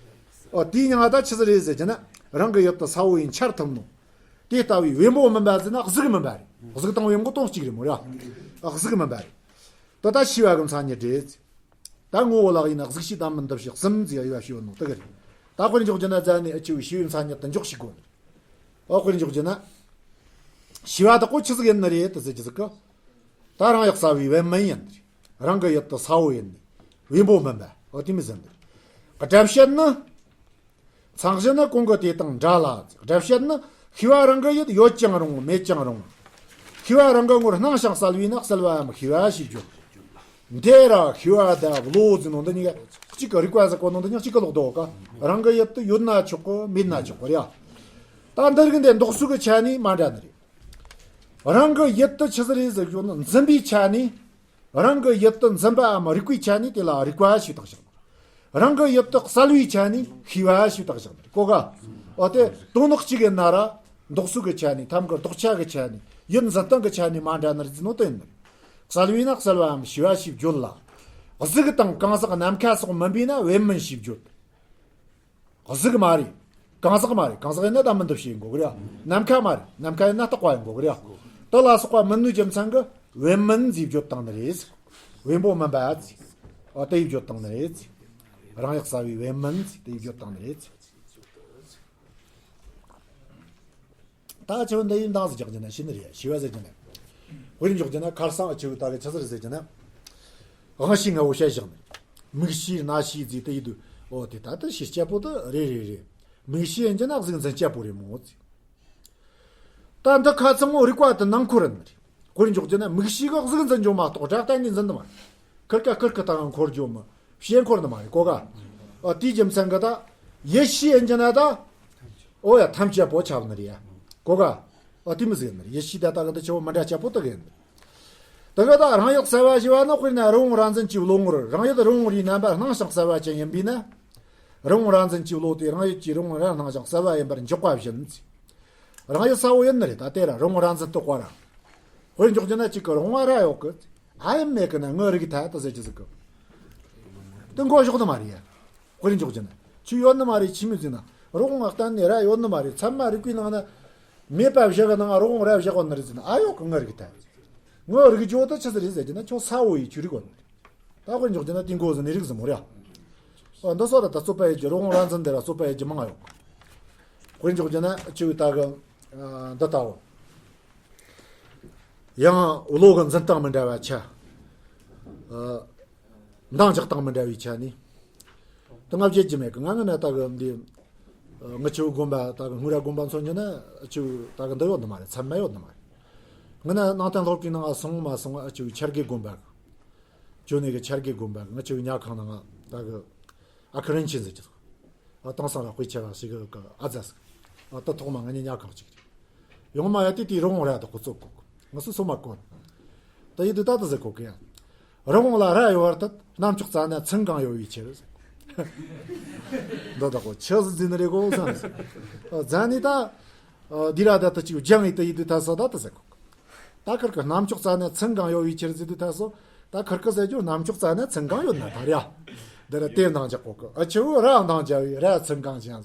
ཨོ་དེའི་མྱིང་ང་ད་ཆི་ཟིག་རེད་ཟེར་གྱི་ན་རང་གི་ཡུལ་དུ་ས་བོ་ཡིན་འཆར་ཐུབ་ནོ། དེ་ལྟ་བུའི་བེམ་པོ་མིན་པ་ཟེར་ན་གཟུགས་མིན་པ་རེད། གཟུགས་དང་བེམ་པོ་དོན་གཅིག་རེད་མོ་ར། གཟུགས་མིན་པ་རེད། དེ་ད་ཤེས་པ་གི་མཚན་ཉིད་རེད། ད་ངོ་བོ་ལ་ཡིན་ན་གཟུགས་ཤེས་དང་མི་འདི་ཕྱི་གསུམ་ཟེར་ཡ་ཡོད་ནོ་དེ་གི་རེད། ད་དཔེར་འཇོག་རྒྱུ་ན་རྫ་ནས་ཨ་ཆེ་བའི་ཤེས་པའི་མཚན་ཉིད་དུ་འཇོག་ཤེས་དགོས་ནི། ཨོ་དཔེར་འཇོག་རྒྱུ་ན། ཤེས་པ་དག་གོ་ཆི་ཟིག་ཡིན་ནི་རེད་དུ་ཟེར་གྱི་ཟིག་གི། ད་རང་ཡུལ་གསལ་བའི་བེམ་མིན་ཡིན་ནི་རེད། རང་གི་ཡུལ་དུ་ས་བོ་ཡིན་ནི། བེམ་པོ་མིན་པ་ཨོ་དེ་མི་ཟིན་ནི་རེད། སྒྲ་བཤད་ནི། མཚན་གཞི་ནི་གོང་གི་དེ་དང་འདྲ་ལ། སྒྲ་བཤད་ནི་ཤེས་པ་རང་གི་ཡུལ་ཡོད་ཀྱང་རུང་མེད་ཀྱང་རུང་། ཤེས་པ་རང་གི་ངོར་སྣང་ཞིང་གསལ་བས་ན་གསལ་བའམ་ཤེས་པ་ཞེས་བརྗོད། འདི་ར་ཤེས་པ་དང་བློ་ཟེར་ནོ་འདི་གཉིས་ཀ་གཅིག་གི་རིག་པ་ཟེར་གོ་ནོ་འདི་གཉིས་གཅིག་གི་ལོག་འདུག་ག་རང་གི་ཡུལ་དུ་ཡོད་ན་ཆོག་གི་མེད་ན་ཆོག་གི་རེད། ད་འདི་རིགས་འདི་འདོགས་ཚུལ་གྱི་ཆ་ནས་མ་འདྲ་ནི་རེད། རང་གི་ཡུལ་དུ་ཆི་ཟིག་རེད་ཟེར་ཞོག་ན་འཛིན་པའི་ཆ་ནས། རང་གི་ཡུལ་དུ་འཛིན་པའམ་རིག་པའི་ཆ་ནས་དེ་ལ་རིག་པ་ཞེས་བཏགས་ཤིང་། རང་གི་ཡུལ་དུ་གསལ་བའི་ཆ་ནས་ཤེས་པ་ཞེས་བཏགས་ཤིང་། གོ་ག་འོ་དེ་དོན་དག་གཅིག་ཡིན་ན་ར། འདོགས་ཚུལ་གྱི་ཆ་ནས་ཐམ་གྱི་ལྡོག་ཆ་གི་ཆ་ནས་ཡུལ་འཛིན་སྟངས་ཀྱི་ཆ་ནས་མ་འདྲ་ནི་རེད་ཟེར་ནོ་དེ་ཡིན་ནི། གསལ་བས་ན་གསལ་བའམ་ཤེས་པ་ཞེས་བརྗོད་ལ། གཟུགས་དང་གང་ཟག་ནམ་མཁའ་སོགས་མིན་པས་ན་བེམ་མིན་ཞེས་བརྗོད། གཟུགས་མ་རེད། གང་ཟག་མ་རེད། གང་ཟག་ཡིན་ན་ད་མི་འདི་ཕྱི་ཡིན་དགོས་གི་རེད། ནམ་མཁའ་མ་རེད། ནམ་མཁའ་ཡིན་ན་རྟག་པ་ཡིན་དགོས་གི་རེད། དེ་ལ་སོགས་པ་མིན་ནོ་རྒྱུ་མཚན་གྱིས་བེམ་མིན་ཟེར་བརྗོད་བཏང་ནི་རེད། བེམ་པོ་མིན་པ་ཟེར། ཨ་དེ་ཡིས་བརྗོད་བཏང་ནི་རེད། རང་ཡུལ་གསལ་བའི་བེམ་མིན་ཟེར་དེ་ཡིས་བརྗོད་བཏང་ནི་རེད། ད་ཆེ་བོ་འདི་ཡིན་འདང་ཟེར་རྒྱག་རྒྱུ་ན་ཤེས་ནི་རེད། ཤེས་པ་ཟེར་རྒྱུ་ན། དཔེར་འཇོག་རྒྱུ་ན་ཁར་སང་ཨ་ཆེ་བོ་ད་གི་ཆི་ཟེར་ཟེར་རྒྱུ་ན། དབང་ཤེས་ལྔ་བོ་བཤད་བཞག་ནས། མིག་ཤེས་རྣ་ཤེས་ཟེར་དེ་ཡིན་དུས་ཨོ་དེ་ད་ལྟ་ཤེས་སྤྱད་པོ་དེ་རེད་རེད་རེད། མིག་ཤེས་ཡིན་རྒྱུ་ན་གཟུགས་འཛིན་སྤྱད་པོ་རེད་མོ་ཟེར། ད་འདི་ཁ་ཚང་མོ་རིག་པ་དེ་ནང་འཁོར་ཡིན་ནི་རེད། དཔེར་འཇོག་རྒྱུ་ན་མིག་ཤེས་ཀྱིས་གཟུགས་འཛིན་རྒྱུ་མ་གཏོགས་སྒྲ་གཏན་ནས་འཛིན་ནི་མ་རེད། ཁིར་ཀ་ཁིར་ཀི་ད་འཁོར་རྒྱུ་མི། ཕྱི་འཁོར་ནི་མ་རེད་གོ་ག་ཨ་དེའི་རྒྱུ་མཚན་གྱིས་ད། ཡིད་ཤེས་ཡིན་རྒྱུ་ན་ད། ཨོ་ཡ་ཐམས་ཅད་པོ་ཁྱབ་ནི་རེད་ཡ། གོ་ག་ཨ་དེ་མི་ཟེར་ནི་རེད། ཡིད་ཤེས་ད་ད་གི་འདི་ཆེ་བོ་མི་འདྲ་སྤྱད་པོ་དེ་གི་ཡིན། དེ་གི་ད་རང་ཡུལ་གསལ་བ་ཞེས་པ་ནི་དཔེར་ན་རི་བོང་རྭ་འཛིན་གྱི་བློ་ངོར་རང་ཡུལ་རི་བོང་རིའི་རྣམ་པ་སྣང་ཞིང་གསལ་བ་ཅན་ཡིན་པས་ན། རི་བོང་རྭ་འཛིན་གྱི་བློ་དེ་རང་ཡུལ་གྱི་རི་བོང་རྭ་སྣང་ཞིང་གསལ་བ་ཡིན་པར་འཇོག་པ་བཞིན། རང་ཡུལ་གསལ་བོ་ཡིན་ནི་རེད། ད་དེ་ར་རི་བོང་རྭ་འཛིན་རྟོག་པ་ར། དཔེར་འཇོག་རྒྱུ་ན་གཅིག་གི་རི་བོང་རྭ་ཡོད་གི། ཨ་ཡིན་མེད་གི་ན་ངའི་རིག་ཐལ་དུ་ཟེར་གྱི་ཟིག་གི། དེ་མགོ་གཞོག་ནི་མ་རེད་ཡ། དཔེར་འཇོག་རྒྱུ་ན། ཆུ་ཡོད་ནི་མ་རེད། ཆུ་མི་ཟིན་ན། རི་བོང་ང་གཏན་ནས་རྭ་ཡོད་ནི་མ་རེད། ཚད་མ་རིག་པའི་ནང་ན། མེད་པ་བཞག་གི་ནང་རི་བོང་རྭ་བཞག་གོ་ནི་རེད་ཟེར་ན་ཨ་ཡོད་གི་ངའི་རིག་ཐལ། ངའི་རིག་རྒྱུ་དེ་ཆི་ཟིག་རེད་ཟེར་རྒྱུ་ན་ཁྱོད་གསལ་བོ་ཡི་ཆུ་རིག་གོ་ནི་རེད། ད་དཔེར་འཇོག་རྒྱུ་ན་དེ་མགོ་ཟིན་ནི་རིག་ཟིན་མོ་རེད། ཨ་འདི་སོགས་ལ་ད་རྩོད་པ་ཡོད་ཀྱི་རི་བོང་རྭ་འཛིན་དེ་ལ་རྩོད་པ་ཡོད་ཀྱི་མང་ང་ཡོད། དཔེར་འཇོག་རྒྱུ་ན་ཆུ་ད་གི་འདི་ལྟ་བུ། ཡང་བློ་གི་འཛིན་སྟངས་མི་འདྲ་བ་ཆ། འདང་རྒྱག་སྟངས་མི་འདྲ་བའི་ཆ་ནས། ད་ང་བརྗེད་རྒྱུ་མེད་གི། ང་ངི་ན་ད་གི་འདི། ངི་ཆུ་དགོན་པ་ད་གི་སྔོན་ར་དགོན་པ་མཚོན་རྒྱུ་ན་ཆུ་ད་གི་འདི་ཡོད་ནི་མ་རེད། ཚད་མ་ཡོད་ནི་མ་རེད། ངི་ན་ནང་བསྟན་སློབ་གྲྭའི་ནང་ང་སོང་མ་སོང་ཨ་ཆུ་འཆར་དགེ་དགོན་པ་གི། ཇོ་ནེ་གི་འཆར་དགེ་དགོན་པ་གི་ང་ཆུ་ཉལ་ཁང་ནང་ང་ད་གི་ཨ་ཁུ་རིན་ཆེན་ཟེར་གྱི་སོང་། ཨ་དེང་སང་ར་དཔེ་ཆ་བ་ཞིག་གི་ཨ་ཛ་ཟིག་ཨ་ད་ཐོག་མ་ང་གཉིས་ཉལ་ཁང་གཅིག་རེད། ཡང་མ་ཡ་དེ་དེའི་རི་བོང་རྭ་དེ་ཁོ་ཚོ་གོ་གི། ང་སུ་སོ་མ་གོ་ནི། དེ་ཡིན་དུས་ད་དེ་ཟེར་གོ་གི་ཡ། རི་བོང་ལ་རྭ་ཡོད་བར་དུ། རྣམ་ཅོག་རྩ་ནས་ཚིང་གང་ཡོད་པའི་ཕྱིར་ཟེར་གོ། འདི་དག་གོ་ཆི་ཟིག་འཛིན་རེ་གོ་བསམ་ཟེར། རྫ་ནི་ད། འདི་ར་ད་ད་ཅིག་སྦྱང་ཡི་དེ་ཡིན་དུས་ད་ས་ད་དེ་ཟེར་གོ། ད་ཁིར་གི་རྣམ་ཅོག་རྩ་ནས་ཚིང་གང་ཡོད་པའི་ཕྱིར་ཟེར་དུས་ད་སོ། ད་ཁིར་གི་ཟེར་རྒྱུ་རྣམ་ཅོག་རྩ་ནས་ཚིང་གང་ཡོད་ན་ད་ར་ཡ། འདི་ར་དེ་འདང་རྒྱག་གོ་གི། ཨ་ཆི་བོ་རྭ་འདང་རྒྱག་པའི་རྭ་ཚིང་གང་ཞིང་།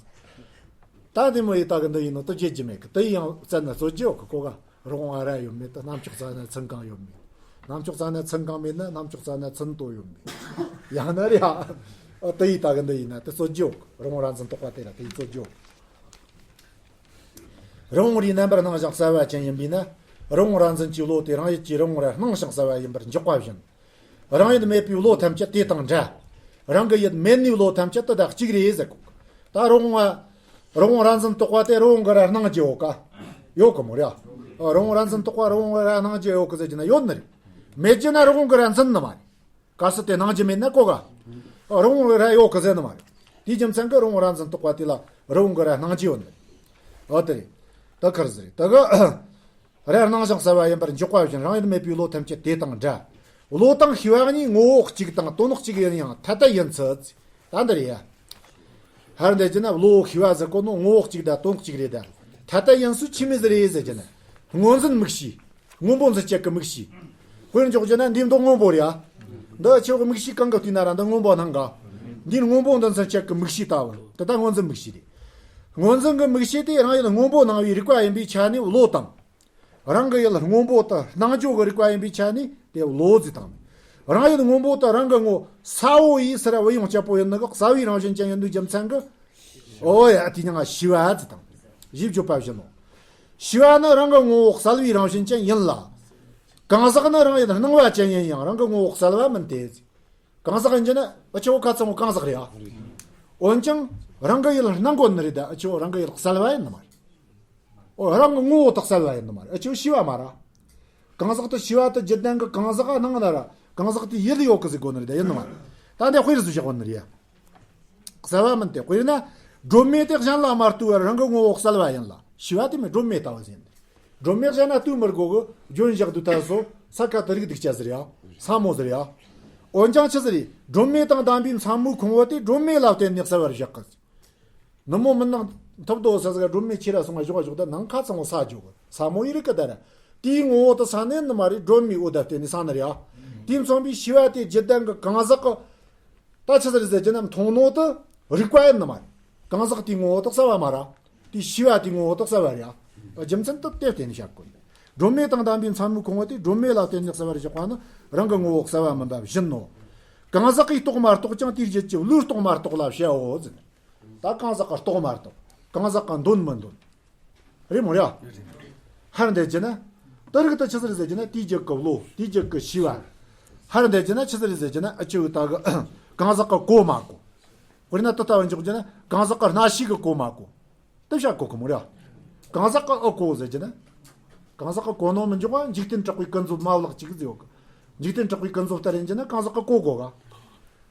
ད་དེ་མོ་ཡི་ད་གི་འདི་ཡིན་ནོ་དེ་བརྗེད་རྒྱུ་མེད་གི། དེ་ཡང་བཙལ་ན་རྩོད་རྒྱུ་ཡོད་གི་གོ་ག། རི་བོང་ང་རྭ་ཡོད་མེད་དེ། རྣམ་ཅོག་རྩ་ནས་ཚིང་གང་ཡོད་མེད། རྣམ་ཅོག་རྩ་ནས་ཚིང་གང་མེད་ན་རྣམ་ཅོག་རྩ་ནས་ཚིང་དོ་ཡོད་མེད། ཡང་ན་རེ་ཨ། ཨ་དེ་ཡི་ད་གི་འདི་ཡིན་ན་དེ་རྩོད་རྒྱུ་ཡོད་གི། རི་བོང་རྭ་འཛིན་རྟོག་པ་དེ་ལ་དེ་ཡི་རྩོད་རྒྱུ་ཡོད་གི། རི་བོང་རིའི་རྣམ་པར་སྣང་ཞིང་གསལ་བ་ཅན་ཡིན་པས་ན། རི་བོང་རྭ་འཛིན་གྱི་བློ་དེ་རང་ཡུལ་གྱི་རི་བོང་རྭར་སྣང་ཞིང་གསལ་བ་ཡིན་པར་འཇོག་པ་བཞིན། རང་ཡུལ་མེད་པའི་བློ་ཐམས་ཅད་དེ་དང་འདྲ། རང་གི་ཡུལ་མེད་ནུས་བློ་ཐམས་ཅད་དེ་དག་གཅིག་རེད་ཟེར་གོ། ད་རི་བོང་ང་། རི་བོང་རྭ་འཛིན་རྟོག་པ་དེ་རི་བོང་གི་རྭར་སྣང་རྒྱུ་ཡོད་ག། ཡོད་གི་མོ་རེད་ཨ། རི་བོང་རྭ་འཛིན་རྟོག་པ་རི་བོང་གི་རྭར་སྣང་རྒྱུ་ཡོད་གི་ཟེར་རྒྱུ་ན་ཡོད་ནི་རེད། མེད་རྒྱུ་ན་རི་བོང་གི་རྭ་འཛིན་ནི་མ་རེད། གལ་སྲིད་དེ་སྣང་རྒྱུ་མེད་ན་གོ་ག། རི་བོང་གི་རྭ་ཡོད་གི་ཟེར་ནི་མ་རེད། དེའི་རྒྱུ་མཚན་གྱིས་རི་བོང་རྭ་འཛིན་རྟོག་པ་དེ་ལ་རི་བོང་གི་རྭ་སྣང་རྒྱུ་ཡོད་ནི་རེད། འོ་དེ་རེད། ད་ཁར་ཟེར་རེད་ད་གི། རྭར་སྣང་ཞིང་གསལ་བ་ཡིན་པར་འཇོག་པ་བཞིན་རང་ཡུལ་མེད་པའི་བློ་ཐམས་ཅད་དེ་དང་འདྲ། བློ་དང་ཤེས་པ་གཉིས་ངོ་བོ་གཅིག་དང་དོན་གཅིག་ཡིན་ཡང་ཐ་དད་ཡིན་ཚུལ། ད་འདིར་ཡ། ཧར་འདི་ཅི་ན་བློ་ཤེས་པ་ཟེར་གོ་ནོ་ངོ་བོ་གཅིག་དང་དོན་གཅིག་རེད་ད། ཐ་དད་ཡིན་ཚུལ་ཆི་མོ་ཟིག་རེད་ཟེར་རྒྱུ་ན། སྔོ་འཛིན་མིག་ཤེས། སྔོན་པོ་འཛིན་བྱེད་ཀྱི་མིག་ཤེས། དཔེར་འཇོག་རྒྱུ་ན་འདི་མདོག་སྔོན་པོ་རེད་ཨ། འདི་ཆོག་གི་མིག་ཤེས་གང་གི་དུས་ན་ར་འདི་སྔོན་པོ་སྣང་ག། འདིར་སྔོན་པོ་འདི་འཛིན་བྱེད་ཀྱི་མིག་ཤེས་ལྟ་བུ་དེ་ད་སྔོ་འཛིན་མིག་ཤེས་རེད། སྔོ་འཛིན་གྱི་མིག་ཤེས་དེ་རང་ཡུལ་སྔོན་པོ་སྣང་བའི་རིག་པ་ཡིན་པའི་ཆ་ནས་བློ་དང་། རང་གི་ཡུལ་སྔོན་པོ་དེ་སྣང་རྒྱུ་གི་རིག་པ་ཡིན་པའི་ཆ་ནས་དེ་བློ་ཟེར་དང་། རང་ཡུལ་སྔོན་པོ་དེ་རང་གི་ངོ་ས་བོ་ཡི་སར་བུད་ཡོང་སྤྱད་པོ་ཡིན་ནི་གི་གསལ་བའི་རང་བཞིན་ཅན་ཡིན་དུས་རྒྱུ་མཚན་གྱིས། ཨོ་ཡ་དེ་ཉང་ང་ཤེས་པ་ཟེར་དང་། ཞེས་བརྗོད་པ་བཞིན་ནོ། ཤེས་པ་ནི་རང་གི་ངོ་བོ་གསལ་བའི་རང་བཞིན་ཅན་ཡིན་ལ། གང་ཟག་ནི་རང་ཡུལ་སྣང་བ་ཅན་ཡིན་ཡང་རང་གི་ངོ་བོ་གསལ་བ་མིན་ཏེ། གང་ཟག་ཡིན་རྒྱུ་ན་ཨ་ཆོ་ཁ་ཚང་བོ་གང་ཟག་རེད་ཨ། འོན་ཀྱང་རང་གི་ཡུལ་སྣང་གོ་ནི་རེད་ད་ཨ་ཆོ་རང་གི་ཡུལ་གསལ་བ་ཡིན་ནི་མ་རེད། ཨོ་རང་གི་ངོ་བོ་དག་གསལ་བ་ཡིན་ནི་མ་རེད་ཨ་ཆོ་ཤེས་པ་མ་ར། གང་ཟག་ཏུ་ཤེས་པ་དུ་བརྒྱུད་ལྡན་གྱི་གང་ཟག་སྣང་ན་ར་གང་ཟག་དེ་ཡུལ་ཡོད་གི་ཟེར་གོ་ནི་རེད་ད་ཡིན་ནི་མ་རེད། ད་འདི་དཔེ་རུ་བཞག་གོ་ནི་རེད་ཡ། གསལ་བ་མིན་ཏེ། དཔེར་ན། སྒྲོན་མེ་དེ་གཞན་ལ་མ་ལྟོས་པར་རང་གི་ངོ་བོ་གསལ་བ་ཡིན་ལ། ཤེས་པ་དེ་མིན་སྒྲོན་མེ་ལྟ་བུ་ཟིན། སྒྲོན་མེ་གཞན་ལ་ལྟོས་མི་དགོས་གི་རྒྱུན་བཞག་དུས་ད་སོ་ས་ཁ་དུ་རིག་སྡུག་ཅག་ཟེར་ཡ། ས་མོ་ཟེར་ཡ། འོན་ཀྱང་ཆི་ཟེར་རེད། སྒྲོན་མེ་དང་ལྡན་པའི་མཚན་མོའི་ཁོང་བུ་དེ་སྒྲོན་མེ་ལ་བརྟེན་ནས་གསལ་བར་བཞག་གི། ནུབ་མོ་མུན་ནག་ཐུབ་དོ་ས་ཟིག་སྒྲོན་མེ་ཁྱེར་ར་སོང་བ་ཞོག་བ་ཞོག་ད་ནང་ཁ་ཚང་བ་ས་འཇོག་གི་ས་མོ་ཡི་རིག་གི་ད་ར། དེའི་ངོ་བོ་དེ་ས་ནས་ནི་མ་རེད་སྒྲོན་མེའི་འོད་ལ་བརྟེན་ནས་ས་ནི་རེད་ཡ། དེ་མཚོན་པའི་ཤེས་པ་དེ་བརྒྱུད་ལྡན་གྱི་གང་ཟག་གི་ད་ཆི་ཟིག་རེད་ཟེར་རྒྱུ་ན་མཐོང་ནོ་དེ་རིག་པ་ཡིན་ནི་མ་རེད། གང་ཟག་དེའི་ངོ་བོ་དེ་གསལ་བ་མ་ར། དེའི་ཤེས་པ་དེའི་ངོ་བོ་དེ་གསལ་བ་རེད་ཨ། རྒྱུ་མཚན་དེ་དེ་བརྟེན་ནས་བཤད་དགོས། སྒྲོན་མེ་དང་ལྡན་པའི་མཚན་མོའི་ཁོང་བུ་དེ་སྒྲོན་མེ་ལ་བརྟེན་ནས་གསལ་བར་བཞག་པ་ནི་རང་གི་ངོ་བོ་གསལ་བ་མིན་པ་བཞིན་ནོ། གང་ཟག་གིས་རྟོགས་མ་རྟོགས་ཀྱང་དེའི་རྒྱུད་ཀྱི་བློས་རྟོགས་མ་རྟོགས་ལ་བྱའོ་ཟེར། ད་གང་ཟག་གིས་རྟོགས་མ་རྟོགས། གང་ཟག་གིས་འདོན་མི་འདོན། རེད་མོ་རེད། ཧར་འདེད་རྒྱུ་ན། ད་རིགས་ད་ཆི་ཟིག་རེད་ཟེར་རྒྱུ་ན་དེའི་རྒྱུད་ཀྱི་བློ་དེའི་རྒྱུད་ཀྱི་ཤེས་པ། ཧར་འདེད་རྒྱུ་ན་ཆི་ཟིག་རེད་ཟེར་རྒྱུ་ན་ཨ་ཆུ་ད་གི་གང་ཟག་གིས་གོ་མ་གོ། དཔེར་ན་དེ་ལྟ་བུ་འཇོག་རྒྱུ་ན་གང་ཟག་གི་རྣ་ཤེས་ཀྱིས་གོ་མ་གོ། དེ་བྱ་གོ་གི་མོ་རེད། གང་ཟག་གིས་ཨ་གོ་ཟེར་རྒྱུ་ན། གང་ཟག་གིས་གོ་ནོ་མི་འཇོག་པ་འཇིག་རྟེན་དྲེགས་པའི་ཀུན་རྫོབ་མ་བརླག་ཅིག་ཟེར་ཡོད་གི། འཇིག་རྟེན་དྲེགས་པའི་ཀུན་རྫོབ་ལྟར་ཡིན་རྒྱུ་ན་གང་ཟག་གིས་གོ་དགོས་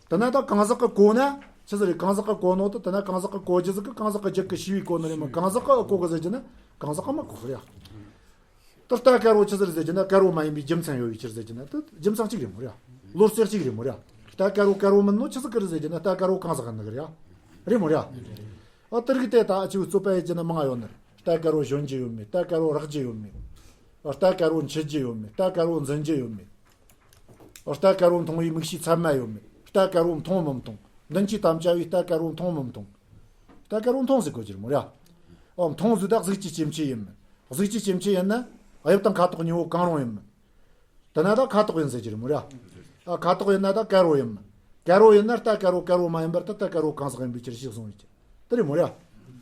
ག། དེ་ན་ད་གང་ཟག་གིས་གོ་ན་ཆི་ཟིག་རེད། གང་ཟག་གིས་གོ་ནོ་དེ་དེ་ན་གང་ཟག་གིས་གོ་རྒྱུ་ཟིག་གི་གང་ཟག་གི་རྒྱུད་ཀྱི་ཤེས་པས་གོ་ནི་རེད་མོ། གང་ཟག་གིས་ཨ་གོ་གི་ཟེར་རྒྱུ་ན་གང་ཟག་གིས་མ་གོ་གི་རེད། ད་རྟ་དཀར་པོ་ཆི་ཟིག་རེད་ཟེར་རྒྱུ་ན་དཀར་པོ་མ་ཡིན་པའི་རྒྱུ་མཚན་ཡོད་པའི་ཕྱིར་ཟེར་རྒྱུ་ན་ད་རྒྱུ་མཚན་གཅིག་རེད་མོ་རེད། བློ་རྩེ་གཅིག་རེད་མོ་རེད། རྟ་དཀར་པོ་དཀར་པོ་མིན་ནོ་ཆི་ཟིག་གི་རེད་ཟེར་རྒྱུ་ན་རྟ་དཀར་པོ་གང་ཟག་གི་ནི་གི་རེད། རེད་མོ་རེད། ཨ་དེ་རིགས་དེ་ད་ཨ་ཆུ་བཙོག་པ་ཡིན་རྒྱུ་ན་མང་ཡོད་ནི་རེད། རྟ་དཀར་པོ་ཞོན་རྒྱུ་ཡོད་མེད། རྟ་དཀར་པོ་རག་རྒྱུ་ཡོད་མེད། རྟ་དཀར་པོ་འཆི་རྒྱུ་ཡོད་མེད། རྟ་དཀར་པོ་འཛིན་རྒྱུ་ཡོད་མེད། རྟ་དཀར་པོ་མཐོང་བའི་མིག་ཤེས་ཚད་མ་ཡོད་མེད། རྟ་དཀར་པོ་མཐོང་མི་མཐོང་། མདུན་གྱི་དམ་བཅའ་བའི་རྟ་དཀར་པོ་མཐོང་མི་མཐོང་། རྟ་དཀར་པོ་མཐོང་ཟེར་གོ་རྒྱུ་རེད་མོ་རེད། ཨོ་མཐོང་ཟེར་ད་གཟུགས་ཀྱི་སྐྱེ་མཆེད་ཡིན་མིན། གཟུགས་ཀྱི་སྐྱེ་མཆེད་ཡིན་ན་དབྱིབས་དང་ཁ་དོག་གཉིས་པོ་གང་རུང་ཡིན་མིན། དེ་ན་ད་ཁ་དོག་ཡིན་ཟེར་གྱི་རེད་མོ་ར། ཨ་ཁ་དོག་ཡིན་ན་ད་དཀར་པོ་ཡིན་མིན། དཀར་པོ་ཡིན་ན་རྟ་དཀར་པོ་དཀར་པོ་མ་ཡིན་པར་ད་རྟ་དཀར་པོ་གང་ཟག་ཡིན་པའི་ཕྱིར་ཞེས་གསུངས་ཡོད་ཀྱི། དེ་རེད་མོ་ར།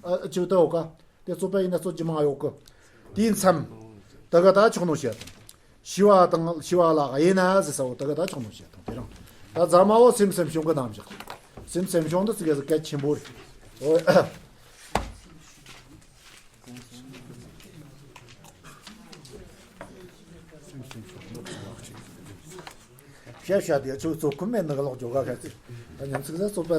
ཨ་ཅིག་ད་འོ་ཀ། དེ་རྩོད་པ་ཡིན་ན་རྩོད་རྒྱུ་མང་ཡོད་གི། དེའི་མཚམས། ད་ག་ད་ཆོག་ནོ་བཤད་དང་། ཤེས་པ་དང་ཤེས་པ་ལ་དབྱེ་ན་ཟེར་ས་བོ་ད་ག་ད་ཆོག་ནོ་བཤད་དང་དེ་རིང་། ད་རྫ་མ་བོ་སེམས་སེམས་བྱུང་གི་རྣམ་གཞག་སེམས་སེམས་བྱུང་འདི་ཙི་གེ་ཟིག་གལ་ཆེན་པོ་རེད། འོ། བཤད་བཤད་དེ་ཆུ་བཙོག་ཁུམ་མེད་ནི་གི་ལོག་འཇོག་ག་ཁ་ཚིག་ད་ཉམས་ཚིག་ཟ་བཙོག་པ།